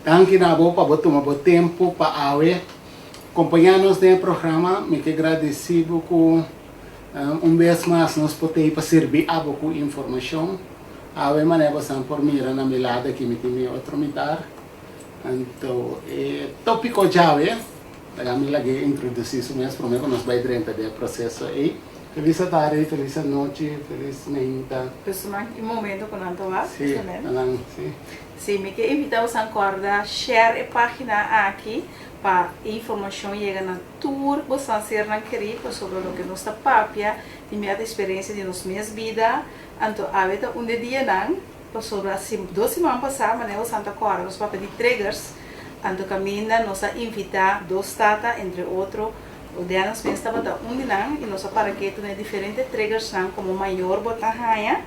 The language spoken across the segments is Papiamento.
Danki na bo pa bo tuma bo tempu pa awe kompañá nos den e programa. Mi ke gradisí bo ku un bes mas nos por tei pa sirbi abo ku informashon. Awe manera bosan por mira na mi lado aki mi tin mi otro mitar. Anto e tópiko djawe, laga mi lag'é introdusí su mes promé ku nos bai drenta den e proseso ei. Felis atardi, felis anochi, felis meinta. Personan i momento ku nan ta wak, Sí, nan, sí. Sí, mi ke invitá bosan kòrda share e página aki pa e informashon yega na tur bosan sernan kerí pasobra loke nos ta papia tin bia ta eksperensia di nos mes bida, anto awe ta un de dianan pasobra dos siman pasá manera bosan ta kòrda nos papia di triggers, anto kaminda nos a invitá dos tata entre otro Dennis mes tabata un di nan i nos a para ketu na e diferente triggersnan komo mayor bo ta haña.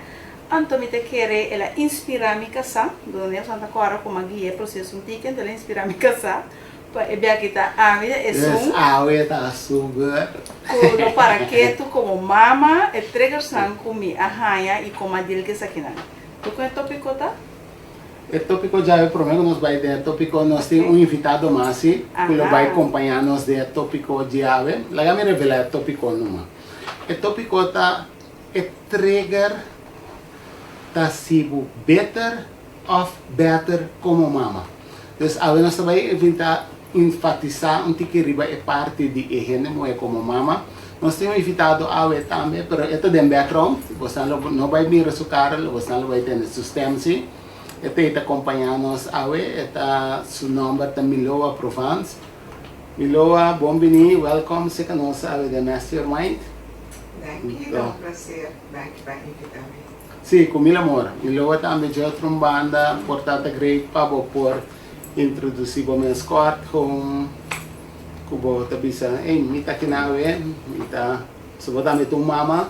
Anto mi ta kere el a inspirá mi kasá, Dona Nelson ta kòrda komo a guia e proseso un tiki, anto el a inspirá mi kasá pa e bia kita ami ta esun Yes, awe ta super. ku lo para ketu komo mama e triggersnan ku mi a haña i komo a deal ku esakinan. Tur kon e tópiko ta? E tópiko djawe promé ku nos bai den e tópiko nos tin un invitado mas si ku lo bai kompañá nos den e tópiko djawe. Laga mi revelá e tópiko numa. E tópiko ta e trigger ta si bo beter òf bèter komo mama. Dus awe nos ta bai invitá enfatisá un tiki riba e parti di e hende muhé komo mama. Nos tin un invitado awe tambe pero e ta den background, bosan lo no bai mira su kara, bosan lo bai tende su stem si. E ta ta kompañá nos awe, e ta su nòmber ta Miloa Provence. Miloa, bon bini, wèlkòm serka nos awe den Master Your Mind. Danki, ta un plaser. Danki pa invitá mi. Sí, ku mil amor. Miloa tambe dje otro un banda por ta ta great pa bo por introdusí bo mes kòrt kon ku bo ta bisa, ey, mi ta kina awe, mi ta, so bo tambe ta un mama,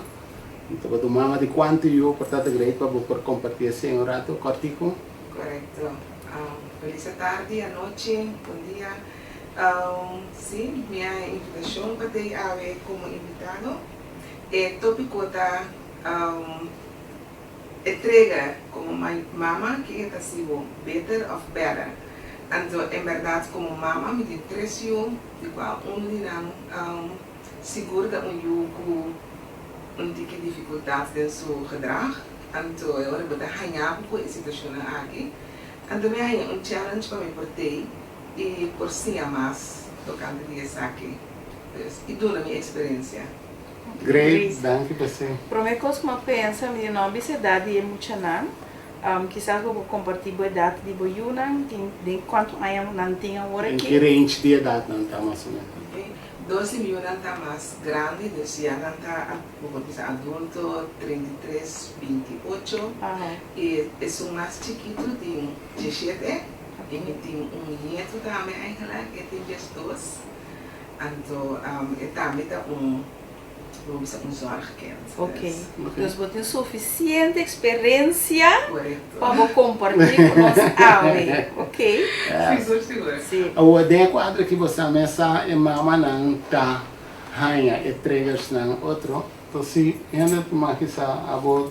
mi ta bo ta un mama di kuantu yu, por ta ta great pa bo por kompartí esei un ratu kòrtiku. Korekto. Felis atardi, anochi, bon dia. Sí, mi a haña invitashon pa tei awe komo invitado. E tópiko ta E trigger komo mama ke e ta si bo beter of better. Anto en bèrdat komo mama mi tin tres yu di kua unu di nan sigur ta un yu ku un tiki difikultat den su gedrag. Anto e ora bo ta haña bo ku e situashonnan aki. Anto mi a haña un challenge pa mi por tei i por siña mas tokante di esaki. Dus i duna mi eksperensia. Great, danki pa esei. Prome kos ku mi a pensa, mi di no a bisa edat di e muchanan. Kisas bo por kompartí bo edat di bo yunan, tin den kuantu aña nan tin awor Den aki? ki range di edat nan ta mas o menos? Ok, dos di mi yunan ta mas grandi, dus ya nan ta bo por bisa adulto, 33, 28. I esun mas chikitu tin 17, i mi tin un nietu tambe eigenlijk, e tin 12. Anto e tambe ta un, bo bisa un zorgkind. Ok, dus bo tin sufisiente eksperensia Korekto. pa bo kompartí ku nos awe, ok. Sigur, sigur. Sí. Awor den e kuadro aki bo sa mesa e mamanan ta haña e triggersnan otro. To si hende tuma kisa abo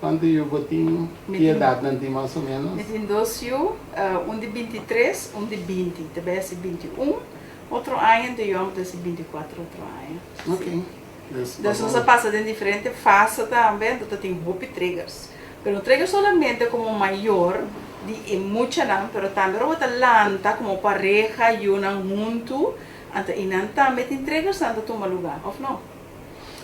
kuantu yu bo tin, Mi ki tin edatnan tin mas o menos? Mi tin dos yu, un di 23, un di 20, ta bai hasi 21. Otro aña anto yòm ta hasi 24 otro aña. Ok. Dus Dus nos a pasa den diferente fase tambe, anto ta tin hopi triggers. Pero no trigger solamente komo mayor di e muchanan, pero tambe ora bo ta lanta komo pareha, yunan huntu, anto einan tambe tin triggersnan ta tuma lugá, òf no?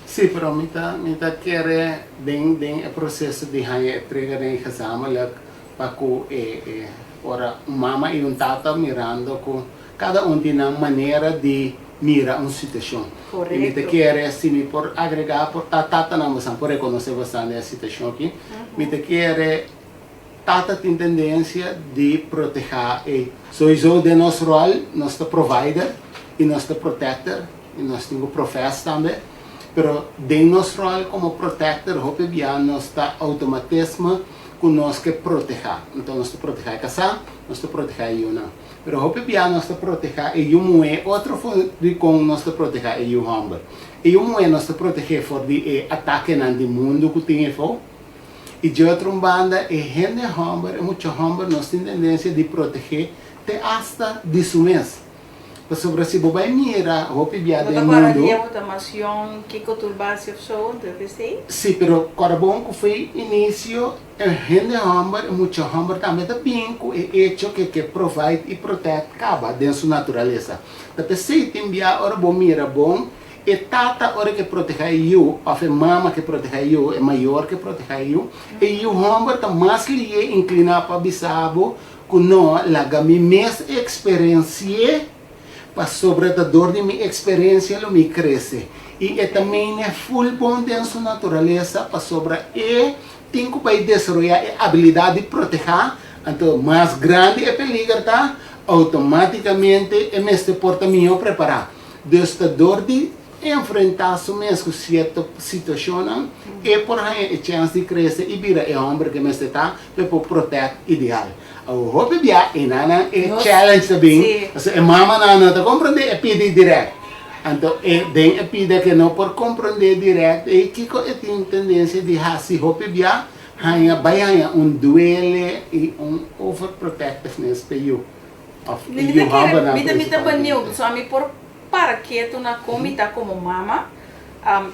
Sí, pero mi ta mi ta kere den den e proseso di haña e triggernan gezamenlijk pa ku e e ora un mama i un tata mirando ku Kada un tin nan manera di mira un situashon. I mi ta kere si mi por agregá por ta tatanan bosan por rekonosé bosan den e situashon aki. Mi ta kere tata tin tendensia di protehá e. Sowiso den nos ròl nos ta provider i nos ta protector i nos tin ku profès tambe. Pero den nos ròl komo protector hopi bia nos ta outomatisme ku nos ke protehá. Anto nos ta protehá e kasá, nos ta protehá e yunan. Pero hopi bia nos ta protehá e yu muhé, otro for di kon nos ta protehá e yu hòmber. E yu muhé nos ta proteh'é for di e atakenan di mundu ku tin efo. I dje otro un banda, e hende hòmber, e mucha hòmber, nos tin tendensia di proteh'é te asta di su mes. Pasobra si bo bai mira hopi bia Bo den ta kòrda mundu. dia bo ta mas yòn, kiko tur basi òf so, anto p'esei? Si, pero kòrda bon ku foi inisio e hende hòmber, e mucha hòmber tambe ta bin ku e echo ke ke provide i protect kaba den su naturalesa. Ta p'esei tin bia ora bo mira bon, e tata ora ke protegá e yu òf e mama ke protegá e yu, e mayor ke protegá e yu, e yu hòmber ta mas lié inkliná pa bisa bo Ku no laga mi mes eksperensi'é, pasobra ta dor di mi eksperensia lo mi krese. I e ta mene ful bon den su naturalesa, pasobra e tin ku bai desaroyá e abilidat di protehá, anto mas grandi e peliger ta, outomátikamente e mester por ta mihó prepará. Dus ta dor di enfrentá su mes ku sierto situashonnan, e por haña e chèns di krese i bira e hòmber ku e mester ta pa e por protèkt ideal. Awor hopi bia enanan e challenge ta bin, pasobra e mamanan no ta komprondé e pidi dirèkt. Anto e den e pida ku e no por komprondé dirèkt ei kiko e tin tendensia di hasi hopi bia, haña bai haña un duele i un overprotectiveness pa e yu òf e yu hòmbernan Mi ta mi ta baniu, prinsipalmente. pasobra mi por para ketu na kon mi ta komo mama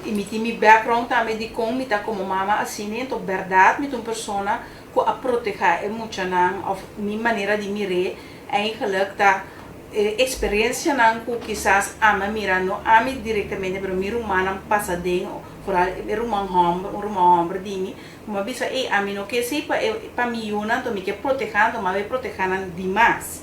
i mi tin mi background tambe di kon mi ta komo mama asina enton bèrdat mi ta un persona ku a protehá e muchanan òf mi manera di mir'é eigenlijk ta e eksperensianan ku kisas ami a mira no ami direktamente pero mi rumannan pasa den foral e ruman hòmber un ruman hòmber di mi ku mi a bisa ey ami no ke esei pa e pa mi yunan anto mi ke protehá anto mi a bai protehá nan dimas.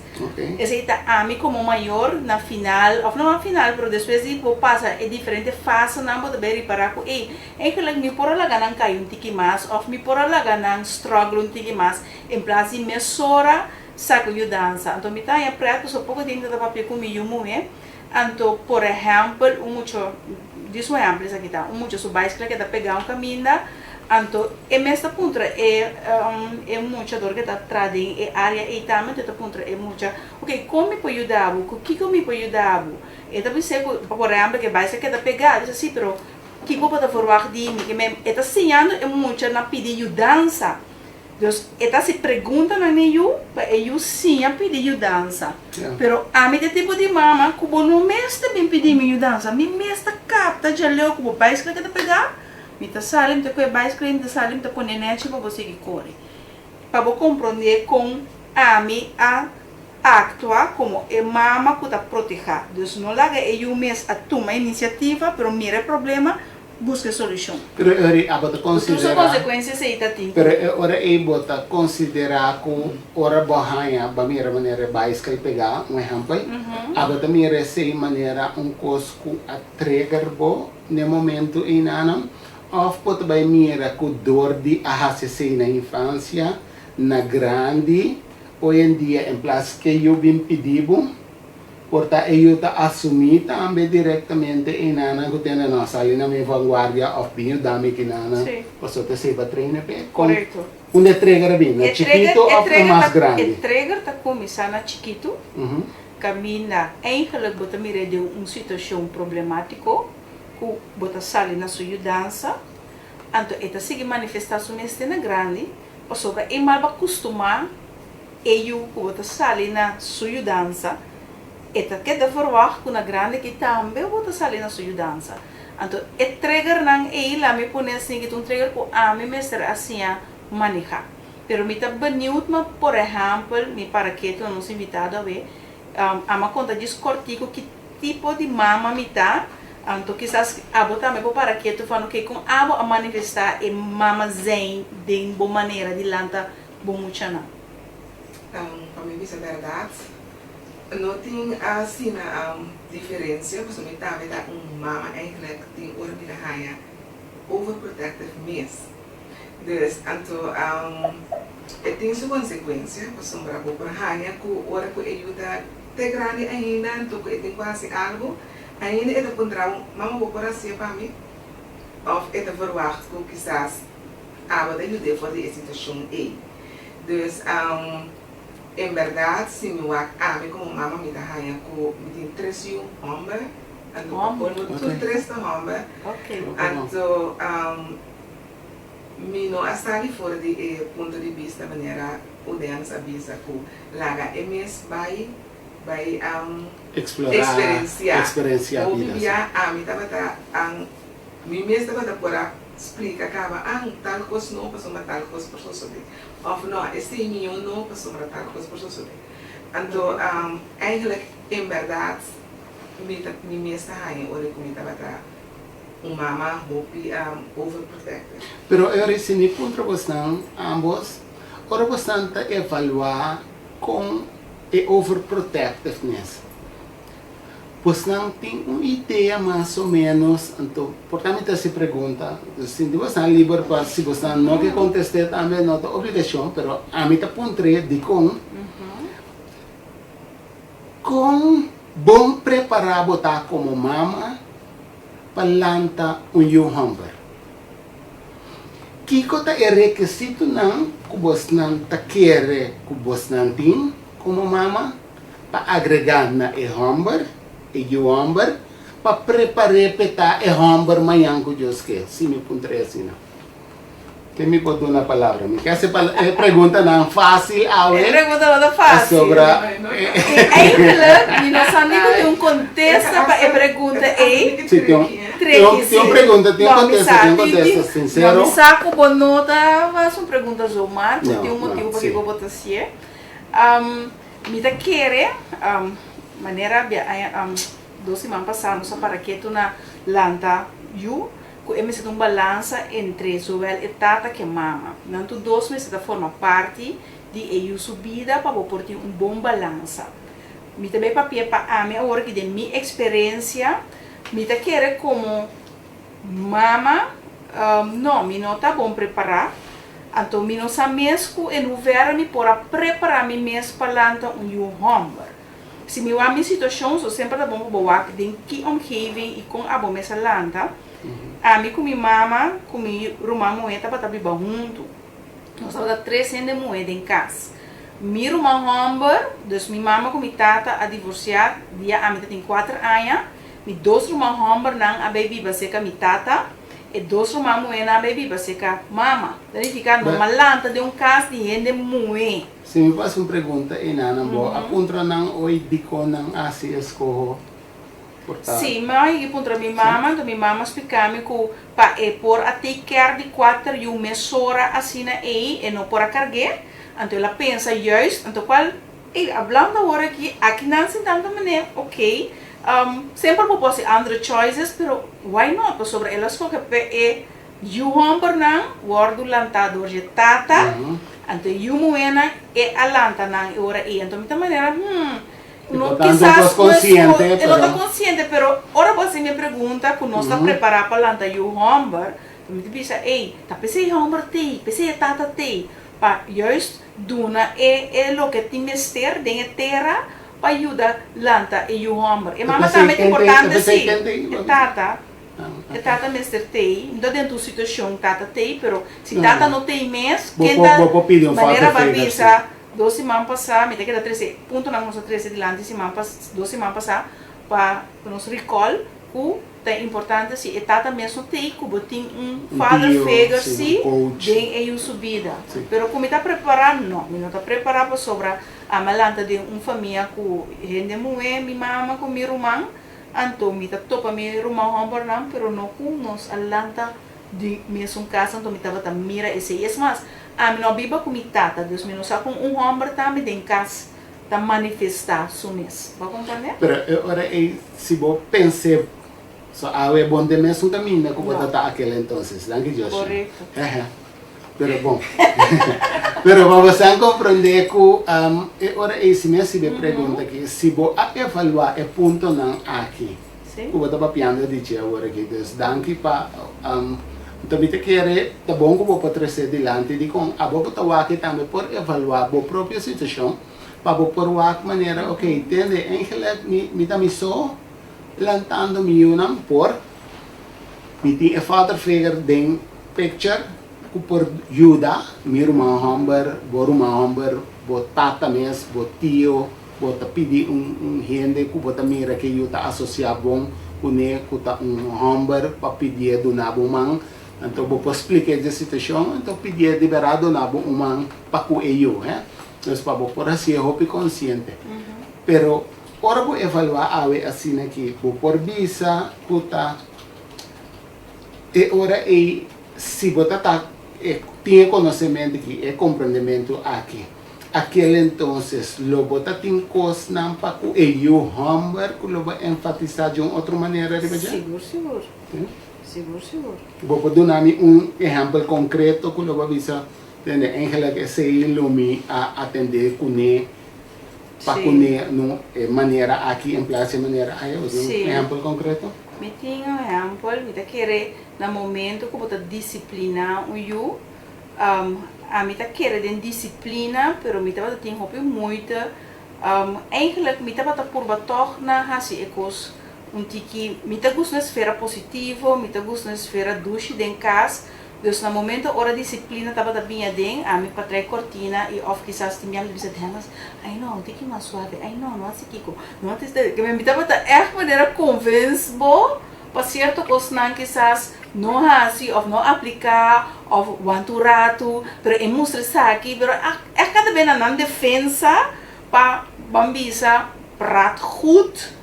Esei ta ami komo mayor na final, òf no na final, pero despues di bo pasa e diferente fasenan bo ta bai ripará ku ey, eigenlijk mi por a laga nan kai un tiki mas òf mi por a laga nan struggle un tiki mas en plas di mesora saka yudansa. Anto mi ta haña prèt pasobra poko tempu mi ta papia ku mi yu muhé, anto por ehèmpel un mucha, dis un ehèmpel esaki ta, un mucha su baisikla keda pegá un kaminda, Anto e mes ta puntra e e mucha dor ke ta tra den e area ei tambe, anto e ta puntra e mucha, ok, kon mi por yuda bo? Ku kiko mi por yuda bo? E ta bis'é ku por ehèmpel ke bai sa keda pegá, e bisa si, pero kiko bo ta verwagt di mi? Ke men e ta siñando e mucha na pidi yudansa. Dus e ta hasi preguntanan na e yu pa e yu siña pidi yudansa. Pero ami ta e tipo di mama ku bo no mester bin pidi mi yudansa, mi mes ta kapta djaleu ku bo baisikla keda pegá. Mi ta sali, mi ta kohe baisiklet, mi ta sali, mi ta pone nechi pa bo sigui kore. Pa bo komprondé kon ami a aktua komo e mama ku ta protehá. Dus no laga e yu mes a tuma inisiativa, pero mira e problema, buska e solushon. Pero e ora ei abo ta Ku tur su konsiderá. konsekuensia esei ta tin. Pero e ora ei bo ta konsiderá ku ora bo haña, bo a mira manera e baiskel pegá, un ehèmpel, abo ta mira esei manera un kos ku a trigger bo N'e momento einanan, òf bo ta bai mira ku dor di a hasi esei na infansia, na grandi, hoy en dia en plas ke yu bin pidi bo, por ta e yu ta asumí tambe direktamente einanan ku tende no a sali na mi vanguardia òf bin yuda mi kinanan, pasobra ta esei bo a traina p'e. Kon unda e trigger a bin? Na chikitu òf na mas grandi? E trigger ta kuminsá na chikitu. Kaminda eigenlijk bo ta mir'é den un situashon problemátiko ku bo ta sali na su yudansa, anto e ta sigui manifestá su mes te na grandi, pasobra e mal bo a kustumá e yu ku bo ta sali na su yudansa, e ta keda verwagt ku na grandi aki tambe bo ta sali na su yudansa. Anto e triggernan ei la mi pone asin ki ta un trigger ku ami mester a siña manehá. Pero mi ta benieuwd ma por ehempel mi para ketu na nos invitado awe ama konta djis kortiku ki tipo di mama mi ta anto kisas abo tambe por para ketu van oke kon abo a manifesta e mama zijn den bo manera di lanta bo muchanan. Pa mi bisa bèrdat no tin asina diferensia pasobra mi tambe ta un mama eigenlijk tin ora mi ta haña overprotective mes. Dus, anto e tin su konsekuensia, pasobra bo por haña ku ora ku e yu ta te grandi ainda, anto ku e tin ku hasi algu, ainda e ta puntra bo, Mama, bo por hasié pa mi? Òf e ta verwagt ku kisas abo ta yud'é for di e situashon ei. Dus, en bèrdat, si mi wak ami komo mama, mi ta haña ku mi tin tres yu hòmber, anto pa kolmo tur tres ta hòmber, anto. Mi no a sali for di e punto di bista manera Udens a bisa ku laga e mes bai bai Explorá, eksperensiá. Eksperensiá Hopi bida, sí. bia ami tabata an mi mes tabata por a splika kaba an tal kos no pasobra tal kos por sosodé òf no esei mihó no pasobra tal kos por sosodé. Anto eigenlijk en bèrdat mi ta mi mes ta haña ora ku mi tabata un mama hopi overprotective. Pero e ora si mi puntra bosnan ambos, ora bosnan ta evaluá kon e overprotectiveness, bosnan tin un idea mas o menos, anto por ta mi ta hasi pregunta, sinti bosnan liber pa si bosnan no ke kontest'é tambe no ta obligashon, pero ami ta puntr'é dikon, Kon bon prepará bo ta komo mama pa lanta un yu hòmber? Kiko ta e rekisitonan ku bosnan ta kere ku bosnan tin komo mama pa agregá na e hòmber, e yu hòmber, pa prepar'é p'e ta e hòmber mañan ku Dios ke? Si mi puntr'é asina. Ke mi por duna palabra? Mi ke hasi e preguntanan fásil awe. E pregunta no ta fásil. Pasobra. I eigenlijk mi no sa ni ku tin un kontesta pa e pregunta ei. Si, tin un, tin un pregunta, tin un kontesta, tin un kontesta sinsero. No, mi sa ku bo no ta hasi un pregunta zomaar, ku tin un motibu pakiko bo ta hasié. Mi ta kere, manera dos siman pasá nos a para ketu na lanta yu. Ku e mester ta un balansa entre zowel e tata ku e mama. Nan tur dos mester ta forma parti di e yu su bida pa bo por tin un bon balansa. Mi ta bay papia pa ami awor aki den mi eksperensia, mi ta kere komo mama, no, mi no ta bon prepará, anto mi no sa mes ku en hoeverre mi por a prepará mi mes pa lanta un yu hòmber. Si mi wak mi situashon, so semper ta bon pa bo wak den ki omgeving i kon abo mes a lanta. Ami ku mi mama ku mi ruman muhé tabata biba huntu. Nos tabata tres hende muhé den kas. Mi ruman hòmber, dus mi mama ku mi tata a divorsiá dia ami ta tin kuater aña. Mi dos ruman hòmbernan a bai biba serka mi tata. E dos ruman muhénan a bai biba serka mama. Ta nifiká no a lanta den un kas di hende muhé. Si mi por hasi un pregunta einan, bo a puntra nan oy dikon nan a hasi eskoho por ta? Si, mi a yega puntra mi mama, anto mi mama a splika mi ku pa e por a take care di kuater yu mesora asina ei, e no por a karg'é, anto el a pensa juist, anto kual, ey, hablando awor aki, aki nan sintando manera, ok, semper bo por hasi andere choices, pero why not, pasobra el a skohe pa e Yu hòmbernan wòrdu lantá dor dje tata, anto e yu muhénan e a lanta nan e ora ei. Anto mi ta manera, hmm, no kisas no e no ta konsiente, pero ora bo hasi mi e pregunta ku nos ta prepará pa lanta yu hòmber, anto mi ta bisa, ei, ta p'esei e hòmber t'ei, p'esei e tata t'ei, pa juist duna e e loke tin mester den e tera pa yuda lanta e yu hòmber. E mama tambe ta importante, sí, e tata. E tata mester tei, no ta den tur situacion tata tei, pero si tata no tei mes, ken ta, manera bo a bisa dos siman pasa, mi ta keda trece puntonan ku nos a trece dilanti siman pas, dos siman pasa, pa nos recall ku ta importante si e tata mes no tei ku bo tin un father figure si den e yu su bida. Pero ku mi ta prepara? No, mi no ta prepara pasobra ami a lanta den un famia ku hende muhe, mi mama ku mi ruman, Anto mi ta topa mi ruman hòmbernan, pero no ku nos a lanta di mesun kas, anto mi tabata mira esei. Es mas, ami no a biba ku mi tata, dus mi no sa kon un hòmber tambe den kas ta manifestá su mes. Bo a komprendé? Pero e ora ei, si bo pens'é, so awe bon den mesun kaminda ku bo ta ta akel entonces. Danki Joshua. Korekto. Hehe. Pero bon. Pero pa bo san comprende cu e ora ey si mi a sibi e pregunta aki, si bo a evalua e puntonan aki cu bo ta papiando di dje awor aki. Dus danki pa Anto mi ta kere ta bon cu bo por trece dilanti dicon abo cu ta wak tambe por evalua bo propio situacion pa bo por wak manera ok tende eigenlijk mi ta mi so lantando mi yunan por Mi tin e father figure den picture cu por yuda mi ruman homber, bo ruman homber, bo tata mes, bo tio, bo ta pidi un un hende cu bo ta mira ke yu ta asocia bon cune cu ta un homber pa pidié duna bo man, anto bo por spliké dje situacion anto pidié di bera duna bo un man pa cu e yu, he. Dus pa bo por hasié hopi konsiente. Pero ora bo evaluá awe asina aki, bo por bisa ku ta e ora ei si bo ta ta tin e konosementu aki, e komprendementu aki, akel entonces lo bo ta tin kosnan pa ku e yu hòmber ku lo bo enfatisá di un otro manera riba dje? Sigur, sigur. Sigur, sigur. Bo por duna mi un ehèmpel konkreto ku lo bo a bisa, Tende, eigenlijk esei lo mi a atendé kuné pa kuné no e manera aki en plas di e manera aya. Bo tin un ehèmpel konkreto? Mi tin un ehèmpel. Mi ta kere na momento ku bo ta disipliná un yu, ami ta kere den disiplina, pero mi tabata tin hopi moeite. Eigenlijk mi tabata purba tòg na hasi e kos un tiki, mi ta gusta un esfera positivo, mi ta gusta un esfera dushi den kas. Dus na momento ora disiplina tabata bin aden, ami pa trae kortina i òf kisas tin biaha mi ta bisa Dennis, ai no, un tiki mas suave, ai no, no hasi kiko, no hasi este, ke mi tabata ègt manera konvens bo pa sierto kosnan kisas no hasi òf no apliká òf wanta un ratu, pero e mustra esaki, pero ègt kada bes na nan defensa pa ban bisa praat goed.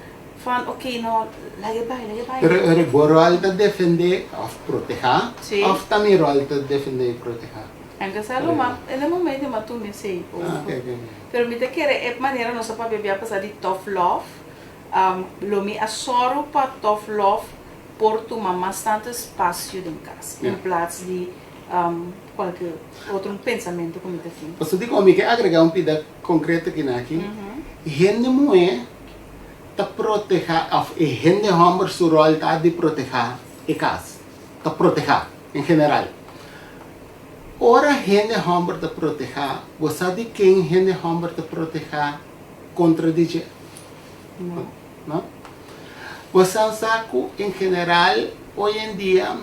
Van oké no, laga e bai, laga e bai. Pero ora bo ròl ta defendé òf protehá òf ta mi ròl ta defendé i protehá? Anke sa lo ma en e momento mi a tuma esei over. Pero mi ta kere e manera nos a papia bia pasa di tough love, lo mi a sòru pa tough love por tuma mas tantu espasio den kas en plats di kualke otro pensamentu ku mi ta tin. Pasobra dikon mi ke agregá un pida konkreto akinaki, hende muhé ta proteha of e hende homber su rol ta di proteha e cas, ta proteha en general. Ora hende homber ta proteha, bo sa di ken hende homber ta proteha contra di dje? No. No? Bo sa sa cu en general hoy en dia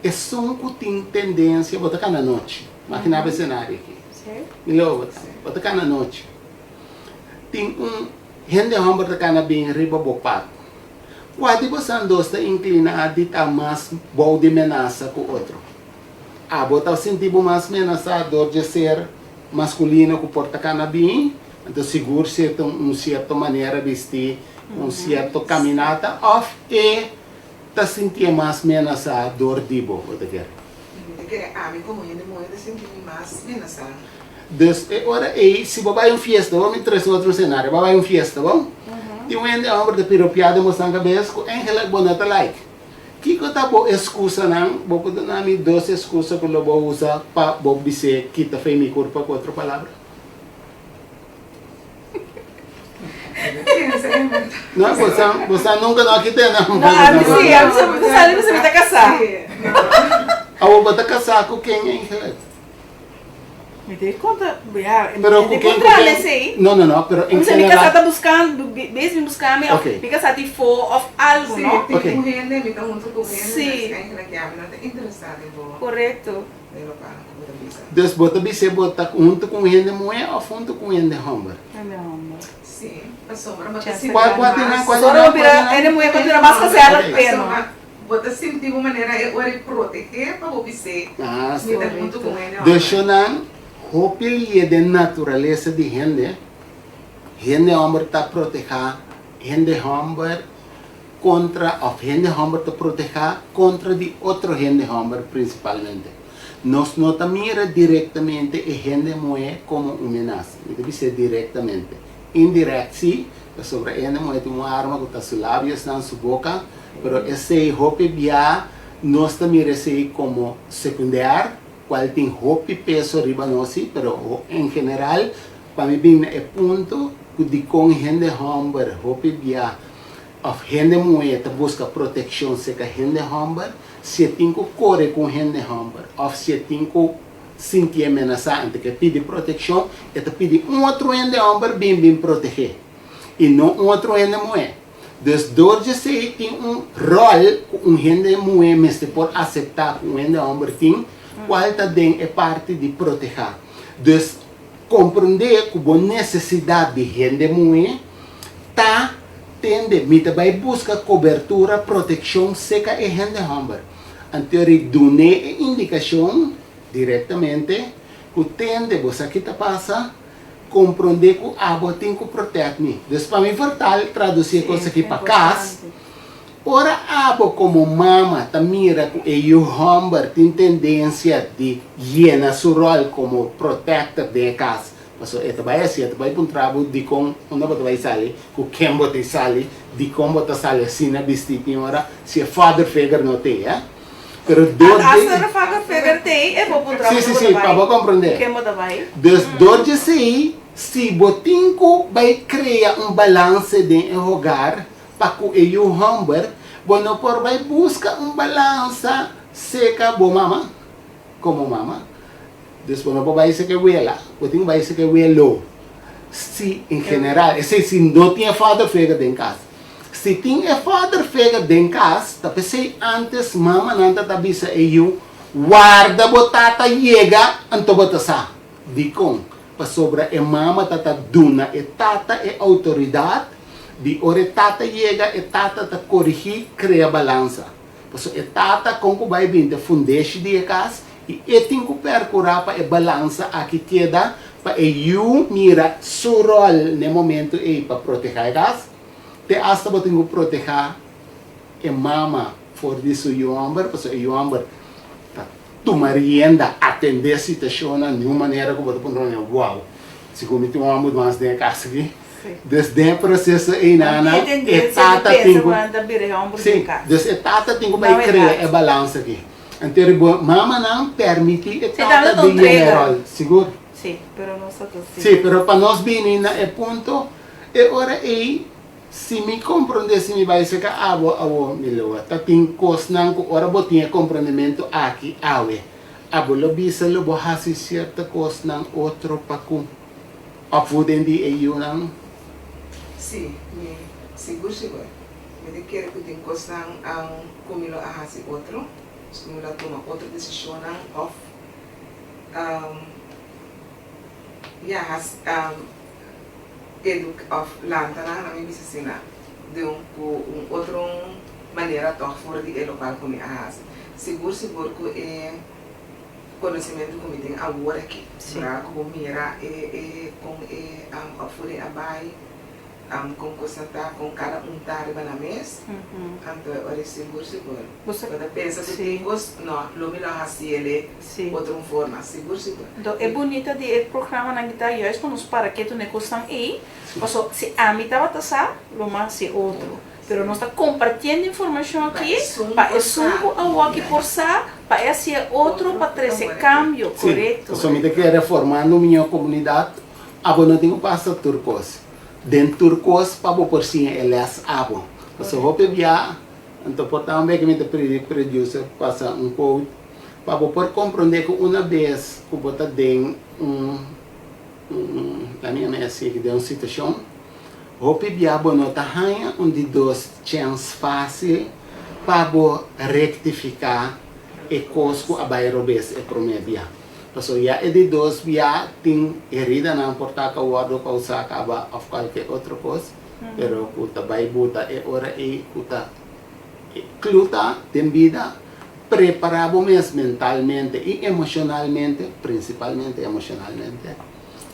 esun cu tin tendencia, bo ta cana anochi, imagina bo e scenario aki, mi lobo bo ta cana anochi. Tin un hende hòmber ta kana bin riba bo pat. Kua di bosan dos ta inkliná di ta mas bou di menasa ku otro? Abo ta sinti bo mas menasá dor dje ser maskulino ku por ta kana bin? Anto sigur si e ta un sierto manera bistí, un sierto kaminata, òf e ta sintié mas menasá dor di bo, bo ta kere? Mi ta kere ami komo hende muhé ta sinti mi mas menasá. Dus e ora ei, si bo bai un fiesta, bo mi trese otro scenario, bo bai un fiesta, bo tin un hende homber ta piropiá den bosan kabes ku eigenlijk bo no ta like. Kiko ta bo eskusanan? Bo por duna mi dos eskusa ku lo bo usa pa bo bis'é kita fei mi kurpa ku otro palabra? No, bosan, bosan nunka no a kit'é, no? No, ami si, ami si, bo sa mi ta kasá. Awor bo ta kasá ku ken eigenlijk? Mi te konta, ja, Pero mi ku ken, ku kontra ken? esei. No, no, no, pero en Mi general. kasá ta buskando, bes mi buska mi, of Ok. mi kasá tin fo of algo, Sí, no? tin Ok. un hende, mi ta hunto ku un hende, Sí. dus eigenlijk ja, mi no ta interesá den bo. Korekto. Den loke ku bo ta bisa. Dus bo ta bis'é bo ta hunto ku un hende muhé of hunto ku un hende hòmber? Hende hòmber. Sí, pasobra bo ta Chèse sinti Kua, kua mas. tin nan, kua tin Pasobra nan, bo kua bira tin nan? hende muhé ku bira mas gezellig Ok. p'e, no? Pasobra Bo ta sinti bo manera e ora e protegé pa bo bis'é, Ah, Mi ta huntu ku hende De hòmber. shonnan hopi lié den naturalesa di hende, hende hòmber ta protehá hende hòmber kontra òf hende hòmber ta protehá kontra di otro hende hòmber prinsipalmente. Nos no ta mira direktamente e hende muhé komo un menasa. Mi ta bis'é direktamente. Indirèkt sí, pasobra e hende muhé tin un arma ku ta su labiosnan, su boka, Pero esei hopi bia nos ta mira esei como secundair, cual tin hopi peso riba nos si, pero en general pa mi bin na e punto cu dicon hende homber hopi bia of hende muhe ta busca proteccion cerca hende homber, si e tin cu core cu un hende homber of si e tin cu sinti e menasa antes cu e pidi proteccion, e ta pidi un otro hende homber bin bin protege y no un otro hende muhe. Dus dor dje esei tin un ròl ku un hende muhé mester por aseptá ku un hende hòmber tin, kual ta den e parti di protehá. Dus komprondé ku bo nesesidat di hende muhé ta tende mi ta bai buska kobertura, protekshon seka e hende hòmber. Anto ri dun'é e indikashon direktamente ku tende bo sa ki ta pasa. komprondé ku abo tin ku protèkt mi. Dus pa mi vertaal, tradusí e kos aki pa kas, ora abo komo mama ta mira ku e yu hòmber tin tendensia di yena su ròl komo protèkter den e kas, pasobra e ta bai hasi, e ta bai puntra bo dikon unda bo ta bai sali, ku ken bo ta sali, dikon bo ta sali asina bistí tin ora, si e father figure no t'ei, eh. Pero dor di. Hasta e father figure t'ei, e bo puntra bo Sí, sí, sí, pa bo komprondé. Ken bo ta bai. Dus dor di esei, si bo tin ku bai krea un balanse den e hogar pa ku e yu hòmber, bo no por bai buska un balansa seka bo mama komo mama. Dus bo no por bai seka e wela, bo tin ku bai seka e welo. Si en general, esei si no tin e father figure den kas. Si tin e father figure den kas, ta p'esei antes mamanan ta ta bisa e yu, warda bo tata yega anto bo ta sa. Dikon? Pasobra e mama ta ta duna e tata e outoridat di ora e tata yega e tata ta korigí, krea balansa. Pasobra e tata kon ku bai bin ta e fundeshi di e kas i e tin ku perkurá pa e balansa aki keda pa e yu mira su ròl n'e momentu ei pa protehá e kas. Te asta bo tin ku protehá e mama for di su yu hòmber, pasobra e yu hòmber ta tuma rienda, atendé situashonnan di un manera ku bo ta puntra bo, Wow, sigur mi tin un hòmber mas den e kas aki. Dus den e proseso einan e tata tin ku, sí, dus e tata tin ku bai krea e balansa aki. Anto bo mamanan permití e tata di yena e ròl, sigur. Sí, pero pa nos bini na e punto. E ora ei, si mi komprondé si mi bai seka abo awo, mi lo ta tin kosnan ku ora bo tin e komprondementu aki awe, abo lo bisa lo bo hasi sierto kosnan otro pa ku opvoeding di e yunan? Sí, mi sigur sigur. Mi ta kere ku tin kosnan ku mi lo a hasi otro, ku mi lo a tuma otro desishonnan òf ya hasi educa of lanta nan na mi bisa asina den un cu un otro manera toch for di e locual cu mi a haci. Sigur sigur cu e conocimento cu mi tin awor aki, ora cu bo mira e e con e opvoeding a bay, Con cosnan ta, con cada un ta riba nan mes, anto e ora sigur sigur bo ta pensa cu tin cos, no, lo mi lo haci el e otro un forma, sigur sigur. Anto e bunita di e programanan ki ta juist pa nos para ketu na e cosnan ey, paso si ami tabata sa, lo mi a haci otro, pero nos ta compartiendo informacion aki pa esun cu awo aki por sa, pa e haci e otro pa trece cambio, corecto. Si, pasobra mi ta kere formando un miño comunidad, abo no tin cu pasa tur cos. Den tur kos pa bo por siña e lès abo. Pasobra hopi bia, anto por ta un bek mi ta pidi producer pasa un quote, pa bo por komprondé ku una bes ku bo ta den un, un, laat mi yama esei, den un situashon, hopi bia bo no ta haña un di dos chèns fásil pa bo rektifiká e kos ku a bai robes e promé bia. Pasobra ya e di dos bia tin heridanan por ta ka wòrdu kousá kaba òf kualke otro kos, pero ku ta bai buta e ora ei ku ta kluta den bida, prepará bo mes mentalmente i emoshonalmente, prinsipalmente emoshonalmente,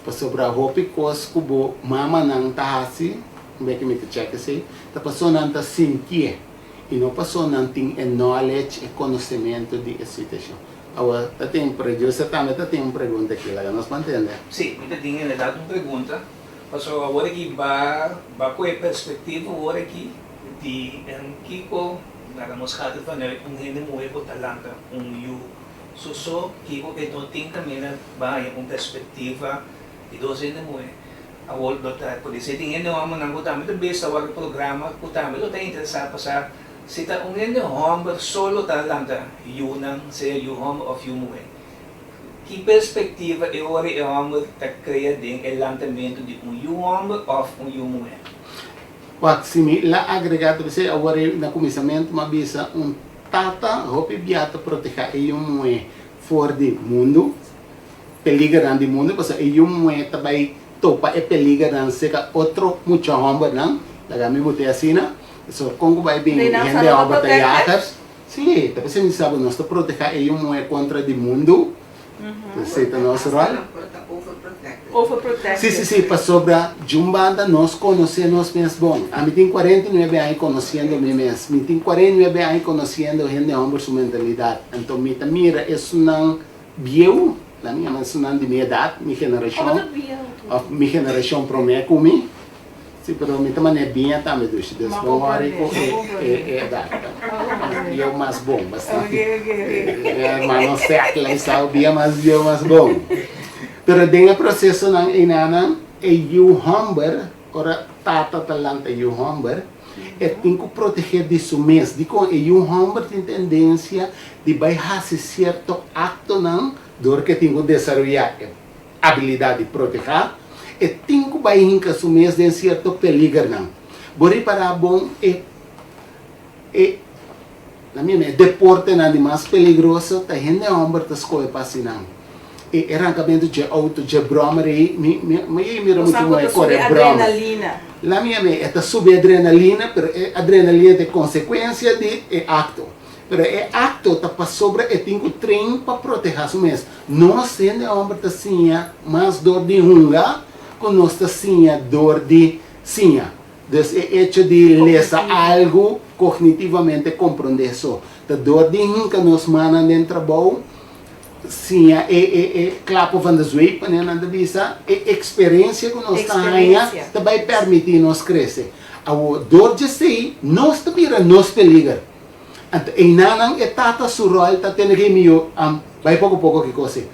pasobra hopi kos ku bo mamanan ta hasi, un beki mi ta chèk esei, ta pasobra nan ta sintié i no pasobra nan tin e knowledge, e konosementu di e situashon. Awor ta tin producer tambe ta tin un pregunta aki laga nos por ntende. Sí, mi ta tin en realidad un pregunta, pasobra awor aki ba ba cu e perspectiva awor aki di en kico laga nos gaat het vanuit un hende muhe cu ta lanta un yu su so, kico e no tin caminda ba haña un perspectiva di dos hende muhe. Awor lo ta podise tin hende hombernan cu tambe ta bisa awor e programa cu tambe lo ta interesa pasa Si ta un hende hòmber so lo ta lanta yunan, sea yu hòmber òf yu muhé. Ki perspektiva e ora e hòmber ta krea den e lantamentu di un yu hòmber òf un yu muhé? Wak, si mi la agregá ta bis'é, awor e na kuminsamentu mi a bisa un tata hopi bia ta protehá e yu muhé for di mundu, peligernan di mundu, pasobra e yu muhé ta bai topa e peligernan serka otro mucha hòmbernan, laga mi bot'é asina. So, kon ku bai bin hende hòmber ta yagers? Sí, ta p'esei mi sa ku nos ta protehá e yu muhé kontra di mundu. Esei ta nos ròl. Overprotective. Si, si, si, pasobra djun banda nos konosé nos mes bon. Ami tin 49 aña konosiendo mi mes. Mi tin 49 aña konosiendo hende hòmber su mentalidat. Anto mi ta mira esunnan bieu, la mi yama esunnan di mi edat, mi generashon, òf mi generashon promé ku mi. Si, pero mi ta manera biña tambe dushi, dus Ma bon wòrdu comprende, ku ma e comprende. e edat ta. Bieu mas bon, bastante. Ok. Ma no sèkla i sa, bia mas bieu mas bon. Pero den e prosesonan einanan, e yu hòmber, ora tata ta lanta yu hòmber, e tin ku protegé di su mes. Dikon? E yu hòmber tin tendensia di bai hasi sierto aktonan dor ku e tin ku desaroyá e abilidat di protehá, e tin ku bai hinka su mes den sierto peligernan. Bo ripará bon e e na mi e deportenan di mas peligroso ta hende hòmber ta skohe pa hasi nan. E e rankamentu dje outo, dje bròmer ei, mi mi mi ei mira muchu moe kore bròmer. La mi ame e ta subi adrenalina, pero e adrenalina ta e konsekuensia di e akto. Pero e akto ta pasobra e tin ku train pa protehá su mes. Nos hende hòmber ta siña mas dor di hunga ku nos ta siña dor di siña. Dus e echo di lesa algu kognitivamente komprondé so. Ta dor di hinka nos mannan den trabou, siña e e e klapo van de zweep, manera nan ta bisa, e eksperensia ku nos ta haña ta bai pèrmití nos krese. Awor, dor djesei nos ta bira nos peliger. Anto einanan e tata su ròl ta tene ke mihó bai poko poko ki kos ei.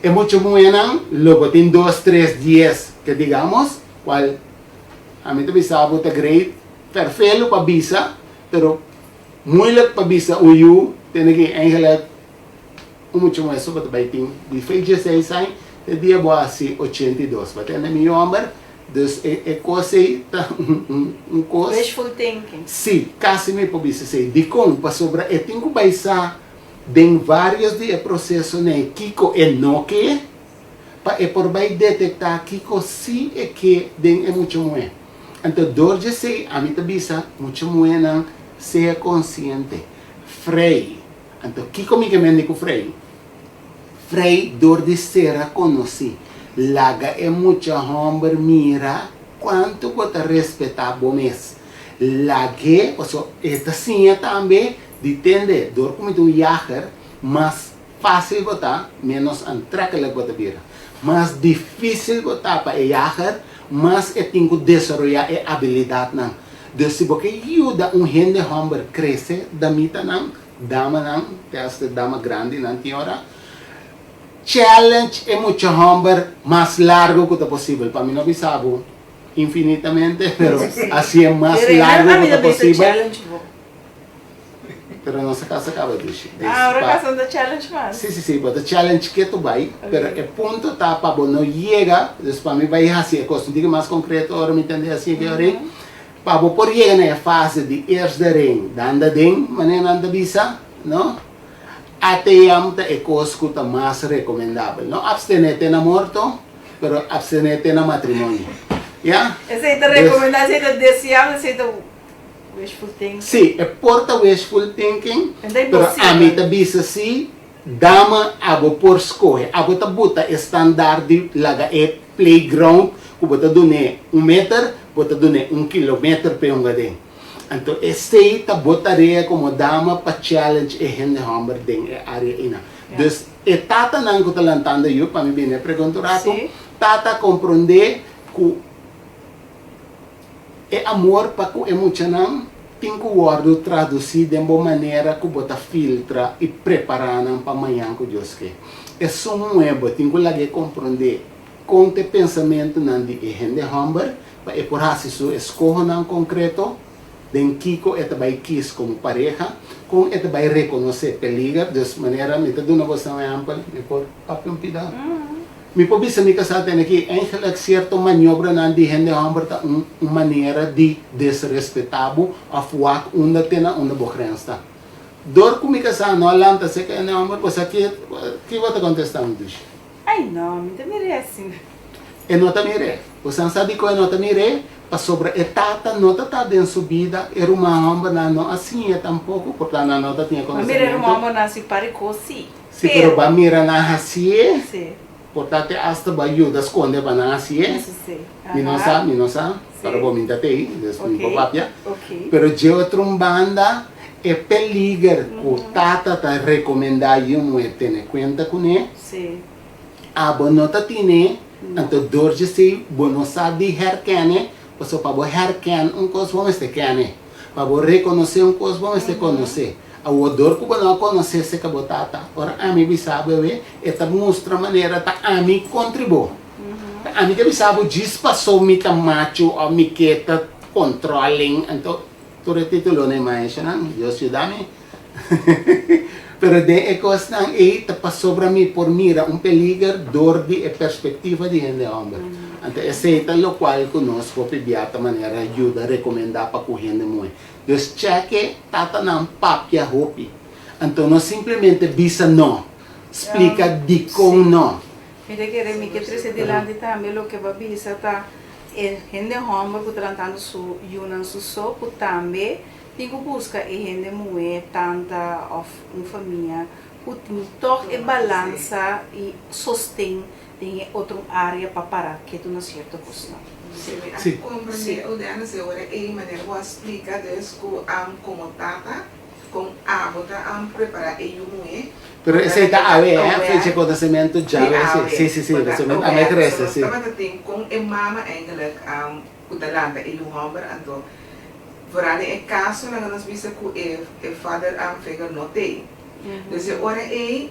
E mucha muhénan lo bo tin dos, tres, dies ke digamos kual ami ta bisa bo ta great ferfelu pa bisa pero moeilijk pa bisa un yu tene ke eigenlijk un mucha muhé so bo ta bai tin di fe dieseis aña te dia bo hasi 82 bo tende mi hòmber. Dus e e kos ei ta un kos. Wishful thinking. Sí, kasi mi por bisa esei. Dikon? Pasobra e tin ku bai sa den vários di e prosesonan ei kiko e no ke, pa e por bai detektá kiko sí e ke den e mucha muhé. Anto dor di esei ami ta bisa mucha muhénan sea konsiente, frei. Anto kiko mi ke mende ku frei? Frei dor di sera konosí. Laga e mucha hòmber mira kuantu bo ta respetá bo mes. Lag'é, pasobra e ta siña tambe di tende, dor ku mi ta un yager, mas fásil bo ta, ménos antrekkelijk bo ta bira. Mas difísil bo ta pa e yager, mas e tin ku desaroyá e abilidatnan. Dus si bo ke yuda un hende hòmber krese, damitanan, Damanan, te hasta e dama grandinan tin ora challenge e mucha homber mas largo ku ta posibel. Pa mi no bisa bo infinitamente, pero hasié mas largo ku ta posibel. Pero nos a kasa kaba dushi. Si, si, si, bo ta challenge ke tu bai, pero e punto ta pa bo no yega, dus pa mi bai hasi e kos un tiki mas konkreto ora mi tende hasi e ora ei. Pa bo por yega na e fase di eerst de ring, dan de ding, manera nan ta bisa, no? ATM ta e kos ku ta mas rekomendabel. No abstené te na morto, pero abstené te na matrimonio. Ya? Esei ta rekomendá, esei ta deseabel, esei ta wishful thinking. Sí, e por ta wishful thinking, pero ami ta bisa sí, dama abo por skohe. Abo ta buta e standaard di laga e playground ku bo ta dun'é un meter, bo ta dun'é un kilometer p'e hunga den. Anto esei ta bo tarea komo dama pa challenge e hende hòmber den e área einan. Dus e tatanan ku ta lantando yu, pa mi bini e pregunta un ratu, tata komprondé ku e amor pa ku e muchanan tin ku wòrdu tradusí den bo manera ku bo ta filtra i prepará nan pa mañan ku Dios ke. Esun muhé bo tin ku lag'é komprondé Kon ta e pensamentunan di e hende hòmber pa e por hasi su eskohonan konkreto den kiko e ta bai kis komo pareha? Kon e ta bai rekonosé peliger? Dus manera mi ta duna boso un ehèmpel, mi por papia un pida? Mi por bisa mi kasá tene ki eigenlik sierto maniobranan di hende hòmber ta un un manera di desrespetá bo òf wak unda te na unda bo grens ta. Dor ku mi kasá no a lanta serka hende hòmber, bo sa ki ki bo ta kontestá mi dushi? Ai no, mi ta mir'é asina. E no ta mir'é. Bosan sa dikon e no ta mir'é? Pasobra e tata no ta ta den su bida, e ruman hòmbernan no a siñ'é tampoko, por ta nan no ta tin e Ba mira e konosementu. ruman hòmbernan si par e kos, sí. Sí, pero ba mira nan hasié. Sí. Por ta te hasta bo a yuda skonde pa nan hasié. Mi no sa, mi no sa, pero bo mi ta tei, dus mi por papia. Pero dje otro un banda, e peliger ku tata ta rekomendá yu muhé tene kuenta kuné, abo no ta tine, anto dor dje esei bo no sa di herkene, pasobra pa bo herken un kos bo mester kene, pa bo rekonosé un kos bo mester konosé. Awor dor ku bo no a konosé esei ka bo tata, ora ami bisa bo ewe, e ta mustra manera ta ami kontra bo. Ta ami ta bisa bo djis paso mi ta macho òf mi ke ta controlling, anto tur e titulonan e maeshanan, Dios yuda mi. Pero den e kosnan ei ta pasobra mi por mira un peliger dor di e perspektiva di hende hòmber. Anto esei ta lokual ku nos hopi bia ta manera yuda rekomendá pa ku hende muhé. Dus cheke tatanan papia hopi. Anto no simplemente bisa no, splika dikon no. Mi ta kere mi ke trese dilanti tambe loke bo a bisa ta e hende homber ku ta lantando su yunan su so ku tambe tin ku buska e hende muhé, tanta òf un famia ku tin tòg e balansa i sosten den e otro área pa para ketu na sierto kosnan. Sí, mi a komprendé Odena si ora ei manera bo a splika dus ku komo tata kon abo ta prepará e yu muhé. Pero esei ta awe eh, fecha konosementu djawe sí, sí, sí, sí, pasobra mi a krese, sí. Tabata tin kon e mama eigenlijk ku ta lanta e yu hòmber anto vooral den e kasonan nos bisa ku e vader figure no t'ei. Dus e ora ei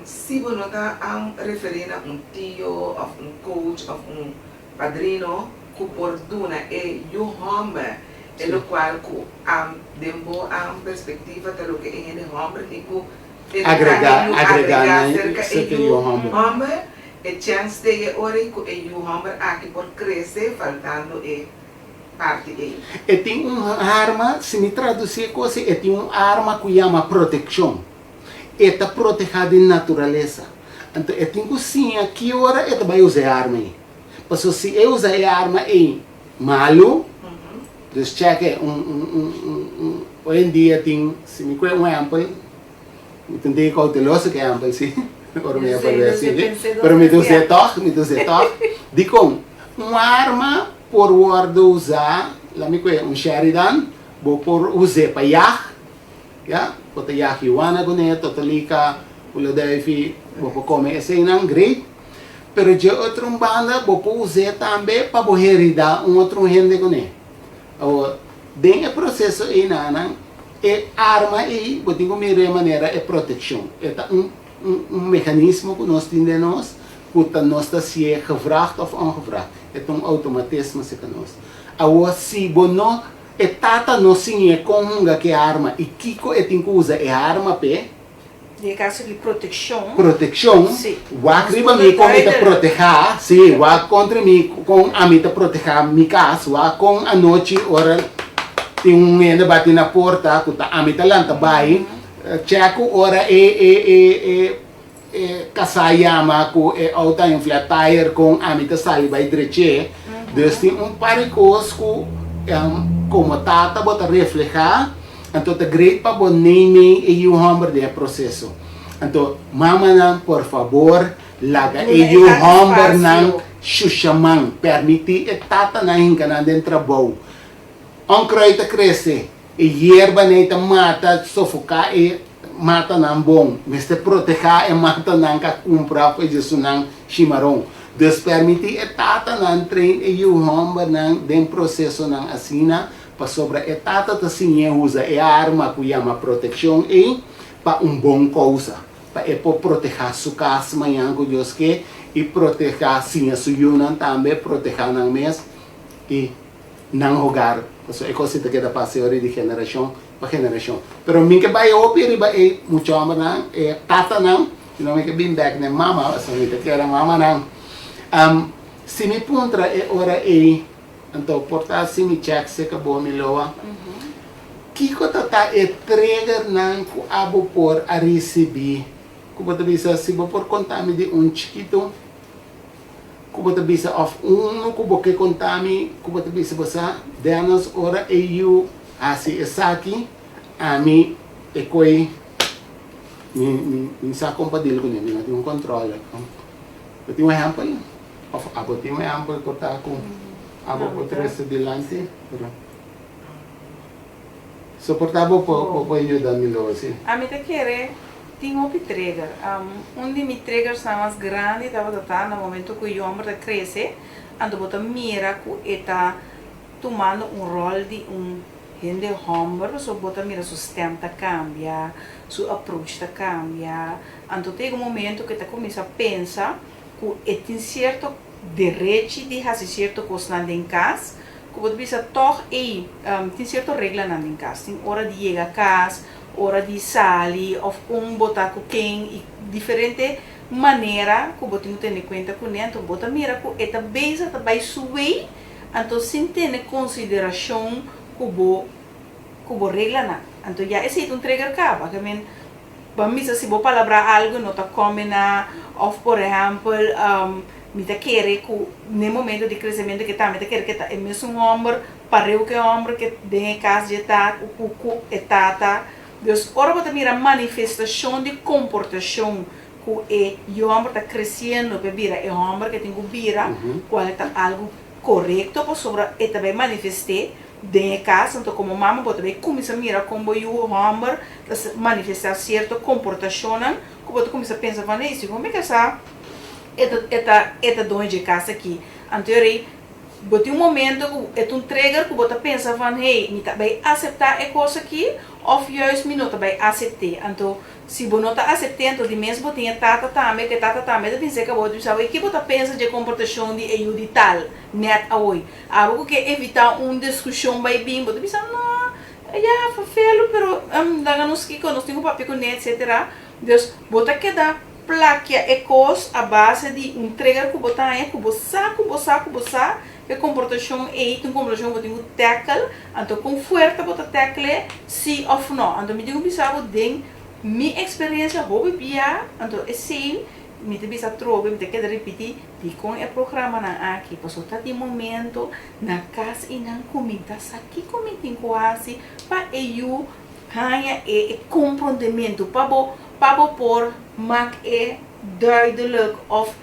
si bo no ta referí na un tio òf un coach òf un padrino ku por duna e yu hòmber e lokual ku den bo perspektiva ta loke e hende hòmber tin ku Agregá agregá serka e yu hòmber, e chèns t'ei e ora ei ku e yu hòmber aki por krese faltando e parti ei. E tin un arma, si mi tradusi e kos ei, e tin un arma ku yama protekshon. E ta protehá di naturalesa. Anto e tin ku siña ki ora e ta bai usa e arma ei. Pasobra si e usa e arma ei malu, dus chèk un un un un hoy en dia tin, si mi kue un ehèmpel, Mi ta un tiki kouteloso ku e ehèmpel si, ora mi a papia así, pero mi ta us'é tòg, mi ta us'é tòg. Dikon? Un arma por wòrdu usá, laat mi kue un Sheridan, bo por us'é pa yag, ya, bo ta yag yuana kuné, totolika, huloduifi, bo por kome eseinan, great. Pero dje otro un banda bo por us'é tambe pa bo heridá un otro hende kuné. Awor, den e proseso einanan, e arma ei bo tin ku mira e manera e protekshon. E ta un un meganismo ku nos tin den nos ku ta nos ta hasié gevraagd òf ongevraagd. E ta un outomatismo serka nos. Awor, si bo no, e tata no siñ'é kon hunga ku e arma i kiko e tin ku usa e arma p'e. Den e kaso di protekshon. Protekshon, wak riba mi kon mi ta protehá, sí, wak kontra mi kon ami ta protehá mi kas, wak kon anochi ora tin un hende bati na porta ku ta ami ta lanta bai, chèk ku ora e e e e e kasá yama ku e outo a infla tire kon ami ta sali bai drech'é. Dus tin un par di kos ku komo tata bo ta reflehá. Anto ta great pa bo neemee e yiu homber den e proceso. Anto mamanan por fabor laga e yiu hombernan shusha man, permiti e tatanan hinca nan den trabou. Onkruid ta crece, e yerbanan ei ta mata, sofoca e matanan bon. Mester proteha e matanan ca cumpra of e djesunan shimaron. Dus permiti e tatanan train e yiu hombernan den procesonan asina. Pasobra e tata ta siñ'é usa e arma ku yama protekshon ei pa un bon kousa, pa e por protehá su kas mañan ku Dios ke i protehá, siña su yunan tambe protehá nan mes i nan hogar. Pasobra e kos ei ta keda pasa ora di generashon pa generashon. Pero mi ke bai hopi riba e mucha hòmbernan, e tatanan, si no mi ke bin bèk na e mama, pasobra mi ta kere mamanan. Si mi puntra e ora ei. Anto por ta si mi check seka bo mi loa. Kiko ta ta e triggernan ku abo por a risibi ku bo ta bisa si bo por konta mi di un chikitu ku bo ta bisa of unu ku bo ke konta mi ku bo ta bisa bo sa Dennis ora e yu hasi esaki ami e koi mi mi sa kon pa deal kune mi no tin un controle. Bo tin un ehèmpel? Òf abo tin un ehèmpel ku ta ku abo por trese dilanti? Pero soportá bo por bo por yuda mi lo si. Ami ta kere tin hopi trigger. Un di mi triggersnan mas grandi tabata ta na momento ku e yòmber ta krese, anto bo ta mira ku e ta tumando un ròl di un hende hòmber, pasobra bo ta mira su stèm ta kambia, su approach ta kambia, anto ta yega un momento ku e ta kuminsá pensa ku e tin sierto derechi di hasi sierto kosnan den kas, ku bo ta bisa tòg ei tin sierto reglanan den kas, tin ora di yega kas, ora di sali òf kon bo ta ku ken i diferente manera ku bo tin ku tene kuenta kuné, anto bo ta mira ku e ta bezig ta bai su wei. Anto sin tene konsiderashon ku bo ku bo reglanan. Anto ya esei ta un trigger kaba. Ke men ban bisa si bo palabrá algu no ta kombiná òf por ehèmpel mi ta kere ku n'e momento di kresementu ke ta mi ta kere ke ta e mesun hòmber pareu ku e hòmber ke den e kas dje ta ku ku e tata. Dus ora bo ta mira manifestashon di komportashon ku e yu hòmber ta kresiendo pa e bira e hòmber ke tin ku bira, kual ta algu korekto pasobra e ta bai manifest'é den e kas. Anto komo mama bo ta bai kuminsá mira kon bo yu hòmber ta manifestá sierto komportashonnan ku bo ta kuminsá pensa van ei si mi kasá e ta e ta e ta doño dje kas aki. Anto e rei bo tin un momento ku e ta un trigger ku bo ta pensa van hey mi ta bai aseptá e kos aki òf juist mi no ta bai asept'é. Anto Si bo no ta asept'é, anto di mes bo tin e tata tambe, ku e tata tambe ta bin serka bo, ta bisa bo, ki bo ta pensa dje komportashon di e yu di tal nèt awoy? Abo ku ke evitá un diskushon bai bin, bo ta bisa, No, ya, ferfelu, pero laga nos kiko, nos tin ku papia kuné, etsetera. Dus, bo ta keda plakia e kos a base di un trigger ku bo ta haña, ku bo sa, ku bo sa, ku bo sa E komportashon ei ta un komportashon ku bo tin ku tackle, anto kon fuerte bo ta tackle, si òf nò. Anto mi tin ku bisa bo den mi eksperensia hopi bia, anto esei mi ta bisa atrobe, mi ta keda ripití dikon e programanan aki, pasobra ta tin momento na kas i nan ku mi ta sa kiko mi tin ku hasi pa e yu haña e komprondementu, pa bo pa bo por mak e duidelijk òf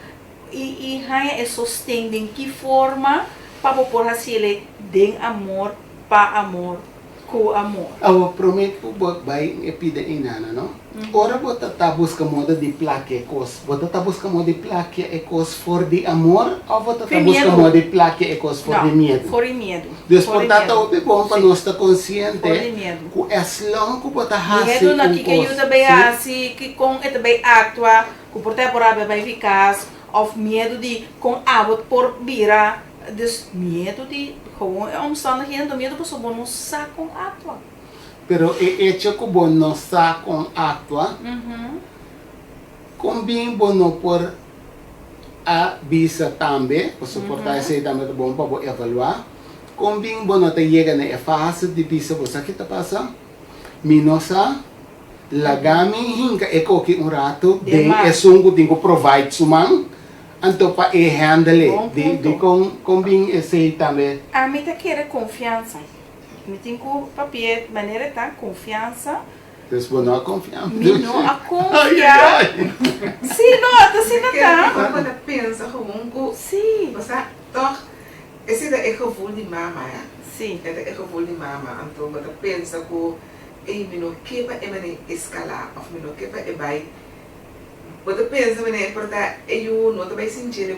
I i haña e sosten den ki forma pa bo por hasiele den amor, pa amor, ku amor. Awor promé ku bo bai e pida einana no, ora bo ta ta buska moda di plakia e kos, bo ta ta buska moda di plakia e kos for di amor òf bo ta ta buska moda di plakia e kos for di miedu? For di miedu. Dus por ta ta hopi bon pa nos ta konsiente ku eslon ku bo ta hasi un kos. Miedu na kiko e yu ta bai hasi, kon e ta bai aktua. Ku por ta e por habia bai fi kas òf miedu di kon abo por bira, dus miedu di gewoon e omstandigheden ta miedu pasobra bo no sa kon aktua. Pero e echo ku bo no sa kon aktua, kon bin bo no por a bisa tambe, pasobra por ta esei tambe ta bon pa bo evaluá, kon bin bo no ta yega na e fase di bisa bo sa ki ta pasa, mi no sa. Laga mi hinka e koki un ratu den esun ku tin ku provide su man, anto pa e handle e. Di di kon kon bin esei tambe? Ami ta kere konfiansa. Mi tin ku papia manera e ta, konfiansa. Dus bo no a konfia mi? Mi no a konfia. Si, no, ta asina ta. Kere ku bo ta pensa gewoon ku. Si. Bo sa tòg esei ta e gevoel di mama, ya. Si. E ta e gevoel di mama, anto bo ta pensa ku. Ey, mi no ke pa e manera escala of mi no ke pa e bay. Bo ta pensa manera por ta e yu no ta bay sintiele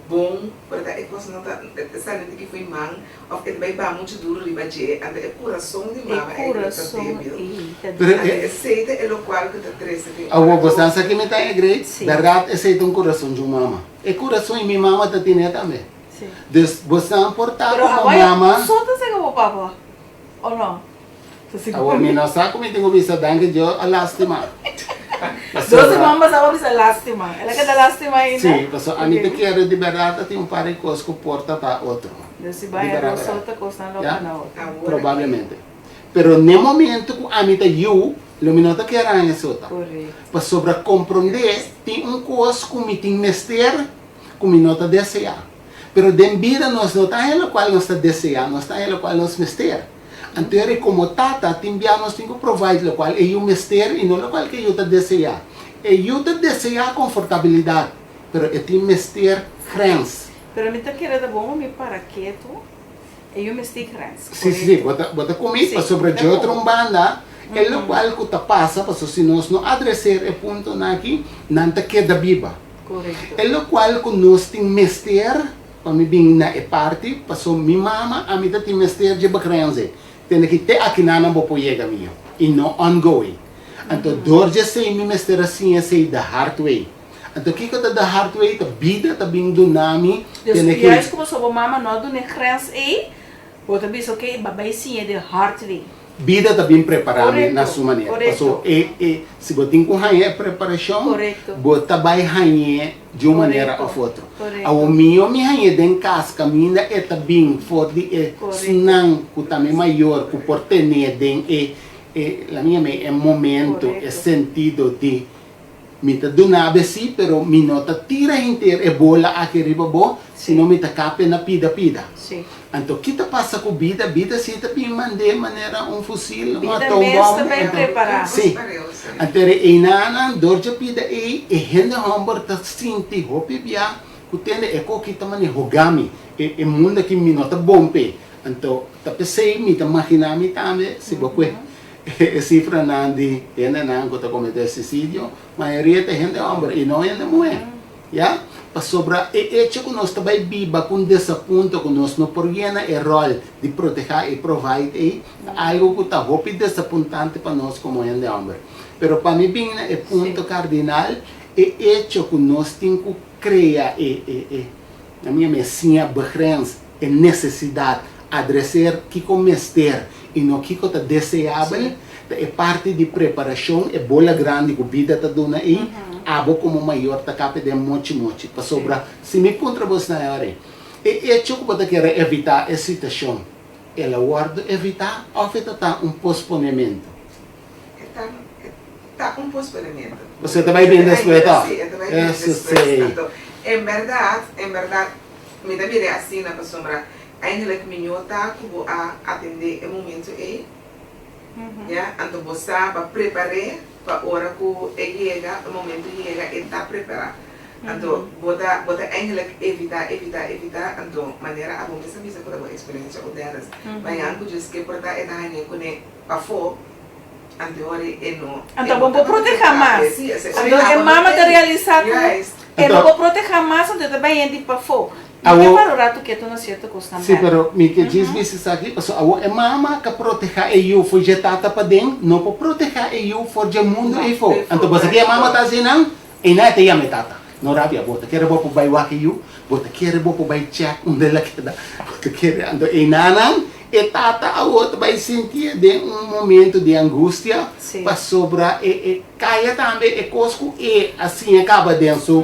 bon, por ta e cos no ta sali un tiki fo'i man of e ta bay baha mucho duro riba dje, anto e curason di mama E ei ta curason debil. ei ta Pero Anto e. esey ta e locual cu ta trece den Awor ora bo cu. sa sa ki mi ta agree? Sí. Berdad esey ta un curason dje un mama. E curason i mi mama ta tine tambe. Sí. Dus bo sa por ta Pero como awor ya mama. so ta sega bo papa, o no? Awor mi no sa ku mi tin ku bisa danki Dios a lastima. Dos siman pasá bo a bisa lastima. El a keda lastima ainda? Sí, pasobra ami ta kere di bèrdat a tin un par di kos ku por ta ta otro. Dus si bai a dos otro kosnan lo gana otro. Probablemente. Pero n'e momento ku ami ta yu, lo mi no ta kere haña esota. Pasobra komprondé tin un kos ku mi tin mester ku mi no ta deseá. Pero den bida nos no ta haña lokual nos ta deseá, nos ta haña lokual nos mester. Anto eri komo tata tin bia nos tin ku provide lokual e yu mester i no lokual ke e yu ta deseá. E yu ta deseá konfortabilidat. pero e tin mester grens. Pero mi ta kere ta bon pa mi para ketu, e yu mester grens, Si, si, si, bo ta, bo ta ku mi, pasobra dje otro un banda, e lokual ku ta pasa, pasobra si nos no adreser e puntonan aki, nan ta keda biba. Korekto. E lokual ku nos tin mester, pa mi bin na e parti, pasobra mi mama, ami ta tin mester dje begrenzing. Tende ki te akinanan bo por yega miho i no ongoing. Anto dor dje esei mi mester a siña esei the hard way. Anto kiko ta the hard way? Ta bida ta bin duna mi Dus tende ki. juist como so bo mama no a duna e grens ei, bo ta bisa ok, bo a bai siña the hard way. Bida ta bin prepara mi na Korekto, su manera. korekto. Paso e e si bo tin ku haña e preparashon, Korekto. bo ta bai hañ'é di un manera Korekto, of otro. korekto. Awor mihó mi hañ'é den kas kaminda e ta bin for di e Korekto. snan ku ta mi mayor ku por ten'é den e e la mi yam'é e momento, e Korekto. sentido di mi ta duna bo esí pero mi no ta tira henter e bola aki riba bo sino mi ta kap'é na pida pida. Sí. Anto ki ta pasa ku bida? Bida sí ta bin mand'é manera un fusil, un Bida mes atoombom. ta bay Anto prepará. sí. Anto e einanan dor dje bida ei e hende hòmber ta sinti hopi bia ku tende e koki ta mane hoga mi, e e mundu aki mi no ta bon p'e. Anto ta p'esei mi ta maginá mi tambe si bo kue e sifranan di hendenan ku ta kometé suisidio, mayoria ta hende hòmber i no hende muhé. Ya, pasobra e echo ku nos ta bai biba ku un desapunto ku nos no por yena e ròl di protehá i provide ei, ta algu ku ta hopi desapuntante pa nos komo hende hòmber. Pero pa mi bin na e punto kardinal, e echo ku nos tin ku krea e, e, e, na mi yama e siña begrens, e nesesidat, adreser kiko mester i no kiko ta deseabel, ta e parti di preparashon, e bola grandi ku bida ta duna ei, abo komo mayor ta kapia den mochi mochi. Pasobra si mi puntra bo esnan e ora ei, e echo ku bo ta kere evitá e situashon, el a wòrdu evitá òf e ta ta un posponementu? E ta, e ta un posponementu. Pasobra e ta bai bin despues tòg? Sí, e ta bai bin despues. Anto, en bèrdat, en bèrdat, Mi ta mir'é asina pasobra eindelijk miñó ta ku bo a atendé e momentu ei, ya, anto bo sa pa prepar'é pa ora ku e yega, e momentu yega e ta prepará. Anto bo ta bo ta eindelijk evitá, evitá, evitá, anto manera abo mes a bisa ku ta bo eksperensia ku Dennis, mañan ku djes ke por ta e ta hañ'é kuné pafó, anto e ora e no e Anto no bo por tabata protehá prepará mas. p'e, sí, esei Anto ora e abo no mama ta tei, realisá ku juist. E no por proteha mas anto e ta bay hende pafó. Mi ke para un rato ketu na sierto kosnan Sí, bek. pero mi ke djis bisa esaki, pasobra awor e mama ka proteha e yu for dje tata paden, no por proteha e yu for dje mundu eifó. Anto bo sa ke e mama ta hasi nan? Einan e ta yama e tata. No rabia, bo ta kere bo por bay wak e yu, bo ta kere bo por bay chèk unda el a keda, bo ta kere. Anto einanan e tata awor ta bay sintié den un momento di angustia pasobra e e kaya tambe e kos ku e a siña kaba den su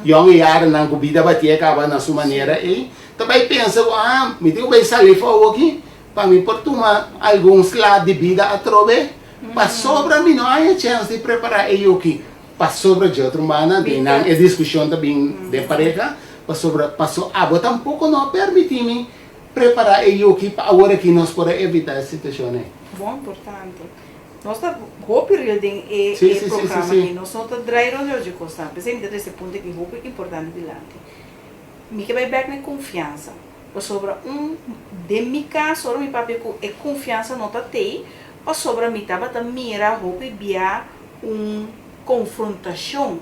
yòn yarennan ku bida batié kaba na su manera ei, ta bay pensa ku ah mi tin ku bay sali for awoki pa mi por tuma algun sla di bida atrobe pasobra mi no haña chèns di prepará e yuki. Pasobra dje otro banda den nan e diskushon ta bin den pareha, pasobra paso abo tampoko no a permití mi prepará e yuki pa awor aki nos por a evitá e situashon ei. Bon importante. Nos ta hopi real den e programa aki. Nos no ta drai rondó dje kosnan. P'esei mi ta trese punto aki hopi importante dilanti. Mi ke bai bèk na e konfiansa. Pasobra un, den mi kaso ora mi papia ku e konfiansa no ta tei, pasobra mi tabata mira hopi bia un konfrontashon.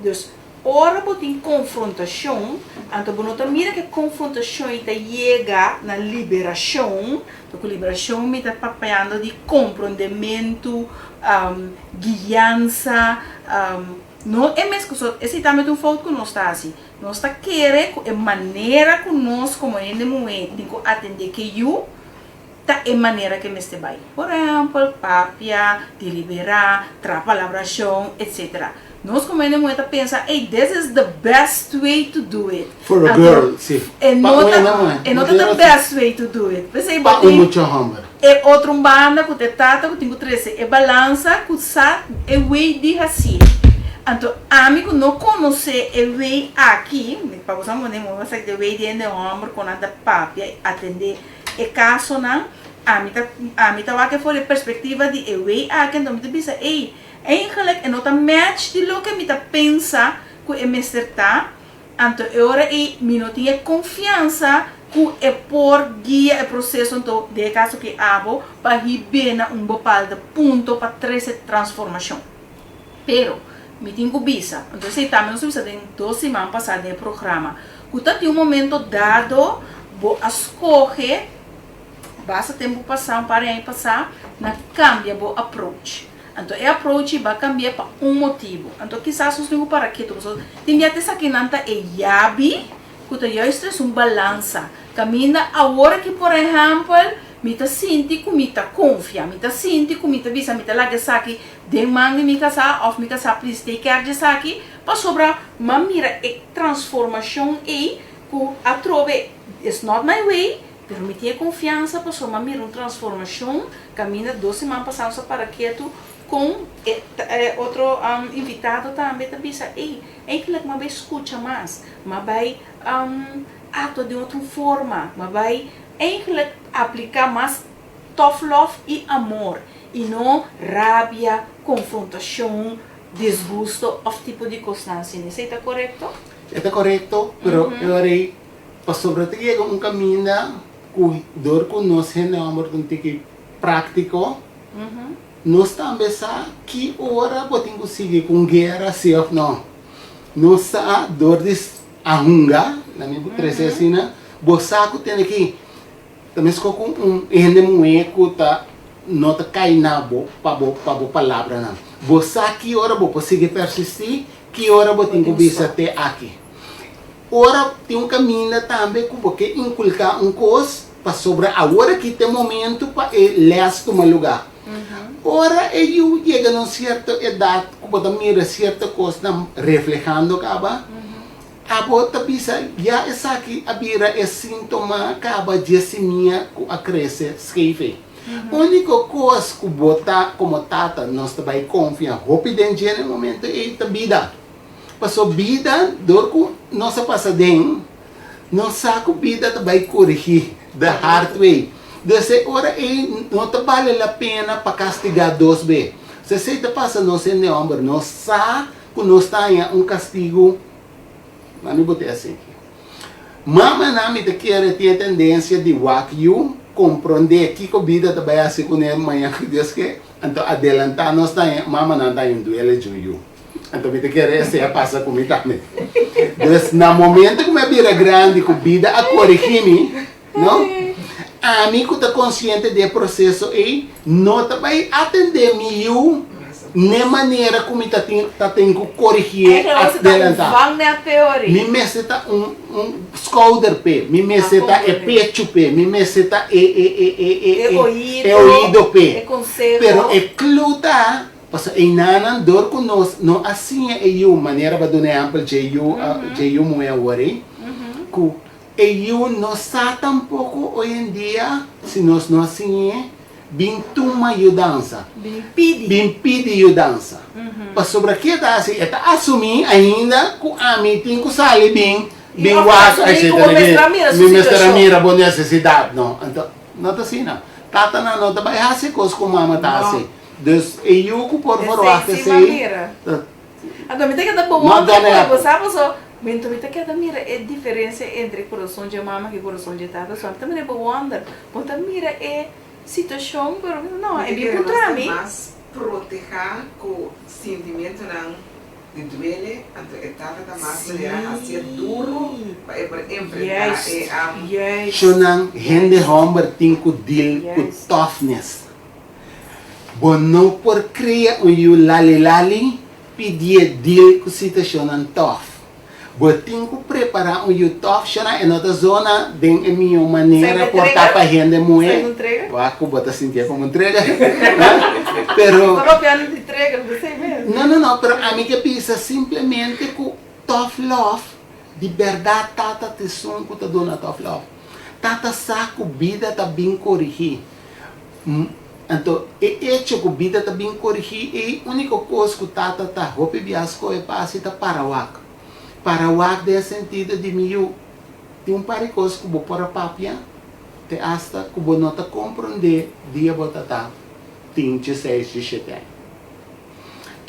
Dus, ora bo tin konfrontashon, anto bo no ta mira ku e konfrontashon ei ta yega na liberashon, to ku liberashon mi ta papiando di komprondementu, guiansa, no e mes ku so, esei tambe ta un fout ku nos ta hasi. Nos ta kere ku e manera ku nos komo hende muhé tin ku atendé ke yu, ta e manera ke mester bai. Por ehèmpel, papia, deliberá, traha palabrashon, etsetera. Nos komo hende muhé ta pensa, ey, this is the best way to do it. For a girl, si. E Pa no un ta, hende muhé. e no ta the best way to do it. P'esei bo Pa un tin mucha hòmber. e otro un banda ku ta e tata ku tin ku trese e balansa ku sa e way di hasié. Anto ami ku no konosé e way aki, pa bo sa un hende muhé sa e way di hende hòmber kon nan ta papia i atendé E kasonan, ami ta ami ta wak e for e perspektiva di e wey aki, anto mi ta bisa, ey, eigenlijk e no ta match di loke mi ta pensa ku e mester ta, anto e ora ei mi no tin e konfiansa ku e por guia e proseso anto den e kaso ki abo pa hib'é na un bepalde punto pa trese transformashon. Pero, mi tin ku bisa, anto esei tambe nos a bisa den dos siman pasá den e programa, ku ta tin un momento dado bo a skohe basta tempu pasá, un par di aña pasá, na kambia bo approach. Anto e approach ei bo a kambi'é pa un motibu. Anto kisas nos tin ku para ketu, pasobra tin bia ta esakinan ta e yabi ku ta juist tres un balansa. Kaminda awor aki por ehèmpel mi ta sinti ku mi ta konfia, mi ta sinti ku mi ta bisa mi ta laga esaki den man di mi kasá òf mi kasá please take care di esaki, pasobra m'a mira e transformashon ei ku atrobe it's not my way, pero mi tin e konfiansa pasobra m'a mira un transformashon kaminda dos siman pasá nos a para ketu kon e otro invitado tambe ta bisa ey eigenlijk m'a bai skucha mas, m'a bai actua den otro forma, m'a bai eigenlijk aplica mas tough love y amor y no rabia, confrontacion, disgusto of tipo di cosnan asina. Esey ta corecto? E ta corecto, pero e ora ey pasobra ta yega un caminda cu dor cu nos hende homber ta un tiki practico, nos tambe sa ki ora bo tin cu sigui cu un guera si of no. Nos sa dor di a hunga, na mi por trece asina, bo sa cu tene ki ta mesco cu un hende muhe cu ta no ta cay na bo pa bo pa bo palabranan. Bo sa ki ora bo por sigui persisti, ki ora bo tin cu bisa te aki. Ora tin un caminda tambe cu bo ke inculca un cos pasobra awor aki ta e momento pa e les tuma lugar. Ora e yu yega na un cierto edad cu bo ta mira cierto cosnan reflehando caba, abo ta bisa ya esaki a bira e sintoma caba dje simia cu a crece scheef ei. Unico cos cu bo ta como tata nos ta bay confia hopi den dje na e momento ei ta bida. Paso bida dor cu nos a pasa den, nos sa cu bida ta bay corigi the hard way. Dus e ora ey no ta bale la pena pa castiga dos be. So esey ta pasa nos hende homber, nos sa cu nos ta haña un castigo, mami bo te haci aki. Mamanan mi ta kere tin e tendencia di wak yu, compronde kico bida ta bay haci cune mañana cu Dios ke, anto adelanta nos ta haña, mamanan ta haña un duele djun yu. Anto mi ta kere esei a pasa ku mi tambe. Dus na momento ku mi a bira grandi, ku bida a korigí mi, no? Ami ku ta konsiente di e proseso ei, no ta bai atendé mi yu n'e manera ku mi ta tin ta tin ku korigié adelantá. Mi mester ta un un skouder p'e, mi mester ta e pechu p'e, mi mester ta e e e e e e oido p'e. Pero e klu ta Pasobra einanan dor ku nos no a siña e yu, manera bo a duna ehèmpel dje yu dje yu muhé awor ei, ku e yu no sa tampoko hoy en dia si nos no a siñ'é bin tuma yudansa, Bin pidi. bin pidi yudansa. Pasobra ke ta hasi? E ta asumí ainda ku ami tin ku sali bin I bin òf ta wak asumí ku bo mester a mira su mi mester a situashon. mira bo nesesidat. No, anto no ta asina. Tatanan no ta bai hasi kos ku mama ta hasi. Dus e yu ku por verwacht Esei sí m'a esei mira. ta Anto mi ta keda not bewonder gonna ku happen. bo sa paso mi ta keda mira e diferencia entre e kurason dje mama ku e kurason dje tata so mi ta mira bewonder bo ta mira e situacion pero no Mi e ta bin kere nos puntra ta mi. mas proteha ku sintimentunan di duele anto e tata ta mas manera hacia duro pa e por enfrenta e Juist, juist. Shownan hende homber tin ku deal ku toughness. Bo no por krea un yu lali lali pidié deal ku situashonnan tòf. Bo tin ku prepará un yu tòf shona e no ta zona den e mihó manera por ta pa hende muhé. Wak ku bo ta sintié komo un trigger. Pero. No no no pero ami ke bisa simplemente ku tough love di bèrdat tata ta esun ku ta duna tough love. Tata sa ku bida ta bin korigí. Anto, e echo ku bida ta bin korigí ei, úniko kos ku tata ta hopi bia skohe pa hasi ta para wak. Para wak den e sentido di mi yu, tin un par di kos ku bo por a papia te asta ku bo no ta komprondé dia bo ta ta tin dieseis, diesshete aña.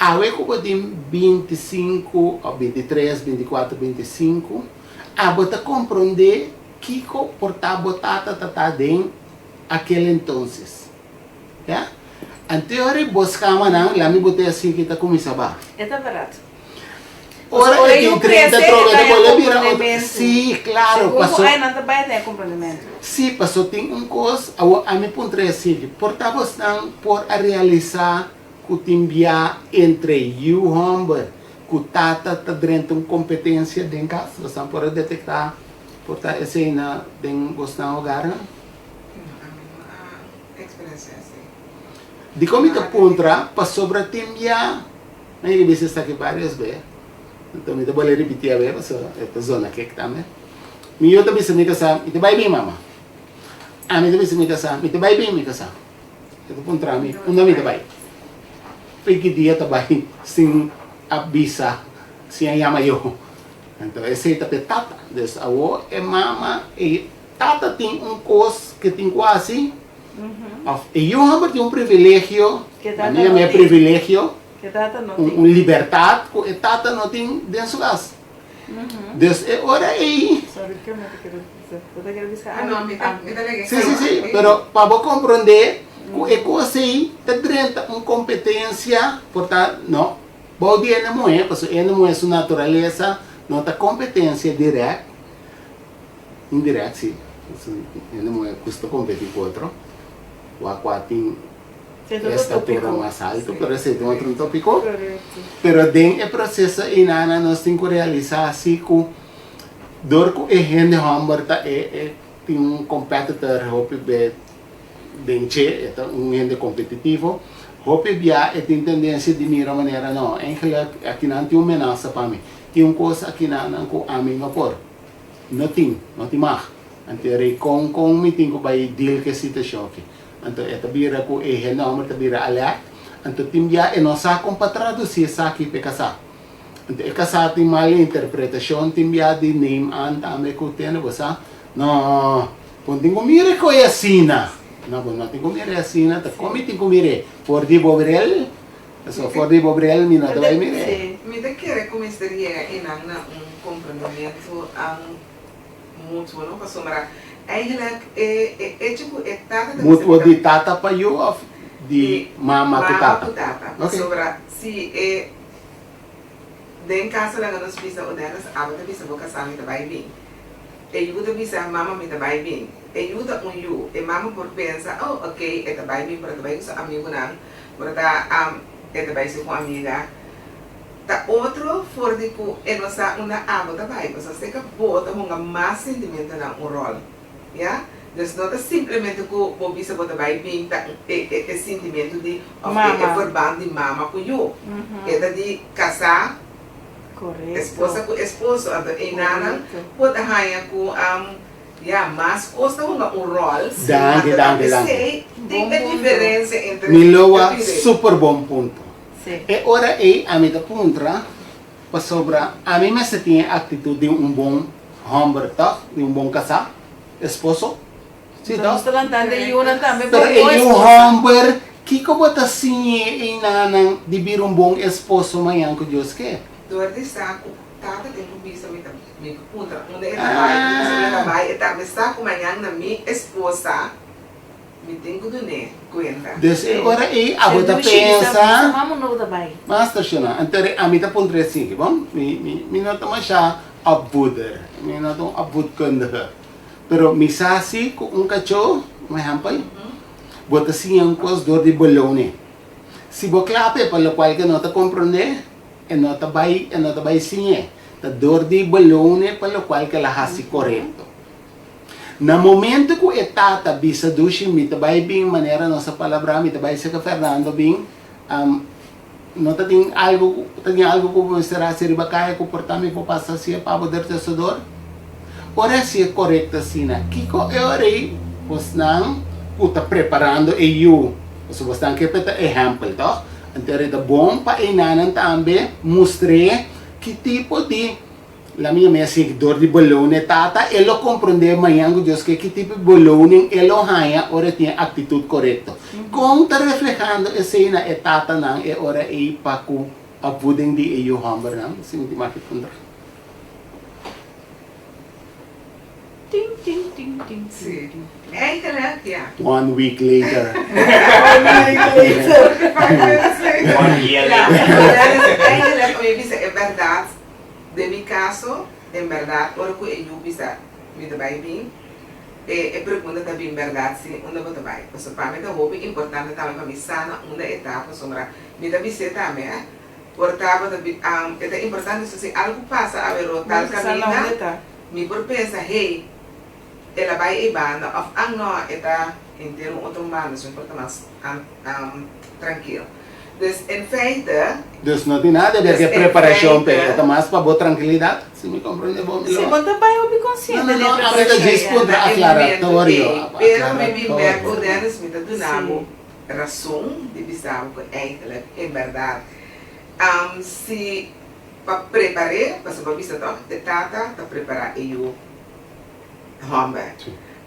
Awe ku bo tin 25 òf 23, 24, 25, abo ta komprondé kiko por ta bo tata ta ta den aquel entonces. Ya? Anto e ora e bos kamanan, lami bo te así ki ta kuminsá ba. E ta bèrdat. Ora Ora e tin yu 30 krese, e trobe ta ta haña bolbe bira otro. komprondementu. Sí, klaro, Segun ku paso. añanan ta bai, e ta haña komprondementu. Sí, paso tin un kos, awor ami puntra e así, por ta bosnan por a realisá ku tin bia entre yu hòmber ku tata ta drenta un kompetensia den kas? Bosnan por a detektá por ta esei na den bosnan hogarnan? No, ami no a eksperensiá esei. Dikon mi ta puntra? Pasobra tin bia, mi a bisa esaki varios be, anto mi ta bolbe ripití awe pasobra e ta zona kek tambe. Mi yu ta bisa mi kasá, mi ta bai bin mama. Ami ta bisa mi kasá, mi ta bai bin mi kasá. E ta puntra mi, unda mi ta bai? Piki dia ta bai sin a bisa, sin a yama yo. Anto esei ta p'e tata. Dus awor e mama, e tata tin un kos ke tin ku hasi, òf e yu hòmber tin un privilegio, Ke a tata mi no yama e tin. privilegio, Ke tata no un tin. un libertat ku e tata no tin den su kas. Dus e ora ei. Sorry, ke mi ta kere bisa? Bo ta kere bisa Ah, no, mi ta, mi ta lege Sí, sí, sí, kaba. pero pa bo komprondé ku e kos ei ta drenta un kompetensia por ta, no, bou di hende muhé, pasobra hende muhé su naturalesa no ta kompetensia dirèkt, indirèkt sí, pasobra hende muhé gusta kompetí ku otro, wak kua tin estatura mas alto, pero esei ta un otro tópiko. Pero den e proseso einana nos tin ku realisá si ku dor ku e hende hòmber ta e e tin un competitor hopi be den dje, e ta un hende kompetitivo, hopi bia e tin tendensia di mira manera no, eigenlijk akinan tin un menasa pa mi, tin un kos akinanan ku ami no por, no tin, no tin mag. Anto e rei kon kon mi tin ku bai deal ku e situashon aki? Anto e ta bira ku e hende hòmber ta bira alèrt. Anto tin bia e no sa kon pa tradusí esaki pa e kasá. Anto e kasá tin mal interpretashon, tin bia di neem aan tambe ku tende bo sa, No, bo no tin ku mira e koe asina. No, bo no tin ku mira e asina, ta kon mi tin ku mir'é? For di bo bril? Pasobra for di bo bril mi no ta bai mir'é. Mi ta kere ku mester yega einan na un komprendementu mutuo, no? Pasobra Eigenlijk e e hecho ku e tata ta bisa Mutuo mi di ta. tata pa yu of di mama ku Mama tata? ku tata. Ok. Pasobra si e den kaso laga nos bisa o Dennis abo ta bisa bo kasá mi ta bai bin. E yu ta bisa mama mi ta bai bin. E yu ta un yu. E mama por pensa oh ok e ta bai bin pero e ta bai ku su amigunan por ta e ta bai su ku amiga. Ta otro for di ku e no sa unda abo ta bai, pasobra seka bo ta hunga mas sentimentonan un ròl, ya. Dus no ta simplemente ku bo bisa bo ta bai bin ta e e sintimentu di òf e e verband di mama ku yu. E ta di kasá, esposa ku esposo. Anto einanan bo ta haña ku ya mas kos ta hunga un ròl. Danki, Anto ta danki, danki. p'esei tin e diferensia entre Mi loa super bon punto. E ora ei ami ta puntra, pasobra ami mester tin e aktitut di un bon hòmber tòg, di un bon kasá, esposo? Sí tòg? Pero e yu hòmber, kiko bo ta siñ'é einanan di bira un bon esposo mañan ku Dios ke? Dor di sa ku tata tin ku bisa mi ta mi ku puntra unda e ta bai, mi bisa mi ta bai, e tambe sa ku mañan na mi esposa. Mi tin ku dun'é kuenta. Des e ora ei abo ta pensa, Master Shona, anto ami ta puntra e sigui, bon, mi mi mi no ta masha opvoeder, mi no ta un opvoedkundige, pero mi sa si ku un kachó, un ehèmpel, bo ta siña un kos dor di beloné. Si bo klap'é pa lokual ke no ta komprondé, e no ta bai e no ta bai siñ'é. Ta dor di beloné pa lokual ke el a hasi korekto. Na momento ku e tata bisa Dushi mi ta bai bin manera nos a palabrá mi ta bai seka Fernando bin no ta tin algo ku ta tin algo ku bo mester hasi riba kaya ku por ta mi por pasa hasia pa bo der tesador? Ora hasi e korekto asina kiko e ora ei bosnan ku ta preparando e yu pasobra bosnan ke ta ehèmpel tòg anto e ta bon pa einanan tambe mustr'é ki tipo di La mi yama e seguidor di beloning tata, e lo comprende mañan cu Dios ke ki tipo di beloning e lo haña ora e tin e actitud corecto. Kon ta reflehando esei na e tatanan e ora ei pa ku opvoeding di e yu hòmbernan? Si mi tin maki puntra. Ting ting ting ting Sí. ting ting. Eigenlijk, ja. One week later. One week later. 45 minutes later. One year Ja, later. dat is eigenlijk, om je bisa e berdad, den mi caso, en berdad, ora ku e yu bisa mi ta bai bin, e e pregunta ta bin berdad si unda bo ta bai. Pasobra pa mi ta hopi importante tambe pa mi sa na unda e ta, pasobra mi ta bis'é tambe, eh, por ta bo ta bi, e ta importante so si algu pasa awe tal Bo ta sa na kaminda, unda e ta. Mi por pensa, hey, el a bai ei banda of ah no, e ta henter un otro banda, so mi por ta mas trankil. Dus en feite. Dus no tin nada di Dus e en preparashon p'e, feite. e ta mas pa bo trankilidat, si mi komprende bon, Si Milor. bo ta bai hopi No, konsiente no, di no, e a mi ta preparashon djis ya. puntra Na e momento aklaratorio, ei, pero mi bin bek ku aklaratorio. Dennis, mi ta duna bo Si. rason di bisa bo ku eigenlijk, en bèrdat, si Pa prepar'é, pasobra bo bisa tòg, e tata ta prepará e yu hòmber.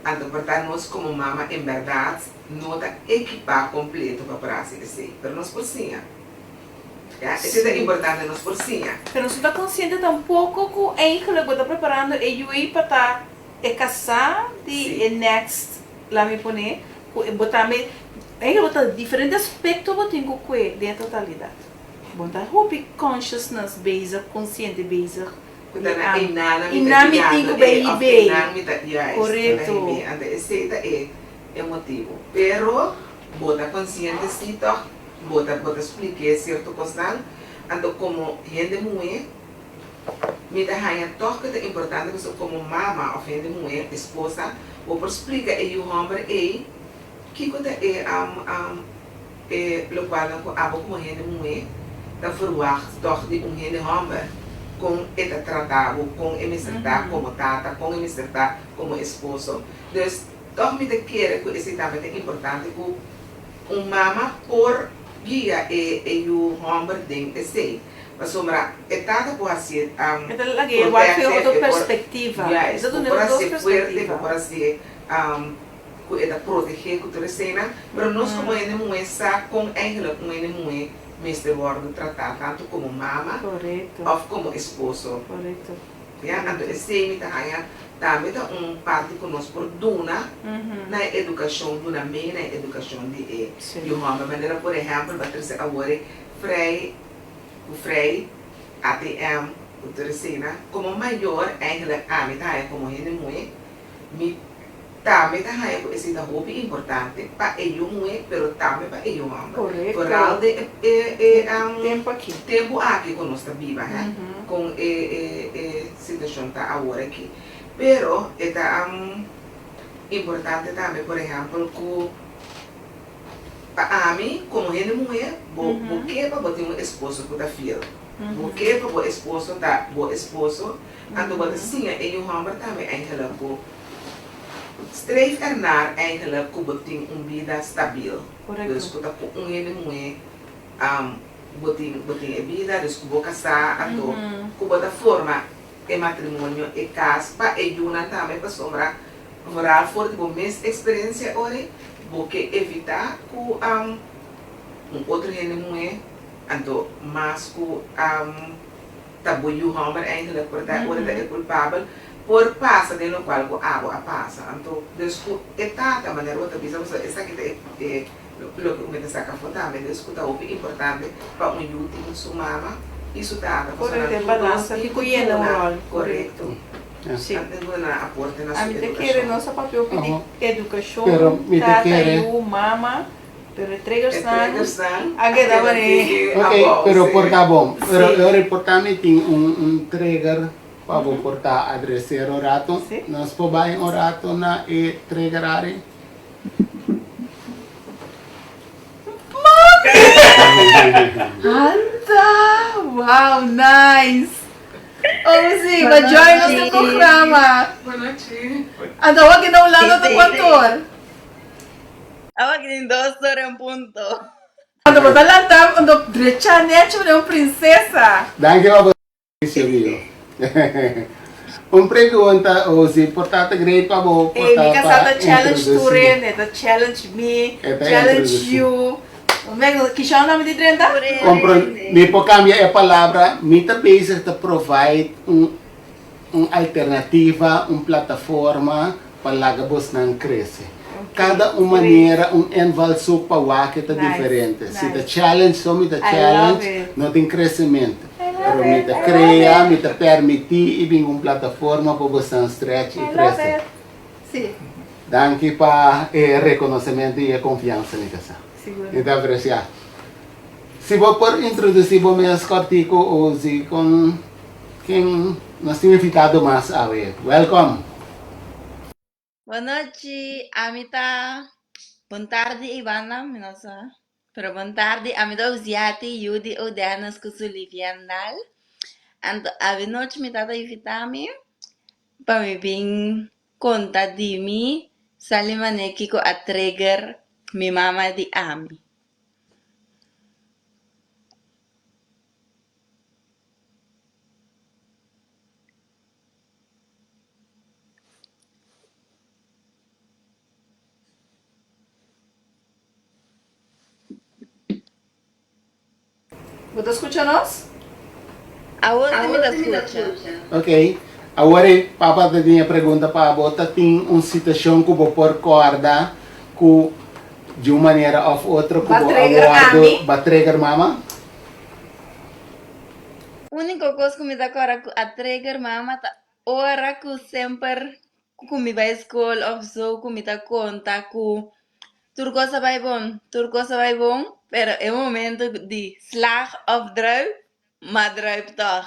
Anto por ta nos komo mama en bèrdat no ta ekipá kompleto pa por hasi esei, pero nos por siña. Ya, esei ta importante, nos por siña. Pero nos no ta konsiente tampoko ku eigenlijk bo ta preparando e yu ei pa ta e kasá di e next, laat mi pone, ku bo tambe, eigenlijk bo ta diferente aspekto bo tin ku kue den e totalidat. Bo ta hopi consciousness bezig, consciente bezig. Ku ta na einan mi ta ta guiando e e of einan mi ta juist Correcto. na hib'é. Anto esei ta e e motibu. Pero bo ta consciente si tòg, bo ta bo ta splik'é cierto kosnan. Anto komo hende muhé mi ta haña tòg ku ta importante pasobra komo mama of hende muhé, esposa, bo por splika e yu hòmber ei kiko ta e E lokualnan ku abo komo hende muhé ta ferwagt tòg di un hende hòmber, kon e ta trata bo, kon e mester ta komo tata, kon e mester ta komo esposo. Dus, tòg mi ta kere ku esei tambe ta importante ku un mama por guia e e yu hòmber den esei. Pasobra e tata por hasié E ta lag'é wak den otro perspektiva. E ta duna dos Juist, bo por hasié fuerte, perspektiva. bo por hasié ku e ta protegé ku tur eseinan, pero nos komo hende muhé sa kon eigenlijk un hende muhé mester wòrdu tratá tantu komo mama òf komo esposo. Ya, anto esei mi ta haña tambe ta un parti ku nos por duna na e edukashon, duna mee na e edukashon di e yu hòmber. Manera por ehèmpel bo a trese awor e frei ku frei ATM ku tur eseinan, komo mayor eigenlijk ami ta haña komo hende muhé mi Tambe ta haña ku esei ta hopi importante pa e yu muhé pero tambe pa e yu hòmber. Korekto. Foral den e e Tempu aki. tempu aki ku nos ta biba hè, kon e e e situashon ta awor aki. Pero e ta importante tambe por ehèmpel ku pa ami komo hende muhé bo bo ke pa bo tin un esposo ku ta fiel. Bo ke pa bo esposo ta bo esposo anto bo ta siña e yu hòmber tambe eigenlijk ku Streef ernaar eigenlijk ku bo tin un bida stabil. Korekto. Dus ku ta ku un hende muhé bo tin bo tin e bida, dus ku bo kasá anto ku bo ta forma e matrimonio, e kas pa e yunan tambe pasobra vooral for di bo mes eksperensia ori bo ke evitá ku un otro hende muhé anto mas ku ta bo yu hòmber eigenlijk por ta ora ta e kulpabel por pasa den lokual ku abo a pasa. Anto dus ku e tata manera bo ta bisa pasobra esaki ta e loke ku mi ta saka afó tambe dus ku ta hopi importante pa un yu tin su mama i su tata pasobra Korekto, e nan tur dos balansa tin ki ku ku yena un duna ròl. korekto Sí. nan tin ku duna aporte na su Ami ta kere edukashon. nos a papia hopi di Aho. edukashon, Pero mi ta tata, kere. yu, mama. Pero e E triggersnan triggersnan a keda manera. Ok, abou, pero sí. por ta bon. Pero Sí. e ora por ta mi tin un un trigger pa bo por ta adreser un rato. Sí. Nos por bai un rato na e trigger ari? Mami! Anta! Wow, nice! Oh sí, ba join nos den programa. Buenochi. Anto awor aki na Hulanda ta cuanto or? Awa ki tin dos ora en punto. Anto bo ta lanta anto drecha nechi manera un princesa. Danki pa bo servicio Bio. Un pregunta, Ozzy, por ta ta great pa bo por Ey, ta mi pa casá ta challenge tur introduci. hende, ta challenge mi, E ta challenge introduci. you. Mego, kisha un mi di 30? Compro, mi por cambia e palabra, mi ta bezig ta provide un un alternativa, un plataforma pa laga bosnan crece. Cada un manera, un invalshoek pa wak e ta diferente. Si ta challenge so mi ta challenge, no tin crecemento. Pero mi ta crea, mi ta permiti y bin un plataforma pa bosnan stretch y crece. Danki pa e reconocemento y e confiansa mi casa. Mi ta aprecia. Si bo por introduci bo mes cortico o si con ken nos tin invitado mas awe. Welcome. Bon nochi, ami ta Bon tardi Ivana, mi no sa, pero bon tardi, ami ta Uziati, yu di Odenas ku su Liviendal. Anto awe nochi mi tata invita mi pa mi bin konta di mi sali manera kiko a trigger mi mama di ami. Bo ta skucha nos? Awor si mi ta skucha. Ok. Awor e papa ta tin e pregunta pa bo. Ta tin un situacion cu bo por corda cu di un manera of otro cu Ba bo a trigger wordo ami? ba trigger mama? Úniko kos ku mi ta kòrda ku a trigger mama ta ora ku semper ku mi bai skol òf so ku mi ta konta ku tur kos a bai bon, tur kos a bai bon, pero e momento di slag òf druip, m'a druip tòg.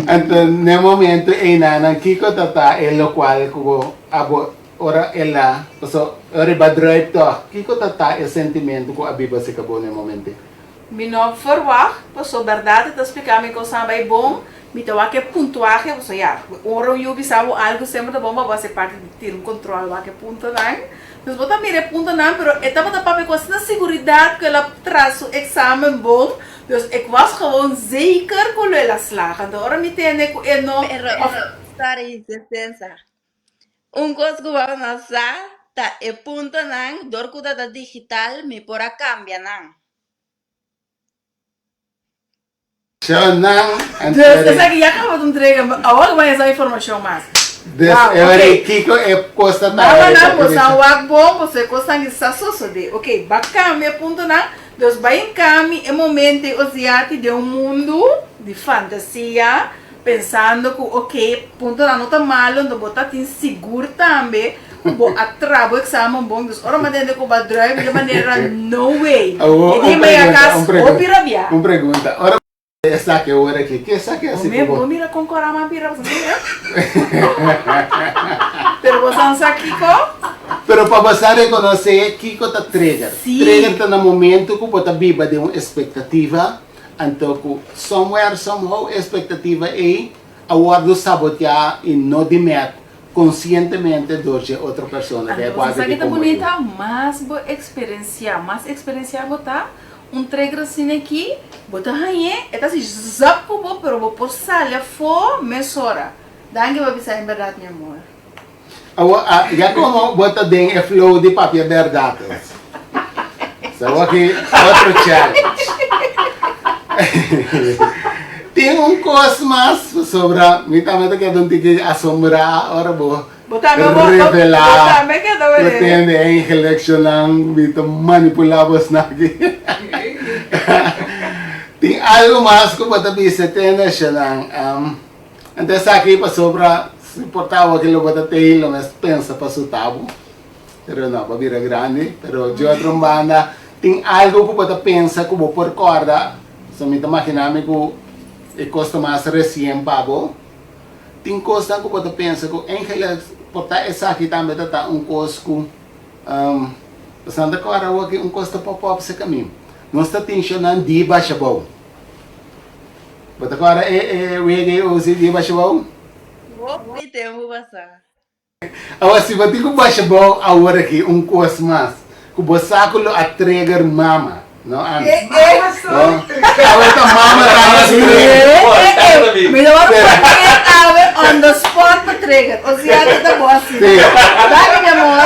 Anto n'e momento einanan kiko ta ta e lokual ku bo a bo ora el a paso ora e ba druip tòg kiko ta ta e sentimentu ku a biba serka bo n'e momento ei? Mi no verwagt paso bèrdat e ta splika mi kosnan bai bon mi ta wak e puntuahe paso ya ora un yu bisa bo algu semper ta bon pa bo hasi parti di tira un kontrol wak e puntonan. Dus bo ta mira e puntonan, pero e tabata papia ku asina siguridat ku el a traha su eksamen bon. Dus ik was gewoon zeker ku lo el a slaga. Anto ora mi tende ku e no Pero, of. sorry, Despensa. Un kos ku bo no sa ta e puntonan dor ku ta ta digital mi por a kambia nan. Shownan Dus anterior. esaki ya kaba ta un trega, awor ku bo haya sa informashon mas. Dus Wow, e ora ok. kiko e kos ta Mama tabata nan ku bo sa bisa. wak bon pasobra e kosnan ki sa sosode. Ok, ba kambia puntonan, dus bai enkami e momento ei Oziati den un mundu di fantasia, pensando ku ok, puntonan no ta malo, enton bo ta tin sigur tambe ku bo a tra bo examen bon, dus ora mi a tende ku bo a druip di manera no way. Awor, E un di mi a pregunta, kas un pregunta, hopi rabia. un pregunta. Ora bo esaki awor aki, ke esaki Bo hasi mi ku bo? bo mira kon kora mi a bira, bo sa mira? Pero bo sa sa kiko? Pero pa bo sa rekonosé kiko ta trigger. Sí. Trigger ta na momento ku bo ta biba den un espektativa, anto ku somewhere, somehow e espektativa ei a wòrdu saboteá i no di mèt Konsientemente dor dje otro persona den e Anto, kuadro sa di ki ta komo yu. bunita? Mas bo eksperensiá, mas eksperensiá bo ta, un trigger asina aki, bo ta hañ'é, e ta hasi zap ku bo, pero bo por sali afó mesora. Danki pa bisa en bèrdat, mi amor. Awor, ya komo bo ta den e flow di papia bèrdat, so awor aki otro challenge. Tin un kos mas pasobra mi tambe ta keda un tiki asombrá ora bo Bo tambe bo bo revelá tambe keda bo wene. tende engelekshonnan mi ta manipulá bosnan aki. Tin algu mas ku bo ta bisa tende shonnan? Anto esaki pasobra si por ta awor lo bo ta tei lo mes pensa pa su tabu pero no bo bira grandi pero di otro un banda tin algu ku bo ta pensa ku bo por kòrda so mi ta magina mi ku e kos ta mas resien pa bo tin kosnan ku bo ta pensa ku engelek por ta esaki tambe ta ta un kos ku pasobra ta kòrda awor ki un kos ta pop up serka mi nos ta tin shonnan di basha bou. Bo ta kòrda e e wega e osi di basha bou? Hopi tempu pasá. Awor si bo tin ku basha bou awor aki un kos mas ku bo sa ku lo a trigger mama, no ami. Mama so No? trigger. Awe ta mama ta hasi trigger. Mi ta wòrdu pone awe on the spot pa trigger. Osiati ta bo asina. Dale mi amor.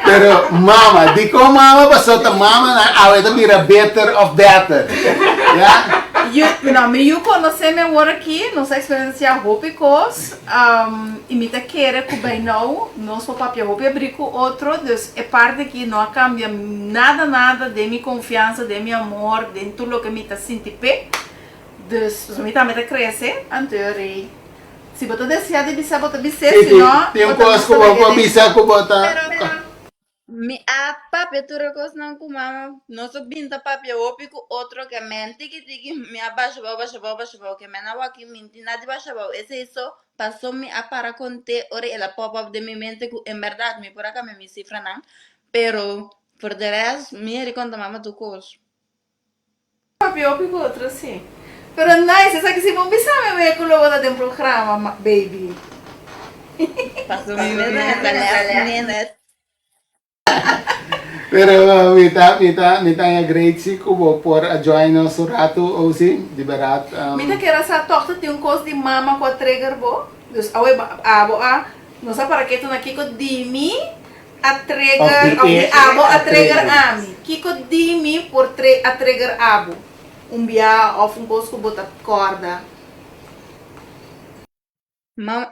Pero mama, dikon mama? Pasobra ta mama nan awe ta bira beter of better. Ya? Yu, no, mi yu konosé mi awor aki, nos a eksperensiá hopi kos, i mi ta kere ku by now nos por papia hopi abrí ku otro, dus e parti aki no a kambia nada nada den mi konfiansa, den mi amor, den tur loke mi ta sinti p'e. Dus, pasobra mi tambe ta krese, anto yo rei, si bo ta deseá di bisa bo ta bis'é, Sí, si no, tin bo un ta kos ku gusta bo lag'é por den. bisa ku bo ta. Pero Mi a papia tur e kosnan ku mama, nos a bin ta papia hopi ku otro ke men tiki tiki mi a basha bou basha bou basha bou ke men a wak minti na di basha bou esei so paso mi a para konte ora el a pop up den mi mente ku en bèrdat mi por a kambia mi sifranan pero for de rest mi a di konta mama tur kos. Papia hopi ku otro si. Pero nice esaki si bon bisa mi wea ku lo bo ta den programa baby. Paso mi mes a hasta last minute. Pero mi ta mi ta mi ta haña great si ku bo por a join nos un ratu Osi, di bèrdat. Mi ta kere sa tòg ta tin un kos di mama ku a trigger bo. Dus awe abo a nos a para ketu na kiko di mi a trigger Of of di di e abo a a trigger trigger. ami. Kiko di mi por tre a trigger abo? Un bia of un kos ku bo ta kòrda? Mam,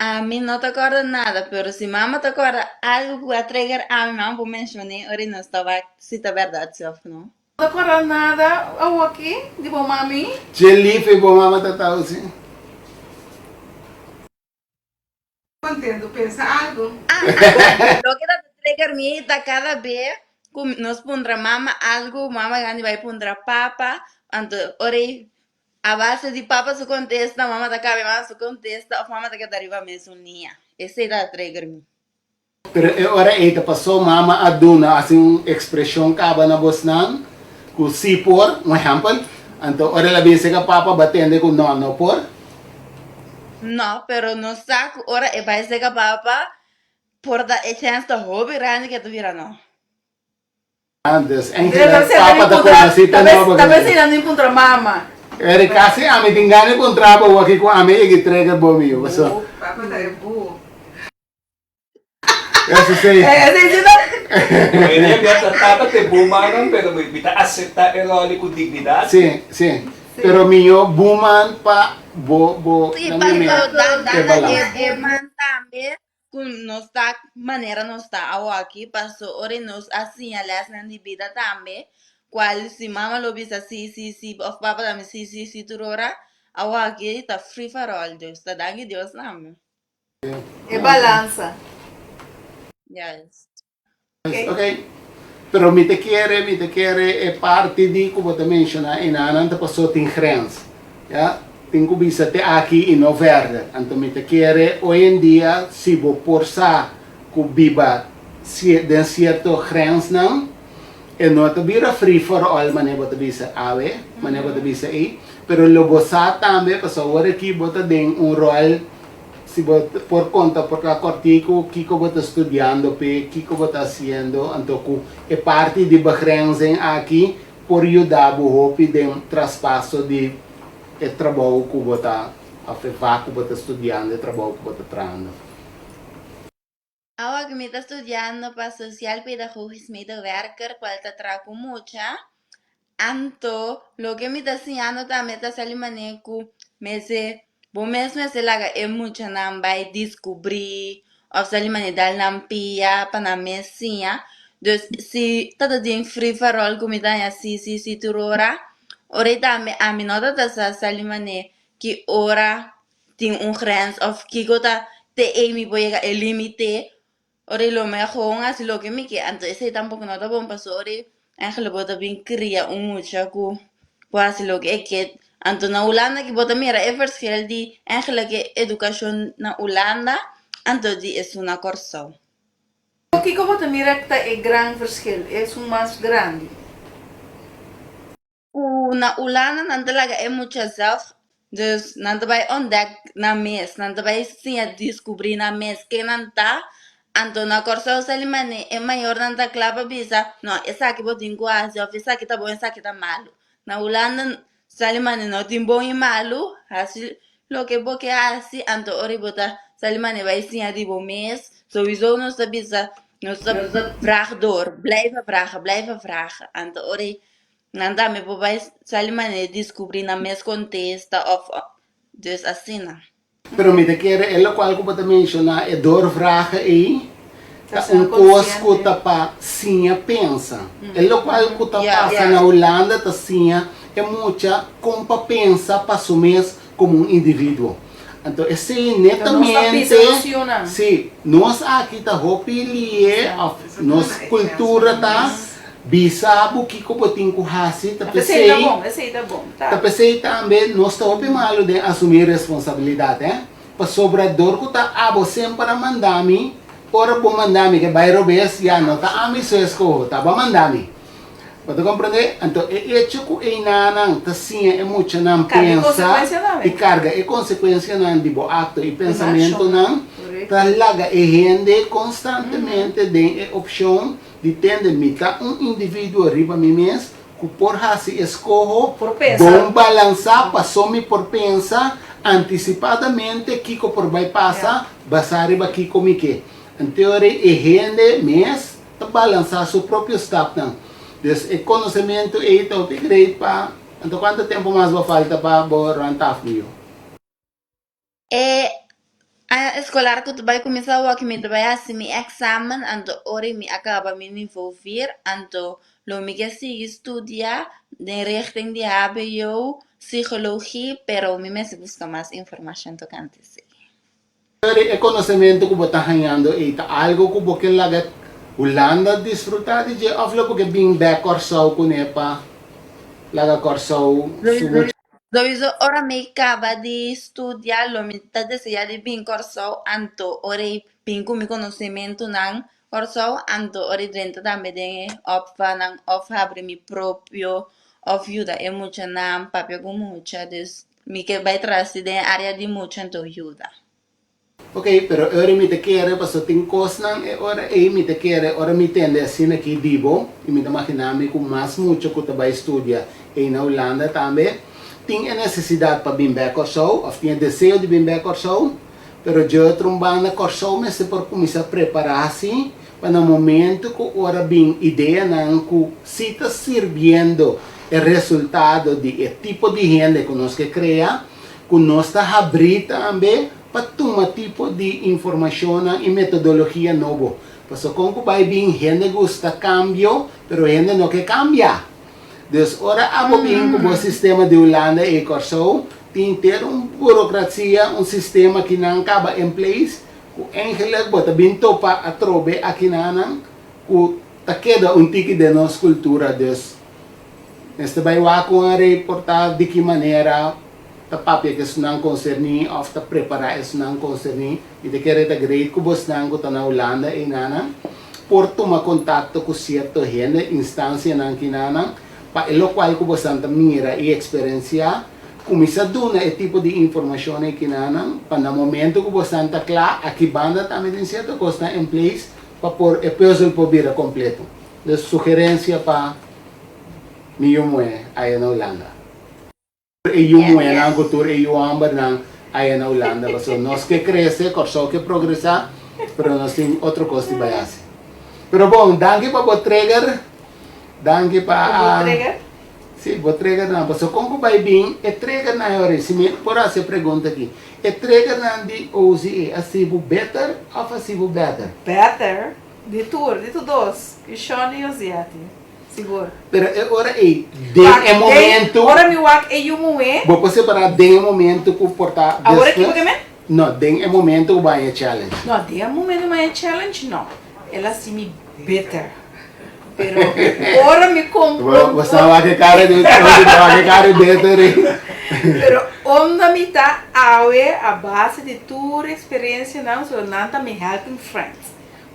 ami no ta kòrda nada, pero si mama ta kòrda algu ku a trigger ami, mama por menshon'é ora nos ta wak si ta bèrdat si òf no. No ta kòrda nada awoki di bo mami? Dje lif e bo mama ta tau si. Contento, pensa algo. Ah, ah, loke ta trigger mi ta cada be ku nos puntra mama algo, mama grandi bai puntra papa, anto ora ei a base di papa su contesta, mama ta cambia mama su contesta of mama ta keda riba mesun liña. Esei ta trigger mi. Pero e ora ei ta paso mama a duna asi un expresion caba na bosnan cu si por, un ehempel, anto ora el a bin seca papa ba tende cu no, no por. No, pero nos sa cu ora e bai seca papa, por ta e chens ta hopi grandi cu e ta bira no. Ah, dus eigenlijk papa ta conoci ta no Ta bes ei nan tin puntra mama. Eri casi ami tin gana di puntra bo waki cu ami e gi trigger bo mi paso. Papa ta e buo. Eso sí. Esei sí ta. Mayoria bia ta tata te bumannan pero mi ta acepta e rol cu dignidad. Sí, sí. Pero miyo buman pa bo bo Sí, nan mi paso e dana balans. e buman tambe cu nos ta manera nos ta awoki paso ora nos a siña lesnan di bida tambe cual si mama lo bisa sí sí sí of papa tambe sí sí sí tur ora awoki ta free for all dus ta danki Dios tambe. E balansa. Juist. Ok. Pero mi ta kere, mi ta kere e parti di ku bo ta menshoná enanan ta pasó tin grens. Ya, tin ku bisa te aki i no verder. Anto mi ta kere hoy en dia si bo por sa ku biba den sierto grensnan, e no ta bira free for all manera bo ta bisa awe, manera bo ta bisa ei, pero lo bo sa tambe pasobra awor aki bo ta den un ròl Si bo por konta por ta kòrtiku kiko bo ta studiando p'e, kiko bo ta hasiendo, anto ku e parti di begrenzing aki por yuda bo hopi den traspaso di e trabou ku bo ta òf e vak ku bo ta studiando, e trabou ku bo ta trahando. Awa ku mi ta studiando pa Sociaal Pedagogisch Medewerker kual ta traha ku mucha, anto loke mi ta siñando tambe ta sali manera ku mester bo mes mester laga e muchanan bai diskubrí òf sali manera dal nan pia pa nan mes siña. Dus si ta ta den free for all ku mi ta haña si si si tur ora, ora ei tambe ami no ta ta sa sali manera ki ora tin un grens of kiko ta te ei mi por yega e limite ora i lo mehor hasi loke mi ke anto esei tampoco no ta bon pasobra ora eigenlijk bo ta bin cria un mucha cu por hasi loke e ke anto na Hulanda aki bo ta mira e verschil di eigenlijk e educacion na Hulanda anto di esun na Corsou. Kiko bo ta mira ta e gran verschil esun mas grandi? Ku na Hulanda nan ta laga e mucha zelf, dus nan ta bai ontdek nan mes, nan ta bai siña diskubrí nan mes ken nan ta, anto na Kòrsou sali manera e mayornan ta kla pa bisa, no esaki bo tin ku hasi òf esaki ta bon esaki ta malu. Na Hulanda sali mane no tin bon i malu, hasi loke bo ke hasi, anto ora bo ta sali mane bai siña di bo mes, souiso nos ta bisa, nos ta vraag door, blijven vragen, blijven vragen, anto ora nan tambe por bai sali mane diskubri nan mes kontesta òf dus asina. Pero mi ta kere e lokual ku bo ta menshoná, e doorvragen ei, ta un kos ku ta pa siña pensa. E lokual ku ta pasa na Hulanda ta siña e mucha kon pa pensa pa su mes komo un individuo. Anto esei netamente, si, nos aki ta hopi lié òf nos kultura ta Bisa bo kiko bo tin ku hasi, ta p'esei, ta p'esei tambe nos ta hopi malu den asumí responsabilidat, eh. Pasobra dor ku ta abo semper a manda mi, ora bo manda mi ke bai robes, ya no ta ami su eskoho, ta abo a manda mi. Bo ta komprendé? Anto e echo ku einanan ta siña e muchanan pensa i karga e konsekuensianan di bo akto i pensamentunan, ta laga e hende konstantemente den e opshon Di tende mi ta un individuo riba mi mes ku por hasi eskoho bon balansá paso mi por pensa antisipadamente kiko por bai pasa basá riba kiko mi ke. Anteori e hende mes ta balansá su propio stapnan. Dus e konosementu ei ta hopi great pa anto kuantu tempu mas bo falta pa bo rond af mi yu? E aña eskolar ku ta bai kuminsá awor mi ta bai hasi mi èksamen, anto ora mi a kaba mi nivo vier, anto lo mi ke sigui studia den richting di hbo, psikologi, pero mi mester buska mas informashon tokante esei. Pero e konosementu ku bo ta hañando ei ta algu ku bo ke laga Hulanda disfrutá di dje òf lo bo ke bin bèk Kòrsou kuné pa laga Kòrsou su mucha? Souiso ora mi kaba di studia lo mi ta desea di bin Kòrsou anto ora ei bin ku mi konosementunan Kòrsou anto ora ei drenta tambe den e opvangnan òf habri mi propio òf yuda e muchanan papia ku mucha dus mi ke bai tras di den e área di mucha anto yuda. Ok, pero e ora mi ta kere paso tin kosnan e ora ei mi ta kere ora mi tende asina aki di bo i mi ta magina mi ku mas mucha ku ta bai studia ei na Hulanda tambe tin e nesesidat pa bin bek Kòrsou òf tin e deseo di bin bek Kòrsou pero dje otro un banda Kòrsou mester por kuminsá prepará si pa na momento ku ora bin ideanan ku si ta sirbiendo e resultado di e tipo di hende ku nos ke krea ku nos ta habrí tambe pa tuma tipo di informashonnan i metodologia nobo. Pasobra kon ku bai bin hende gusta kambio, pero hende no ke kambia. Dus ora abo bin ku bo sistema di Hulanda ei Kòrsou, tin ter un burokrasia, un sistema ki nan kaba en place, ku eigenlik bo ta bin topa atrobe akinanan ku ta keda un tiki den nos kultura. Dus Mester bai wak ku un rei por ta di ki manera ta papia ku esnan konserní òf ta prepará esnan konserní. Mi ta kere ta great ku bosnan ku ta na Hulanda einanan por tuma kontakto ku sierto hende, instansianan kinanan, pa e lokual ku bosnan ta mira i eksperensiá, kuminsá duna e tipo di informashon ei kinanan pa na momento ku bosnan ta kla, aki banda tambe tin sierto kosnan en place pa por e pùzel por bira kompleto. Dus sugerensia pa mi yu muhé aya na Hulanda. Tur e yu muhénan ku tur e yu hòmbernan aya na Hulanda pasobra nos ke krese, Kòrsou ke progresá, pero nos tin otro kos di bai hasi. Pero bon, danki pa bo trigger, danki pa Bo trigger? Sí, bo triggernan, pasobra kon ku bai bin e triggernan e ora ei, si mi por hasi e pregunta aki, e triggernan di OZE a sibu beter òf a sibu bèter? Better. Di tur, di tur dos, i Shon i Oziati, sigur. Pero e ora ei, den e momento. Ora mi wak e yu muhé. Bo por separá den e momento ku por ta despues. Awor aki bo ke men? No, den e momento ku bo haña challenge. No, den e momento ku mi haña challenge, no. El a hasi mi bitter. Pero ora mi kompro. Bo sa wak e kara di, bo wak e kara di bitter ei. Pero unda mi ta awe a base di tur eksperensianan, so nan ta mi helping friends.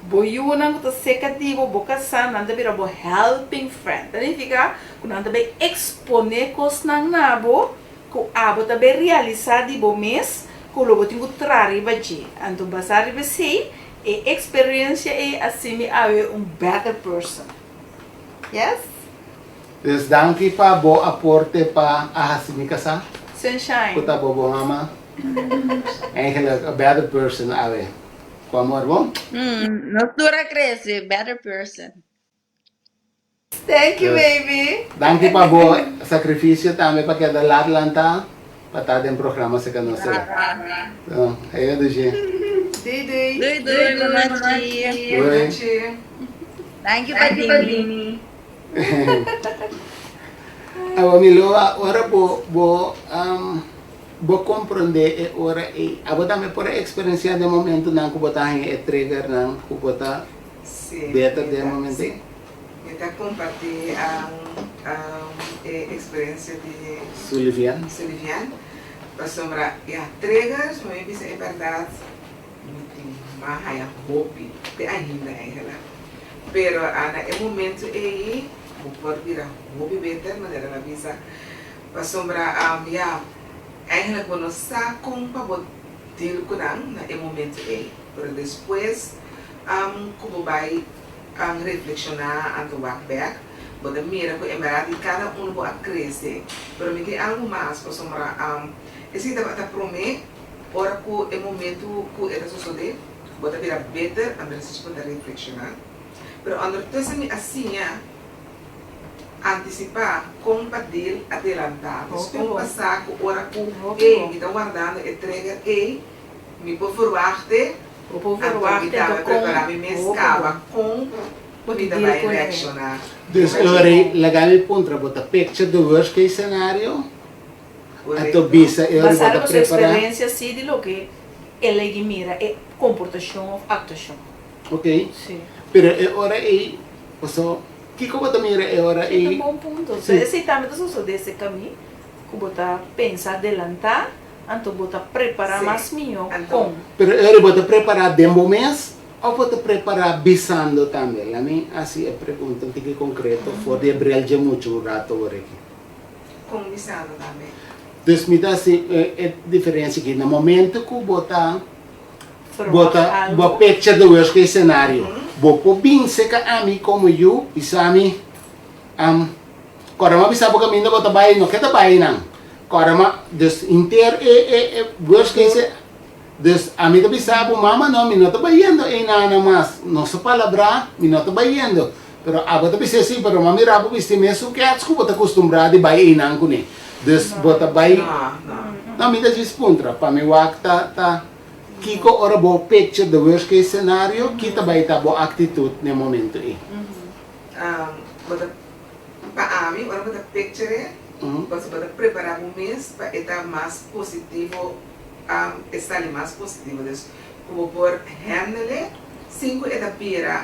Bo yunan ku ta seka di bo, bo kasá, nan ta bira bo helping friend. Ta nifiká ku nan ta bai eksponé kosnan na bo ku abo ta bai realisá di bo mes ku lo bo tin ku traha riba dje. Anto basá riba esei, e eksperensia ei a hasi mi awe un better person. Yes. Dus danki pa bo aporte pa a hasi mi kasá. Sunshine. Ku ta bo bo mama. Eigenlijk a better person awe. Ku amor bon? Nos tur a krese better person. Thank you baby. Danki pa bo sacrificio tambe pa keda laat lanta pa ta den programa cerca nos. So, heyo dushi. Doei doei. Doei doei, bon nochi. Doei. Thank you pa dimi. Awa mi loa ora bo bo um, bo comprende e ora ei. Abo tambe por a experiencia den momentonan cu bo ta haña e triggernan cu bo ta Sí, beter mi den ta, momento sí. ei? Mi ta comparti e experiencia di Sulivian. Sulivian, pasobra ya triggers, pa mi bisa e berdad, mi tin mas haya hopi, te ainda eigenlijk. Pero na e momento ei bo por bira hopi beter, manera el a bisa, pasobra ya eigenlijk bo no sa con pa bo deal cu nan na e momento ei, pero despues ku bo bai reflekshoná anto wak bèk, bo ta mira ku en bèrdat di kada unu bo a krese. Pero mi tin algu mas pasobra esei tabata promé ora ku e momentu ku e ta sosodé, bo ta bira beter anto despues bo ta reflekshoná. Pero ondertussen mi a siña antisipá kon pa deal adelantá, dus kon pa sa ku ora ku ey mi ta wardando e trigger ey, Mi por verwachté, Bo por anto mi verwachté tambe anto kon prepará mi mes hopi kaba bon. kon Bo mi ta ta deal bai ku ne. reakshoná. Dus Bo ora ei laga mi puntra, bo ta picture the worst case scenario? Anto Korekto. bisa e ora bo Basado ta na su prepará? eksperensia si di loke el a yegi mira e komportashon òf aktuashon. Ok. Si. Pero e ora ei, paso kiko bo ta mira e ora Si, ta un ei? bon punto. Si. Esei tambe ta sosodé serka mi, ku bo ta pensa adelantá. Anto bo ta prepará Sí, mas mihó anto. kon? Pero ora bo ta prepará den bo mes òf bo ta prepará bisando tambe? La mi hasi e pregunta un tiki konkreto for di e brel dje muchu rato ora aki. Kon bisando tambe? Dus mi ta hasi e diferensia aki. Na momento ku bo ta bo Verwacht ta bo algu? picture the worst case scenario, bo por bin serka ami komo yu bisa mi, Kòrda mi a bisa bo kaminda bo ta bai, no ke ta bai nan. Kòrda mi a, dus henter e e e worst case, dus ami ta bisa bo mama no, mi no ta bayendo einana mas, nos a palabrá, mi no ta bayendo. Pero abo ta bisa si, pero mi a mira bo bisti mesun kèts ku bo ta kustumbrá di bai einan kuné. Dus bo ta bai, no mi ta djis puntra, pa mi wak ta ta kiko ora bo picture the worst case scenario, ki ta bai ta bo aktitut n'e momento ei. Bo ta pa ami ora bo ta picture pasobra bo ta prepara bo mes pa e ta mas positivo e sali mas positivo dus ku bo por handle sin ku e ta bira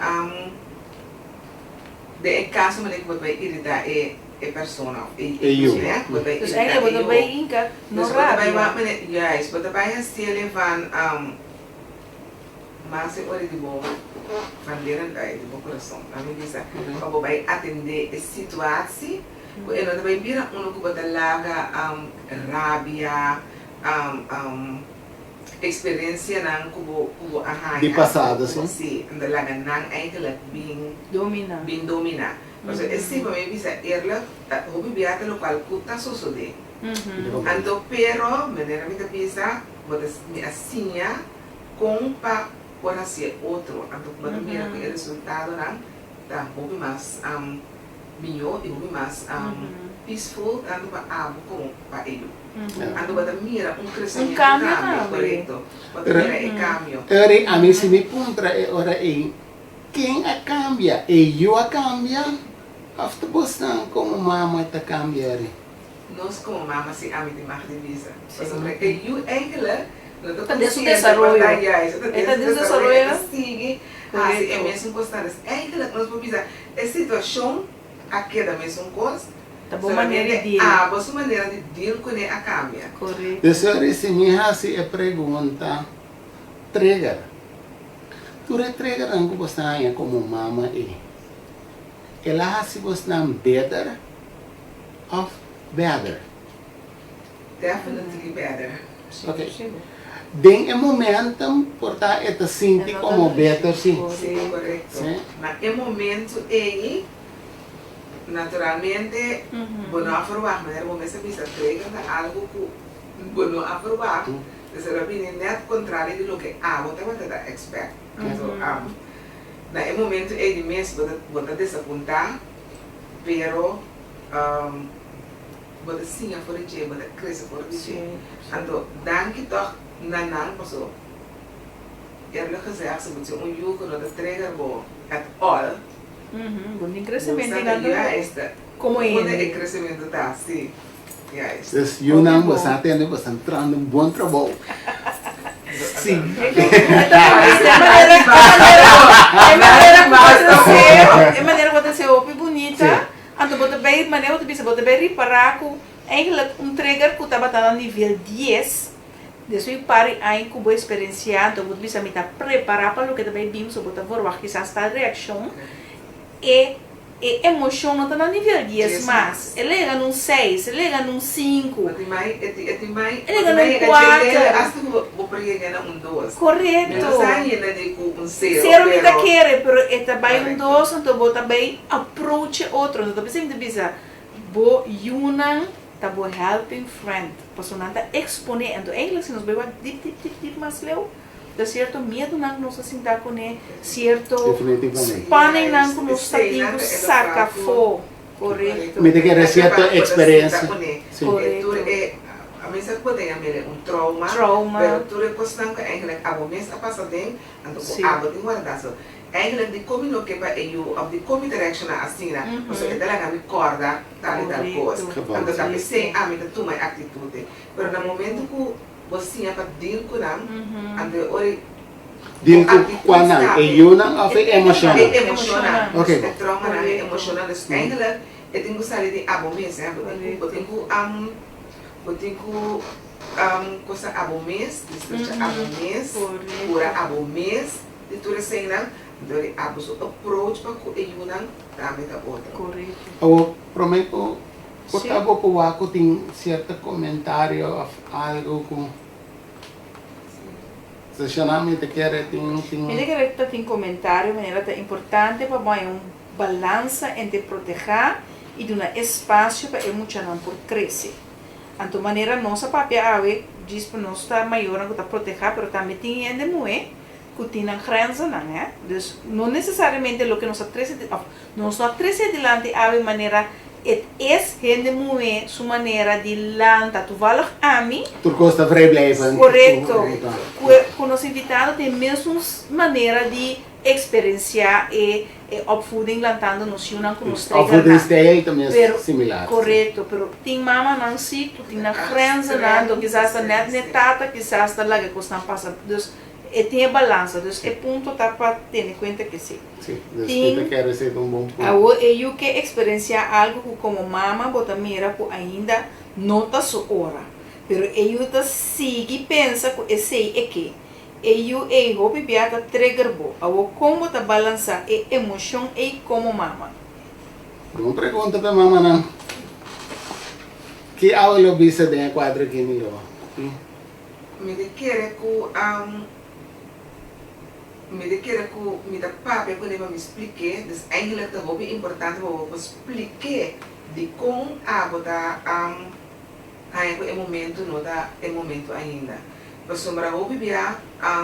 den e kaso manera ku bo ta bai irita e e persona of e yu ku bo ta bai Dus irita eigenlijk e bo ta yu bai hinka no dus bo ta bai rabia. wak manera juist bo ta bai hasiel van Mas e ora di bo bandera ta di bo kurason. Nan mi bisa pa bo bai atendé e situatie ku e no ta bai bira unu ku bo ta laga rabia, eksperensianan ku bo ku bo a haña. Di pasado, si. Si, nan ta laga nan eigenlijk bin Dominá. bin dominá. Pasobra esei pa mi bisa eerlijk ta hopi bia ta lokual ku ta sosodé. Anto pero manera mi ta bisa bo ta mi a siña. Kon pa por hasié otro, anto ku bo ta mira ku e resultadonan ta hopi mas mihó i hopi mas peaceful tantu pa abo komo pa e yu. Anto bo ta mira un kresementu tambe, korekto. Bo ta mira e kambio. Ora ei ami si mi puntra e ora ei, ken a kambia? E yu a kambia òf ta bosnan komo mama ta kambia ri? Nos komo mama si ami tin mag di bisa. Pasobra e yu eigenlijk no ta Ta den su konsiente desaroyo. por ta juist, e ta E ta den den su su desaroyo, e desaroyo. ta sigui hasi e Korekto. mesun kosnan. Dus eigenlijk nos por bisa e situashon a keda mesun kos, Ta bo manera di solamente deal. abo su manera di deal kuné a kambia. Korekto. Dus ora si mi hasi e pregunta, trigger. Tur e triggernan ku bo sta haña komo mama ei, el a hasi bosnan beter of better? Definitely better. Ok. Den e momentum por ta e ta sinti como beter si. Si, correcto. Si. Na e momento ei, Naturalmente, bo no a verwacht, manera bo mes a bisa, trigger ta algo ku bo no a verwacht, dus el a bini nèt kontrario di loke abo tabata ta expect. So, na e momento ei di mes bo ta bo ta desapuntá, pero bo ta siña for di dje, bo ta krese for di dje. Anto, danki tòg na nan, paso eerlijk gezegd, si bo tin un yu ku no ta trigger bo at all, Bo tin crecemento y nan ta como hende. E crecemento ta, si. Juist. Dus yunan bo sa tende bo sta trahando un bon trabou. Si. E manera ku bo ta ser, e manera ku bo ta ser hopi bunita, anto bo ta bay, manera bo ta bisa, bo ta bay ripara ku eigenlijk un trigger ku tabata na nivel dies, Despues un par di aña ku bo eksperensiá, anto bo ta bisa mi ta prepará pa loke ta bai bin, so bo ta verwagt kisas tal reakshon. E e emoshon no ta na nivel dies mas, e lega na un seis, e lega na un sinku, e lega na un kuater. Korekto. Sero mi ta kere, pero e ta bai un dos, anto bo ta bai approach e otro. Anto ta bisa mi ta bisa bo yunan ta bo helping friend pasobra nan ta expone anto eigenlijk si nos bay wak dip dip dip dip mas leu ta cierto miedonan ku nos ta sinta kuné cierto spanningnan ku nos ta tin ku saca afó korekto. Mi ta kere cierto experiencia si. Korekto. A mesa ku bo ta yam'e un trauma pero tur e kosnan ku eigenlijk abo mes a pasa den anto ku abo tin warda so Eigenlijk di kon mi no ke pa e yu of di kon mi ta reakshoná asina, pasobra e ta laga mi kòrda tal i tal kos. Anto ta p'esei ami ta tuma e aktitut ei. Pero na momentu ku bo siña pa deal ku nan, anto e ora bo Deal ku aktitut kua nan? stap E yunan òf e emoshonnan? E emoshonnan. Oké, E bon. traumanan, e emoshonnan. Dus eigenlijk e tin ku sali di abo mes, hè. Bo tin ku, bo tin ku, bo tin ku kosa abo mes, disfruta abo mes, kura abo mes. Di tur eseinan, dor di abo su approach pa ku e yunan tambe ta otro. Korekto. Awor, promé ku por ta bo por wak ku tin sierto komentario òf algu ku Sashana mi ta kere tin tin. Mi ta kere ta tin komentario manera ta importante pa bo haña un balansa entre protehá i duna espasio pa e muchanan por krese. Anto manera nos a papia awe djis pa nos ta mayornan ku ta protehá pero tambe tin hende muhé ku tin nan grenzennan hè. Dus no nesesariamente loke nos a trese òf nos no a trese dilanti awe manera et es hende muhé su manera di lanta. Toevallig ami. Tur kos ta vrijblijvend. Korekto. Ku ku nos invitado tin e mesun manera di eksperensiá e e opvoeding lantando nos yunan ku nos triggernan. Opvoedingsstijl ta mes Pero similar. korekto, pero tin mamanan si ku tin nan grenzennan, anto kisas ta nèt n'e tata kisas ta laga e kosnan pasa. Dus e tin e balansa, dus e punto ta pa tene kuenta ke si. Si, dus Tin mi ta kere esei ta un bon punto. Awor e yu ke eksperensiá algu ku komo mama bo ta mira ku ainda no ta su ora, pero e yu ta sigui pensa ku esei e ke. E yu ei hopi bia ta trigger bo. Awor kon bo ta balansá e emoshon ei komo mama? Bon pregunta pa e mamanan. Ki awe lo bisa den e kuadro aki mi lo? Mi ta kere ku mi ta kere ku mi ta papia kuné pa mi splik'é, dus eigenlijk ta hopi importante pa bo por splik'é dikon abo ta haña ku e momento no ta e momento ainda. Pasobra hopi bia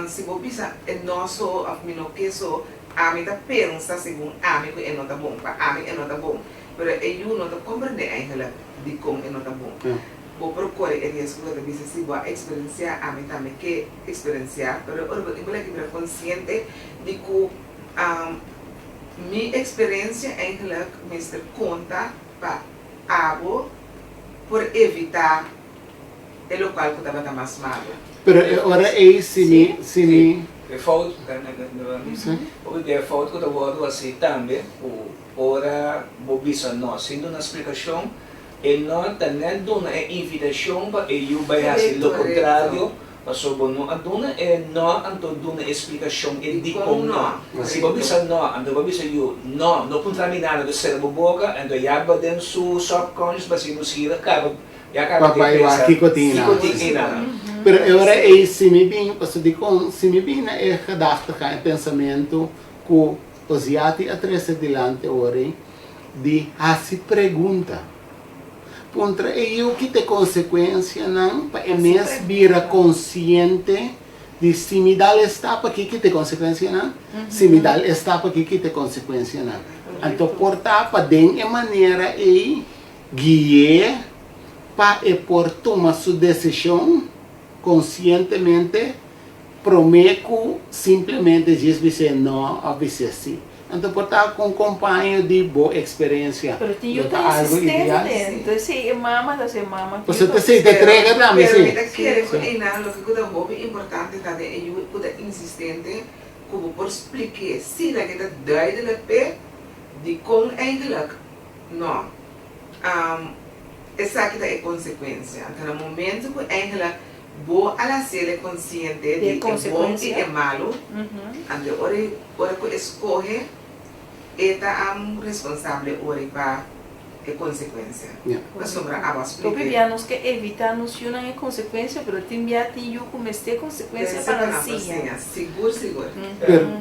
si bo bisa e no so òf mi no ke so, ami ta pensa segun ami ku e no ta bon, pa ami e no ta bon, pero e yu no ta komprendé eigenlijk dikon e no ta bon. Bo por kore e riesgo ku ta bisa si bo a eksperensiá, ami tambe ke eksperensiá, pero ora bo tin ku laki bira konsiente di ku mi eksperensia eigentlik mester konta pa abo por evitá e lokual ku tabata mas malu. Pero e ora ei si mi, si mi. E fout, e fout ku ta wòrdu hasi tambe ku ora bo bisa no sin duna splikashon, E no ta net duna e invitashon pa e yu bai hasi lo kontrario, pasobra bo no a duna e no, anto duna e splikashon e dikon no. Si bo bisa no, anto bo bisa yu, no, no puntra mi nada, anto sera bo boka, anto ya ba den su subconscious ba si nuskira kaba, ya kaba Pa den bai wak pensa kiko tin kiko tin einan. Pero e ora ei si mi bin, pasobra dikon si mi bin na e gedachtegang, e pensamentu ku Oziati a trese dilanti ora ei. di hasi pregunta. Puntra e yu ki ta e konsekuensianan pa e mes bira konsiente di si mi dal e stap aki ki ta e konsekuensianan, si mi dal e stap aki ki ta e konsekuensianan. Anto por ta pa den e manera ei gui'é pa e por tuma su desishon konsientemente promé ku simplemente djis bis'é no òf bis'é sí. Anto por ta ku un kompaño di bo eksperensia Pero tin lo yu ta ta algu ideal. insistente, entonces si e mama ta si e mama Pasobra ta esei ta trega tambe Pero si. mi ta kere ku einan loke ku ta hopi importante ta den e yu ku ta insistente ku bo por splik'é si nan ke ta duidelijk p'e dikon eigenlijk no esaki ta e konsekuensia. Anto na momento ku eigenlijk Bo a haciele consciente di e bon y e malu, anto ora ora cu e scoge e ta responsable ora pa e consecuencia. Pasobra abo a splica. Hopi bia nos ke evita nos yunan e consecuencia, pero tin bia tin yu cu mester e consecuencia pa nan siña. Sigur sigur.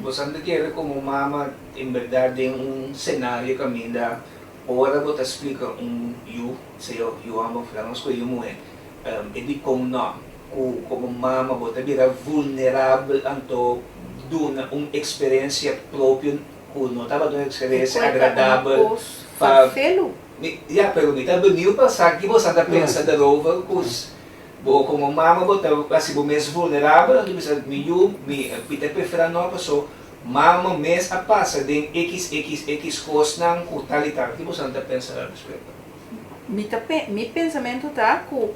Bo sa ta kere como mama en berdad den un scenario caminda ora bo ta splica un yu, sea yu homber of laga nos cu e yu muhe, E dikon no? Ku komo mama bo ta bira vulnerabel anto duna un eksperensia propio ku no tabata un eksperensia agradabel pa Ya, pero mi ta beniu pa sa ki boso ta pensa darover ku bo komo mama bo ta hasi bo mes vulnerabel anto bisa mi yu mi ta prefera no paso mama mes a pasa den xxx kosnan ku tal i tal. Ki boso ta pensa al respekto? Mi ta mi pensamentu ta ku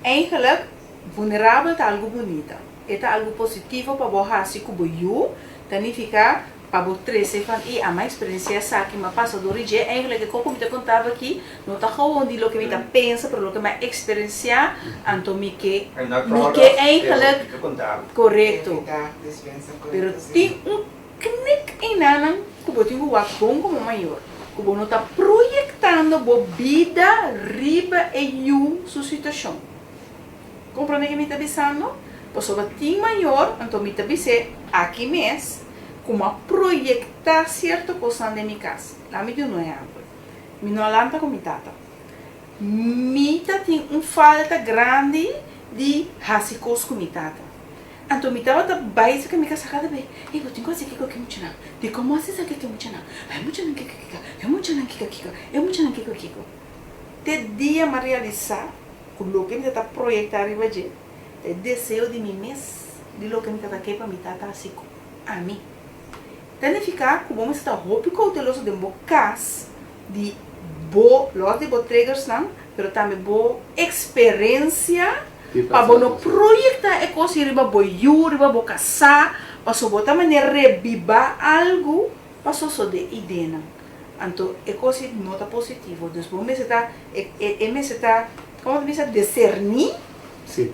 eigenlijk vulnerabel ta algu bunita. E ta algu positivo pa bo hasi ku bo yu, ta nifiká pa bo trese van ey a mi a eksperensiá esaki, mi a pasa dor di dje. Eigenlijk e kos ku mi ta konta bo aki no ta gewoon di loke mi ta pensa pero loke mi a eksperensiá, anto mi ke mi ke eigenlijk korekto. Pero tin un Knik einanan ku bo tin ku wak bon komo mayor, ku bo no ta proyektando bo bida riba e yu su situashon. Komprondé ke mi ta bisando? Pasobra tin mayor, anto mi ta bis'é aki mes, ku mi a proyektá sierto kosnan den mi kas. Laat mi duna un ehèmpel. Mi no a lanta ku mi tata. Mi ta tin un falta grandi di hasi kos ku mi tata. Anto mi tabata bai esaki mi casa cada be, ey bo tin cu haci kiko ki muchanan, di como haci esaki ki muchanan, e muchanan kiko kiko, e muchanan kiko kiko, e muchanan kiko kiko. Te dia m'a realisa cu loke mi ta ta proyecta riba dje ta e deseo di mi mes di loke mi ta ta ke pa mi tata haci cu ami. Ta nifica cu bo mester ta hopi cauteloso den bo cas di bo, los di bo triggersnan, pero tambe bo experencia Pa bo no proyecta e cos riba bo yu, riba bo casá, paso bo ta manera rebiba algo pa sosode idenan. Anto e cos no ta positivo. Dus bo mester ta, e mester ta, como ta bisa, decerni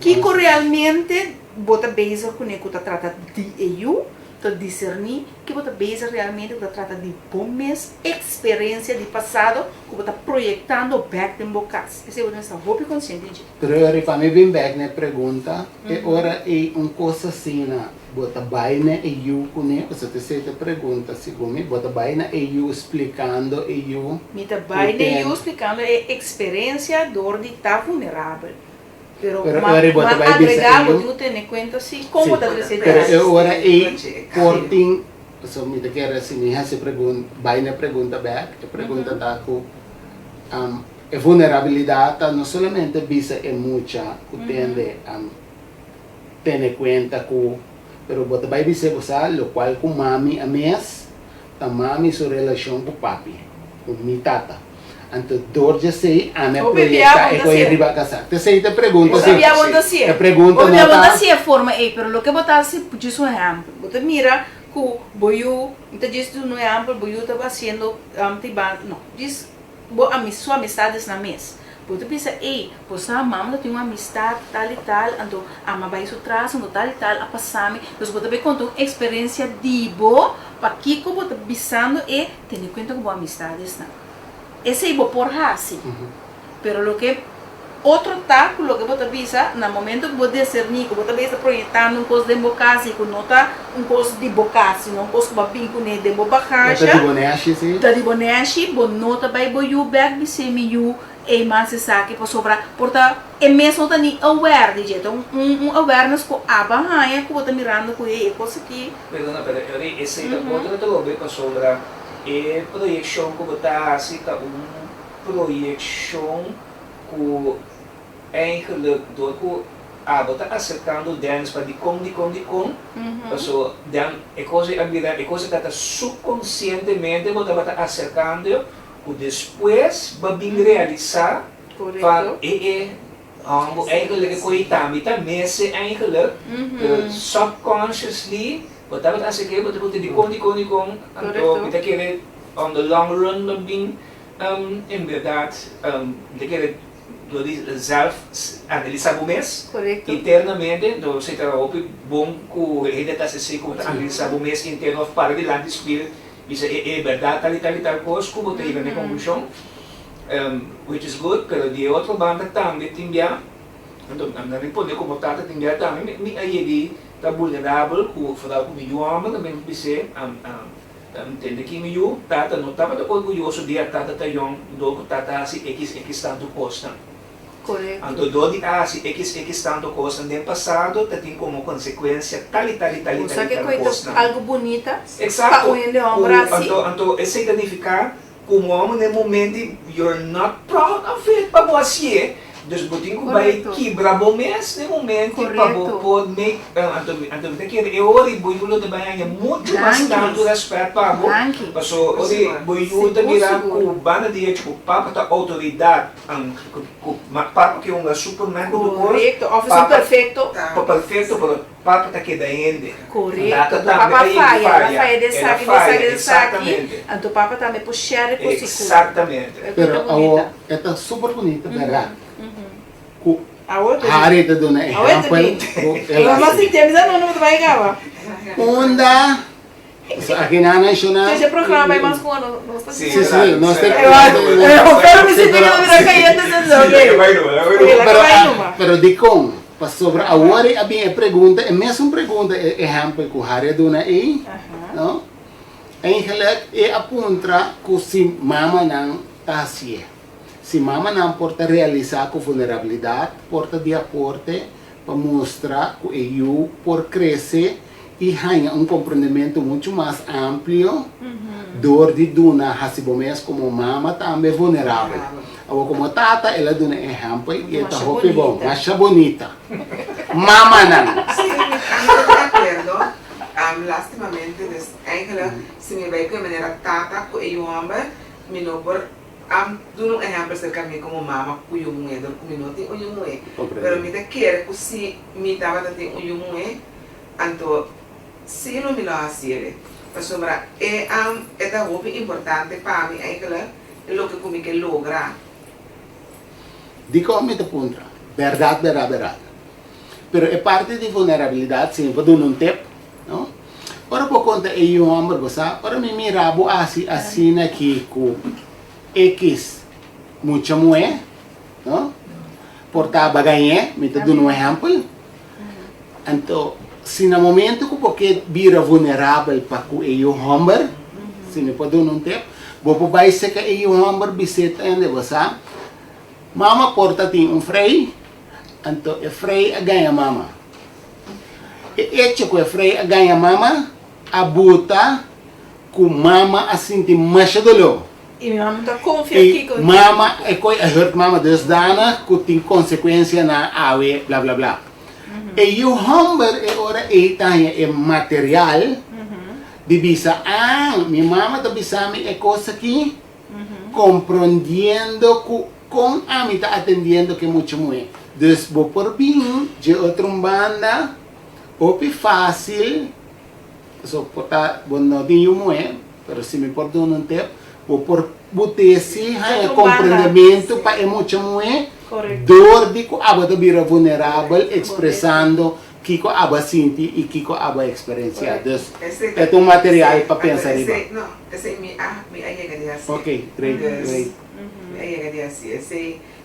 kico realmente bo ta bezig cune cu ta trata di e yu, ta diserní ki bo ta bezig realmente ku ta trata di bo mes eksperensia di pasado ku bo ta proyektando bèk den bo kas. Esei bo mester ta hopi konsiente di dje. Pero riba mi bin bèk na e pregunta, e ora ei un kos asina bo ta bai na e yu kuné? Pasobra esei ta e pregunta segun mi, bo ta bai na e yu splikando e yu Mi ta bai na e yu splikando e eksperensia dor di ta vulnerabel. Pero Pero ma ora bo ma ta bai bisa agregá e bo yu. tin ku tene kuenta si kon bo ta trese Pero tras. e ora ei por tin, pasobra mi ta kere si mi hasi pregun bai na e pregunta bek, e pregunta ta ku e vulnerabilidat ta no solamente bisa e mucha ku tende tene kuenta ku, pero bo ta bai bis'é bo sa lokual ku mami a mes ta mami su relashon ku papi, ku mi tata. Anto dor dje esei ami a Hopi bia proyecta bo e ta koe hasié. riba kasa. T'esei ta e pregunta Hopi si. bia bo ta hasié. E pregunta Hopi no bia bo ta ta. hasié e forma ei, pero loke bo ta hasi, djis un ehèmpel. Bo ta mira ku bo yu, mi ta djis duna un ehèmpel, bo yu ta hasiendo tiba, no, djis bo ami su amistadesnan mes. Bo ta bisa, ey, bo sa mama ta tin un amistad tal i tal, anto ama bai su tras, anto tal i tal a pasa mi. Dus bo ta bay konta un eksperensia di bo, pakiko bo ta bisando e, tene kuenta ku bo amistadesnan. Esei bo por hasi, pero loke Otro ta ku loke bo ta bisa, na momento ku bo diserní ku bo ta bisa proyektando un kos den bo kas i ku no ta un kos di bo kas, sino un kos ku bo a bin kuné den bo Ta bagasha, di bo nèshi, sí. ta di bo nèshi, bo no ta bai bo yu bèk bis'é mi yu ei mas esaki pasobra por ta e mes no ta ni aware di dje. Ta un un awareness ku abo a haña ku bo ta mirando ku hey e kos aki. Perdona pero Eury esei ta otro trobe pasobra e proyekshon ku bo ta hasi ta un proyekshon ku eigenlijk dor ku abo ta aserkando Dennis pa dikon dikon dikon paso den e kos ei a bira e kos ei ta subkonsientemente bo tabata aserkando ku despues bo a bin realisá pa e e hòmber eigenlijk e koe tambe ta mester eigenlijk pero subconsciously bo tabata aserk'é bo ta puntra dikon dikon dikon anto mi ta kere on the long run bo bin En berdad, mi ta kere dor di zelf analisa bo mes internamente, enton si ta hopi bon ku hende ta hasi ku bo ta analisa bo mes interno of para dilanti spiel bisa e e berdad tal i tal i tal kos ku bo ta yega na e konklushon, which is good, pero di e otro banda tambe tin bia, enton nan mi pone komo tata tin bia tambe mi a yegi ta vulnerabel ku foral ku mi yu hòmber tambe mi bis'é. Ta ntende ki mi yu, tata no tabata orguyoso di a tata ta yòn dor ku tata a hasi ekis ekis tantu kosnan. Anto dor di a hasi ekis ekis tantu kosnan den pasado ta tin komo konsekuensia tal i tal i tal i tal i tal kosnan. Eksakto. Ku anto anto esei ta nifiká ku un hòmber na e momento you're not proud of it pa bo hasié, dus bo tin ku bai kibra bo mes na e momento pa bo por make, anto anto mi ta kere e ora ei bo yu lo ta bai haña muchu mas tantu rèspèt pa bo, paso ora ei bo yu ta mira ku banda di hecho ku papa ta outoridat, ku papa ke un superman ku tur kos, papa perfecto pero. Papa ta keda hende. Korekto. Tata Anto tambe papa a a yega faya, el a faya. faya den El a esaki, den faya, esaki, den esaki. exactamente. Anto papa tambe por share ku sikur. Exactamente. E ku ta Pero awor bunita. e ta super bunita berdad ku Awor ta Harry ta duna Awor ta ehempel bin. ku el Lo mas hasi. sinti a misa no no ta bai kaba. Unda so aki nan a menshoná Esei programa bai mas ku nos nos ta Sí, Sí, sí, nos ta Pero mi Sí, sinti pero ku ta bira kayente sensei Sí, ok. laga bai numa, laga bai Ok, numa. laga Pero bai a numa. pero dikon? Pasobra awor a bin e pregunta, e mesun pregunta, e ehempel ku Harry a duna ei, no? Eigenlijk e a puntra ku si mamanan ta hasié. Si mamanan por ta realisá ku vulnerabilidat por ta di aporte pa mustra ku e yu por krese i haña un komprendementu muchu mas amplio dor di duna hasi bo mes komo mama tambe vulnerabel. Awor komo tata el a duna e ehèmpel i e ta hopi bon, masha bunita. Mamanan! Sí, mi ta di akuerdo. Lastimamente, dus eigenlijk si mi bai ku e manera tata ku e yu hòmber, mi no por duna un ehèmpel serka mi komo mama ku yu muhé, dor ku mi no tin un yu muhé. Pero mi ta kere ku si mi tabata tin un yu muhé, Anto si lo mi lo hasiele, pasobra e e ta hopi importante pa mi eigenlijk e loke ku mi ke logra. Dikon mi ta puntra? Bèrdat, bèrdat, bèrdat. Pero e parti di vulnerabilidat, si mi por duna un tip, no? Ora bo konta e yu hòmber, bo sa, ora mi mira bo hasi asina aki ku ekis mucha muhé, no? Por ta bagañ'é, mi ta duna un ehèmpel. Anto, si na momento ku bo ke bira vulnerabel pa ku e yu hòmber, si mi por duna un tip, bo por bai seka e yu hòmber bis'é tende, bo sa, mama por ta tin un frei, anto e frei a gaña mama. E echo ku e frei a gaña mama a buta ku mama a sinti masha doló. I mi mama ta konfia I kiko e mama e koi a hurt mama dusdanig ku tin konsekuensia na awe bla bla bla. E yu hòmber e ora ei ta haña e material di bisa ah mi mama ta bisa mi e kos aki komprondiendo ku kon ami ta atendiendo ku e mucha muhé. Dus bo por bin dje otro un banda hopi fásil. Pasobra por ta bo no tin yu muhé, pero si mi por duna un tep, bo por but'e si haña komprendementu pa e mucha muhé dor di ku abo ta bira vulnerabel ekspresando kiko abo a sinti i kiko abo a eksperensiá. Dus e ta un material pa pensa riba. Ok, great, great.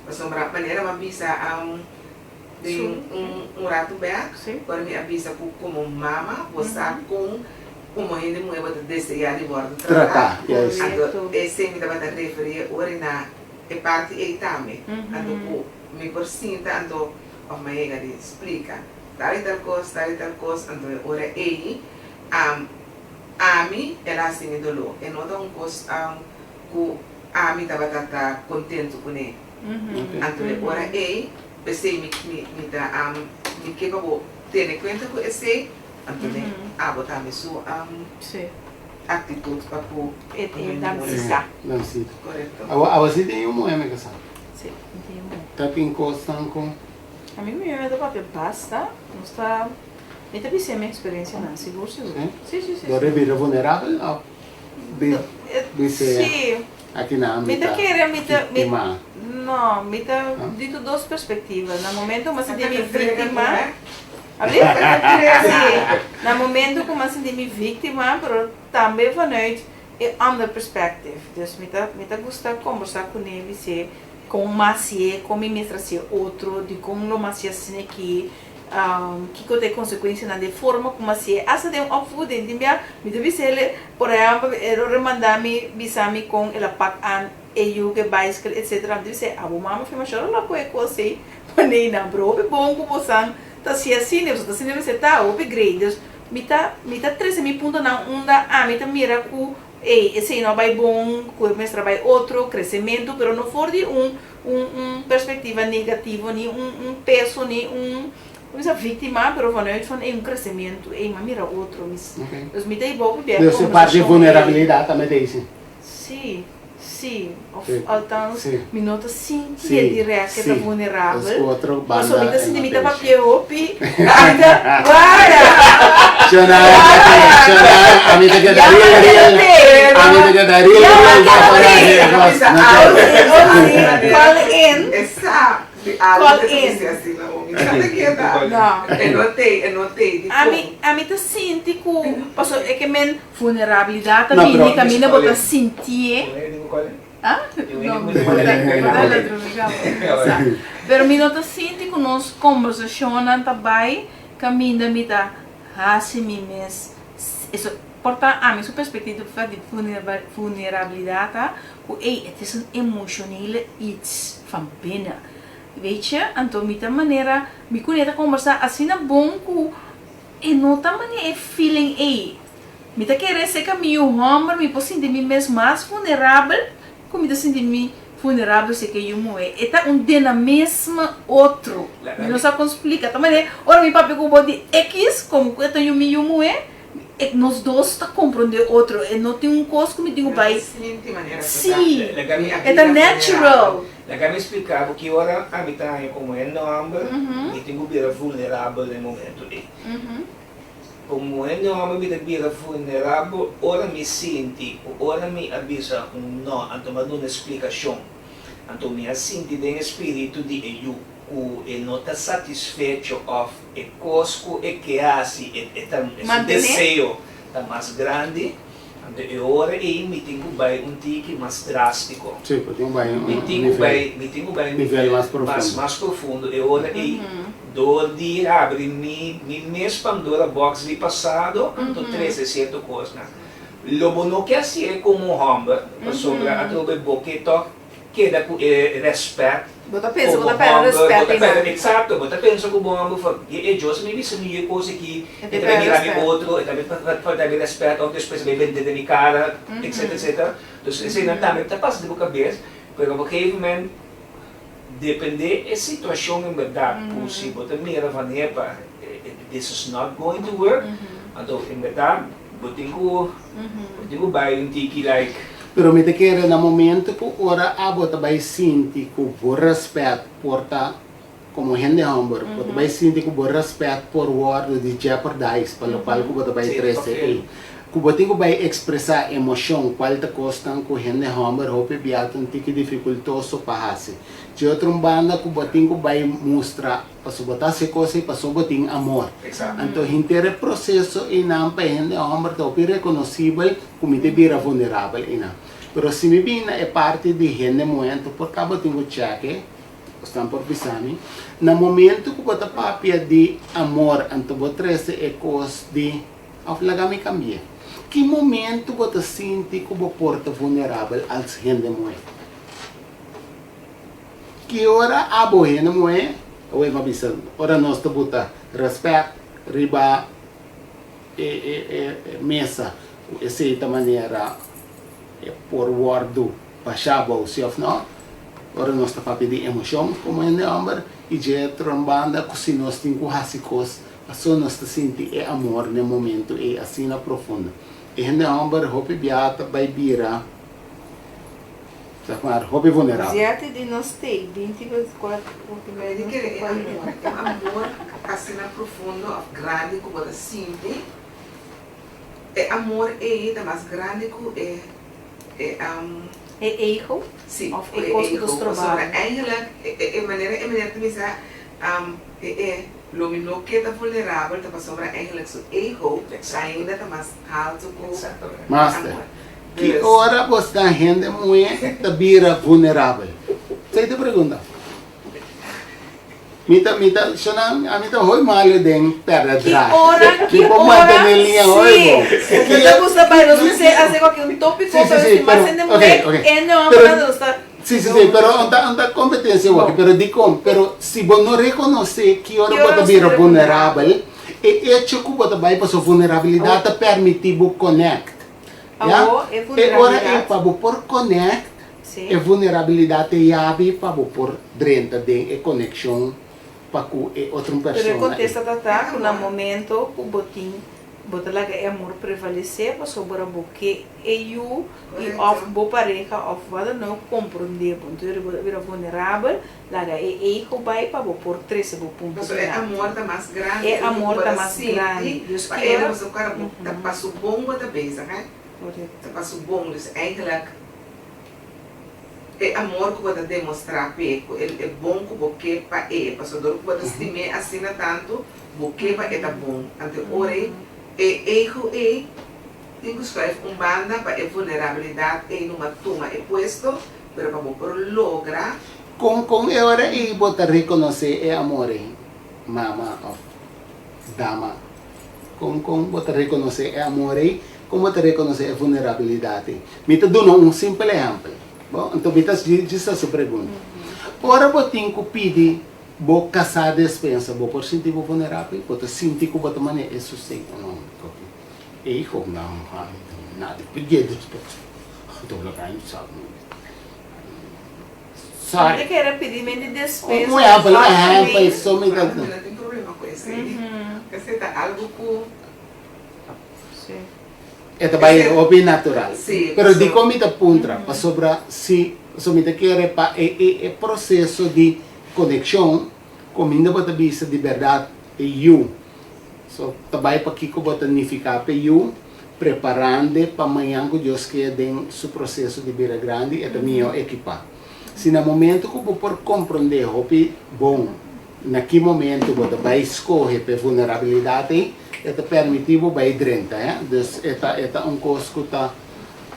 Pasobra manera mi a bisa den un ratu bek, ora mi a bisa ku komo mama bo sa kon komo hende muhé bo ta deseá di wòrdu tratá. Anto esei mi tabata referí ora na e parti ei tambe. Anto ku mi por sinta anto òf mi a yega di splika tal i tal kos, tal i tal kos, anto e ora ei ami el a hasi mi doló. E no ta un kos ku ami tabata ta kontentu kuné. Anto e ora ei, p'esei mi mi ta mi ke pa bo tene kuenta ku esei, anto den abo tambe su aktitut pa ku E un hende muhé. damsita. Damsita. Korekto. Awo awo si tin yu muhé mi kasá. Si, mi tin yu muhé. Ta tin kosnan ku. Ami ku mi meme ta papia basta, nos ta, mi ta bis'é mi eksperensianan, sigur sigur. Si? Si, si, si. Dor e bira vulnerabel òf bi bis'é Si. aki nan Mi mi ta ta kere, mi ta, mi, víktima? no, mi ta di tur dos perspektiva. Na momento ku mi a sinti mi víktima, Abi? Si, na momento ku mi a sinti mi víktima, pero tambe vanuit e ander perspective. Dus mi ta, mi ta gusta kombersá kuné, bis'é kon mi a hasié, kon mi mester hasié otro, dikon lo mi a hasié asina aki, kiko ta e konsekuensianan di e forma ku mi a hasié. Asta den opvoeding, tin bia mi ta bisa el, por ehèmpel, el ora manda mi bisa mi kon el a pak an e yu ku e baiskel etsetera, mi ta bisa abo mama afirmashon lo ku e kos ei, manei nan, pero hopi bon ku bosan ta hasié asina, boso ta sinti mester ta hopi great. Dus mi ta mi ta trese mi puntonan unda ami ta mira ku ey esei no a bai bon, ku e mester a bai otro, kresementu, pero no for di un un un perspectiva negativo ni un un peso ni un como bisa victima pero vanuit van ey un crecimiento ey m'a mira otro mis dus mi ta hiba hopi bia e Dus e parti conversacion ey. vulnerabilidad tambe ta ey si. Si si of althans mi no ta sinti e direct ke ta vulnerabel pasobra mi ta sinti mi ta papia hopi mi ta wara. Shona shona ami ta keda real real ami ta keda real real Call in call in ami ami ta sinti ku pasobra e ke men Vulnerabilidat ta bini kaminda bo ta sintié. Ah? No, mi no ta ladrón. Pero mi no ta sinti ku nos kombersashonnan ta bai kaminda mi ta hasi mi mes. Eso por ta ami su perspektiva di vulnerabilidat ta ku ey het is een emotionele iets van binnen. Weet je? Anto mi ta manera mi kuné ta kombersá asina bon ku E no ta mane e feeling ei. Mi ta kere esei mi yu homber mi por sinti mi mes mas vulnerabel ku mi ta sinti mi vulnerabel si ke yu muhé. E ta un dinamisme otro. Mi no sa kon splika. Ta mane ora mi papia ku bo di ekis komo ku e ta yu mi yu muhé, e nos dos ta komprondé otro. E no tin un kos ku mi tin ku bai. Sí, e ta natural. Laga mi splika bo ki ora ami ta haña komo hende hòmber mi tin ku bira vulnerabel den momentu ei. Komo hende hòmber mi ta bira vulnerabel ora mi sinti ku ora mi a bisa un nò anto mi a duna e splikashon, anto mi a sinti den e spiritu di e yu ku e no ta satisfecho òf e kos ku e ke hasi e ta su deseo ta mas grandi. Anto e ora ei mi tin ku bai un tiki mas drástiko. Sí, bo tin ku bai un Mi tin ku bai, mi tin ku bai un nivel mas profundo. Mas, mas profundo. E ora ei, dor di habri mi, mi mes Pandora box di pasado, anto trese sierto kosnan. Lo bo no ke hasié komo hòmber, pasobra atrobe bo ke tòg keda ku e rèspèt. Bo ta pensa bo ta pèrdè rèspèt einan. Eksakto, bo ta pensa ku bo hòmber for e e Dios mi bisa mi e kos aki, e ta bai mira mi otro, e ta bai falta mi rèspèt òf despues e bai bende den mi kara, etsetera etsetera. Dus eseinan tambe ta pasa den bo kabes, pero op un gegeven moment depende e situashon en bèrdat ku si bo ta mira van hepa this is not going to work, anto en bèrdat bo tin ku bo tin ku bai un tiki like. Pero mi ta kere na momento ku ora abo ta bai sinti ku bo rèspèt por ta komo hende hòmber, bo ta bai sinti ku bo rèspèt por wòrdu di jeopardize pa lokual ku bo ta bai trese ei. Ku bo tin ku bai ekspresá emoshon kual ta kosnan ku hende hòmber hopi bia ta un tiki difikultoso pa hasi. Dje otro un banda ku bo tin ku bai mustra pasobra bo ta hasi e kos ei pasobra bo tin amor. Anto henter e proseso einan pa e hende hòmber ta hopi rekonosibel ku mi ta bira vulnerabel einan. Pero si mi bin na e parti di hende muhé anto por ta bo tin ku chèk e. Bosnan por bisa mi, na momento ku bo ta papia di amor anto bo trese e kos di òf laga mi kambi'é. Ki momento bo ta sinti ku bo por ta vulnerabel als hende muhé? Ki ora abo hende muhé, awor mi a bisa, ora nos ta buta rèspèt riba e e mesa ku esei ta manera e por wòrdu bashá bou si òf nò, ora nos ta papia di emoshon komo hende hòmber i dje otro banda ku si nos tin ku hasi kos paso nos ta sinti e amor n'e momentu ei asina profundo. E hende hòmber hopi bia ta bai bira zeg maar hopi vulnerabel. Ziate di nos tei binti kuater punto Mi di kere e amor, e amor asina profundo of grandi ku bo ta sinti, e amor ei ta mas grandi ku e e E ego? Si, Of ku e e kos ku ta ego. stroba Pasobra bo? eigenlijk e e manera e meneer ta bisa e e lo mi no ke ta vulnerabel ta pasobra eigenlijk su ego ainda ta mas haltu ku e Master, amor. ki Dus. ora bo sta hende muhé ta bira vulnerabel? Esei ta pregunta. Mi ta, mi ta, shona, ami ta hoy malo den perde Ki draad. ora, Mi ki por ora, mantene liña hoy sí. bo. Bo ta gusta bai, nos mester hace cualkier un tópico, Sí, sí, pero sí, si mas pero, hende ok, muhé, ok. hende homber Pero, nan nos ta. sí, sí, sí, pero un ta, un ta competencia Bo. waki, pero dikon? Pero si bo no reconoce ki ora Ki bo ora ta nos ta bira bira vulnerabel, e hecho ku bo ta bai paso vulnerabilidad ta permiti bo connect. Ya? Awo, e E ora ei vulnerabilidad. pa bo por connect, Sí. E vulnerabilidat e yabi pa bo por drenta den e konekshon pa ku e otro Pero e persona ei. kontesta ta ta ku na momento ku bo tin bo ta laga e amor prevalesé pasobra bo ke e yu i òf bo pareha òf wat dan ook komprondé bo. Entonces bo ta bira vulnerabel, laga e ego bai pa bo por trese bo punto Pasobra e dilanti. amor ta mas grandi E ku amor bo ta ta mas sinti grandi. Dus pa ki e ora. pasobra bo ta pa su bon bo ta bezig, hè. Korekto. Ta pa su bon. Dus eigenlijk E amor ku bo ta demostrá p'e, ku e e bon ku bo ke pa e, pasobra dor ku bo ta stim'é asina tantu, bo ke pa e ta bon. Anto e ora ei, e ego ei tin ku schuif un banda pa e vulnerabilidat ei numa tuma e puesto, pero pa bo por logra. Kon kon e ora ei bo ta rekonosé e amor ei, mama òf dama? Kon kon bo ta rekonosé e amor ei? Kon bo ta rekonosé e vulnerabilidat ei? Mi ta duna un simpel ehèmpel. Bo, anto mi ta djis hasi pregunta. Ora bo tin ku pidi bo kasá despensa, bo por sinti bo vulnerabel? Bo ta sinti ku bo ta manera e susei? Oh no, e hijo no, nada di pidié despensa. Anto lo ka sa. Sorry. Mi ta kere pidi mi di despensa. Un ehèmpel, un ehèmpel, so mi ta. Mi no tin problema ku esei. Esei ta algu ku. Sí. E ta bai hopi natural. Sí, Pero dikon mi ta puntra? Pasobra si, pasobra mi ta kere pa e e e proseso di konekshon kuminda bo ta bisa di bèrdat e yu. So ta bai pa kiko bo ta nifiká pa e yu, preparand'e pa mañan ku Dios ke den su proseso di bira grandi e ta mihó ekipá. Si na momento ku bo por komprondé hopi bon na ki momento bo ta bai skohe pa e vulnerabilidat ei, e ta permití bo bai drenta, hè. Dus e ta e ta un kos ku ta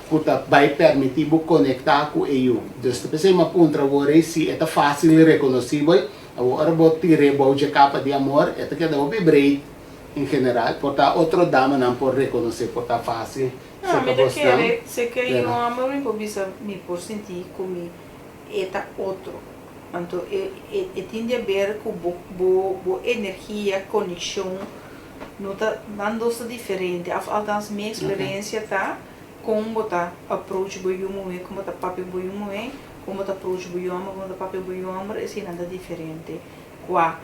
ku ta bai permití bo konektá ku e yu. Dus ta p'esei mi a puntra awor ei si e ta fásil i rekonosibel. Awor ora bo tir'é bou dje kapa di amor, e ta keda hopi breed en general. Por ta otro damanan por rekonosé, por ta fásil No, serka mi ta bosnan, kere, si ke yu pero. hòmber mi por bisa mi por sinti ku mi e ta otro. Anto e e tin di haber ku bo bo bo energia, konekshon no ta nan dos ta diferente of althans mi eksperensia ta kon bo ta approach bo yu muhé, kon bo ta papia ku bo yu muhé, kon bo ta approach bo yu hòmber, kon bo ta papia ku bo yu hòmber eseinan ta diferente kua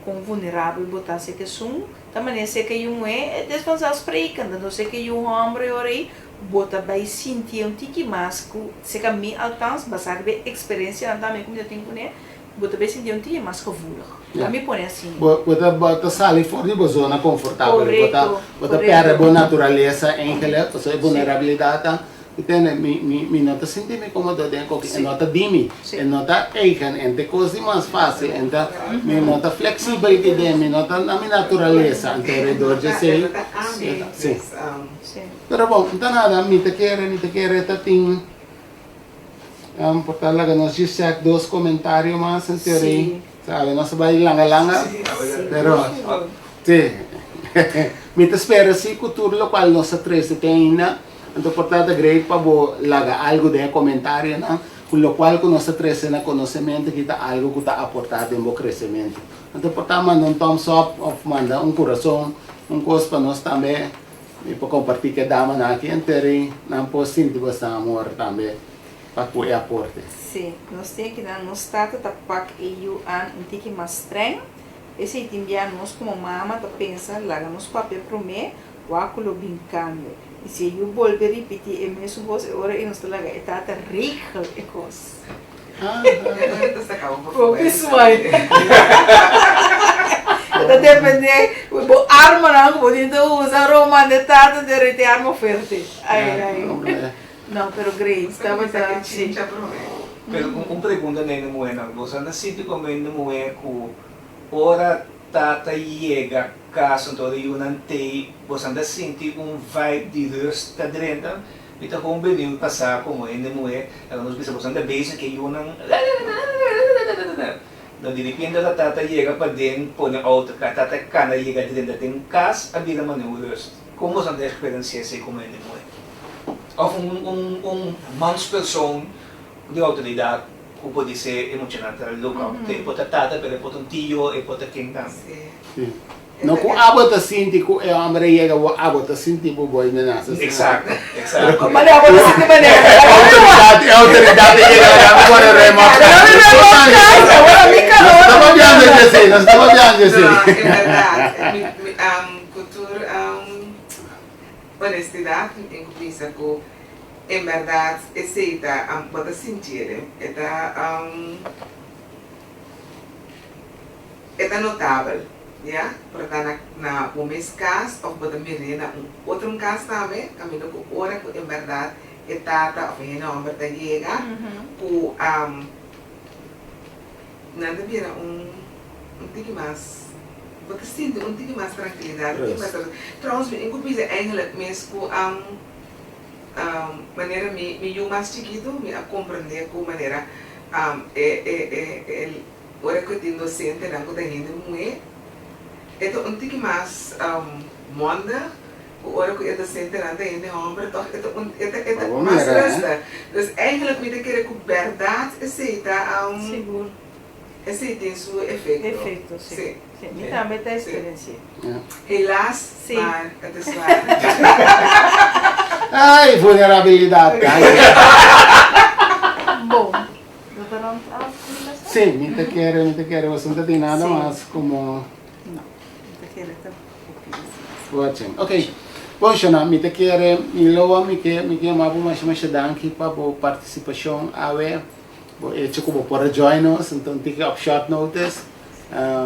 kon vulnerabel bo ta si esun ta manera si ke yu muhé het is vanzelfsprekend anto si ke yu hòmber e ora ei Bo ta bai sintié un tiki mas ku, seka mi althans, basá riba e eksperensianan tambe ku mi ta tin kuné, bo ta bai sintié un tiki mas gevoelig. Ja. A mi pone asina. Bo, bo ta, bo ta sali for di bo zona konfortabel. Bo ta, Korekto, bo ta pèrdè korekto. bo naturalesa eigenlijk, pasobra e Sí. vulnerabilidat ta, mi tende, mi, mi, mi no ta sinti mi kómodo den koki, e Sí. no ta di mi, Sí. e no ta eigen, en ta e kos di mas fásil, en ta, mi no ta fleksibel ki den, mi no ta na mi naturalesa, anto redor dje E esei, no ta ami, e ta, sí. dus. Sí. Pero bon, no ta nada, mi ta kere, mi ta kere ta tin. Por ta laga nos djis chèk dos komentario mas en teoria. Sabe, nos ta bai langa langa, pero si. Mi ta spera si ku tur lokual nos a trese te ainda, anto por ta ta great pa bo laga algu den e komentarionan ku lokual ku nos a trese na konosementu ki ta algu ku ta aportá den bo kresementu. Anto por ta manda un thumbs up òf manda un kurason, un kos pa nos tambe Mi por comparti cu e damanan aki enter y nan por sinti boso amor tambe pa cu e aporte. Sí, nos tin aki nan nos tata ta pak e yu an un tiki mas streng, esei tin bia nos como mama ta pensa laga nos papia prome wak cu lo bin cambio y si e yu bolbe ripiti e mesun cos e ora ei nos ta laga e tata regel e cos. Hopi smile. E ta depende bo armanan ku bo tin ta usa Roman de tata de rete arma fuerte. Ai ai. No pero great tabata si. Pero un pregunta na hende muhénan, boso a sinti komo hende muhé ku ora tata yega kas anto ora yunan tei boso a sinti un vibe di rust ta drenta? Mi ta gewoon benieuwd pa sa como hende muhe laga nos bisa boso nan ta bezig ke yunan no di repente ora tata yega paden pone auto ka tata kana yega drenta den kas a bira mane un rust como boso nan ta experencia esey como hende muhe of un un un manspersoon di autoridad ku podise e muchanan ta look up te e por ta tata pero e por ta un tio e por ta ken tambe. No ku abo ta sinti ku e homber a yega bo, abo ta sinti bo boy menasa asina. Exacto, exacto. Mane abo ta sinti manera. Autoridad, e autoridad a yega laga mi pone rem op. Laga mi rem op casa, ora mi calor. Nos ta papiando di esei, nos ta papiando di esei. No, en berdad, mi, mi, ku tur honestidad mi tin ku bisa ku en berdad esei ta, bo ta sintiel, e ta. E ta notabel, ya, por ta na na bo mes kas òf bo ta mir'é na un otro un kas tambe, kaminda ku ora ku en bèrdat e tata òf e hende hòmber ta yega ku nan ta bira un un tiki mas, bo ta sinti un tiki mas trankilidat, un tiki mas Trouwens mi tin ku bisa eigenlijk mes ku manera mi mi yu mas chikitu mi a komprendé ku manera e e e Ora ku tin dosentenan ku ta hende muhé, e ta un tiki mas monda ku ora ku e dosentenan ta hende hòmber, tòg e ta un e ta e ta mas rustig. Dus eigentlik mi ta kere ku bèrdat esei ta Sigur. esei tin su efekto. Efekto, si. Si. Si, mi tambe ta eksperensi'é. Helaas, Si. maar het is waar. Ai, vulnerabilidat. Bon. Bo ta rond af di mesa? Sí, mi ta kere, mi ta kere. Boso no ta tin nada mas como. No, mi ta kere ta hopi asina. Watching. Ok. Bon, Shona, mi ta kere, mi loa, mi ke, mi ke yama bo masha masha danki pa bo partisipashon awe. Bo echo ku bo por a join nos, anto un tiki op short notice.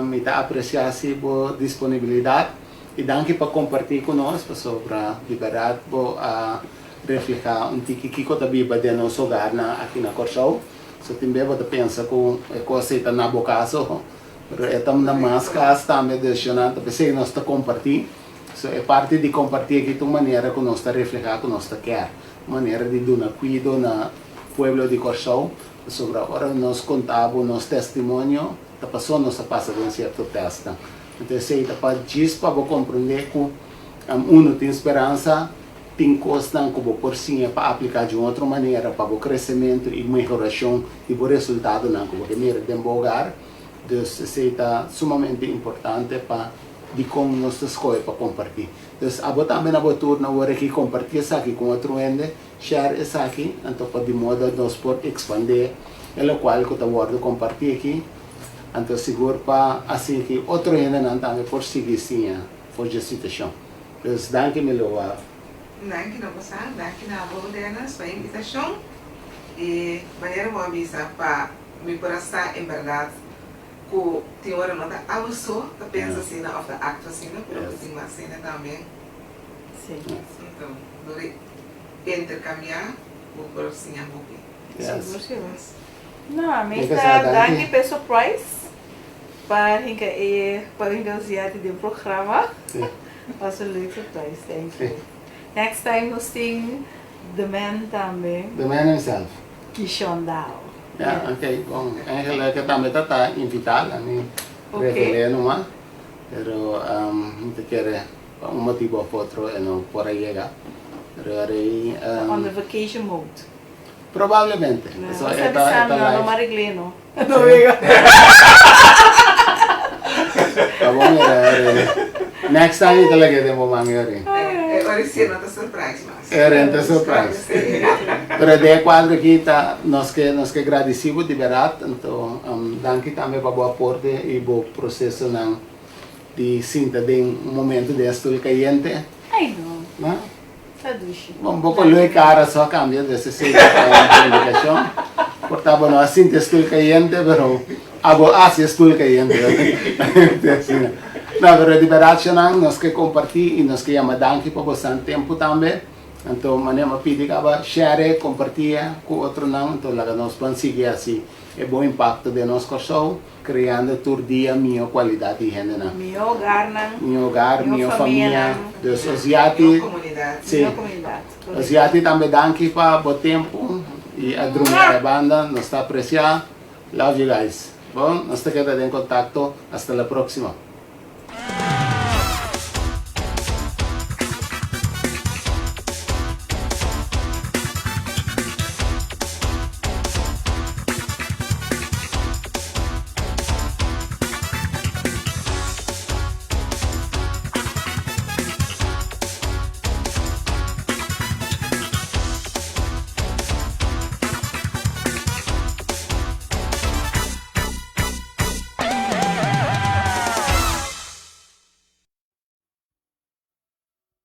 Mi ta apresiá si bo disponibilidat i danki pa kompartí ku nos pasobra di bèrdat bo a Reflehá un tiki kiko ta biba den nos hogarnan aki na Kòrsou. So tin bes bo ta pensa ku e kos ei ta na bo kas so, pero e ta na mas kas tambe, dus nan ta p'esei nos ta kompartí. So e parti di kompartí aki ta un manera ku nos ta reflehá ku nos ta kèr, un manera di duna kuido na pueblo di Kòrsou, pasobra ora nos konta bo nos testimonio ta paso nos a pasa den sierto tèstnan. Anto esei ta pa djis pa bo komprondé ku unu tin speransa. Tin kosnan ku bo por siña pa apliká di un otro manera pa bo kresementu i mehorashon di bo resultadonan ku bo ke mira den bo hogar. Dus esei ta sumamente importante pa dikon nos ta skohe pa kompartí. Dus abo tambe na bo turno awor aki kompartí esaki ku otro hende, share esaki, anto pa di modo nos por ekspandé e lokual ku ta wòrdu kompartí aki, anto sigur pa asina ki otro hendenan tambe por sigui siña for dje situashon. Dus danki mi loa. Danki na bosa, danki na abo Dennis pa e invitashon i manera bo a bisa pa mi por a sa en bèrdat ku tin ora no ta abo so ta pensa asina òf ta aktua asina pero ku tin mas hende tambe. Anto dor di interkambiá bo por siña hopi. Sigur sigur. No ami ta danki pa e surprise. Pa hinka e pa hinka Ziati den programa. Was een leuk surprise, thank you. Next time nos tin the man tambe. The man himself. Kishon Daal. Ja, ok, bon. Eigenlijk e tambe ta ta invitá, la mi revel'é numa, pero mi ta kere pa un motibu of otro e no por a yega. Pero arei. Ta on the vacation mode. Probablemente. No, Paso bo e sa ta bisa e ta mi, no, no live. m'a regl'é no. No wega. Pa bo mira arei. Next time mi ta lag'é den bo man arei. E ora si e no ta surprise mas. E ora e no ta surprise. Pero den e kuadro aki ta nos ke nos ke gradisí bo di bèrdat. Anto danki tambe pa bo aporte i bo prosesonan di sinta den un momento den e stul kayente. Ai no. No? Ta dushi. Bon, bo con lo e cara so a cambia desde esey ta un indicacion. Por ta bo no a sinti e stoel cayente, pero abo a haci e stoel cayente. No, pero di berdad Shanan, nos ke comparti y nos ke yama danki pa bosan tempo tambe. Anto manera mi a pidi caba share, comparti cu otronan, anto laga nos ban sigui haci e bon impacto den nos Corsou. Creando tur dia mihó cualidad di hendenan. Mihó hogarnan. Mihó hogar, mihó famia. Dus Oziati. Mihó comunidad. Sí. Mihó comunidad. Oziati tambe danki pa bo tempo y a drumi e banda. Nos ta aprecia. Love you guys. Bon, nos ta keda den contacto. Hasta la proxima.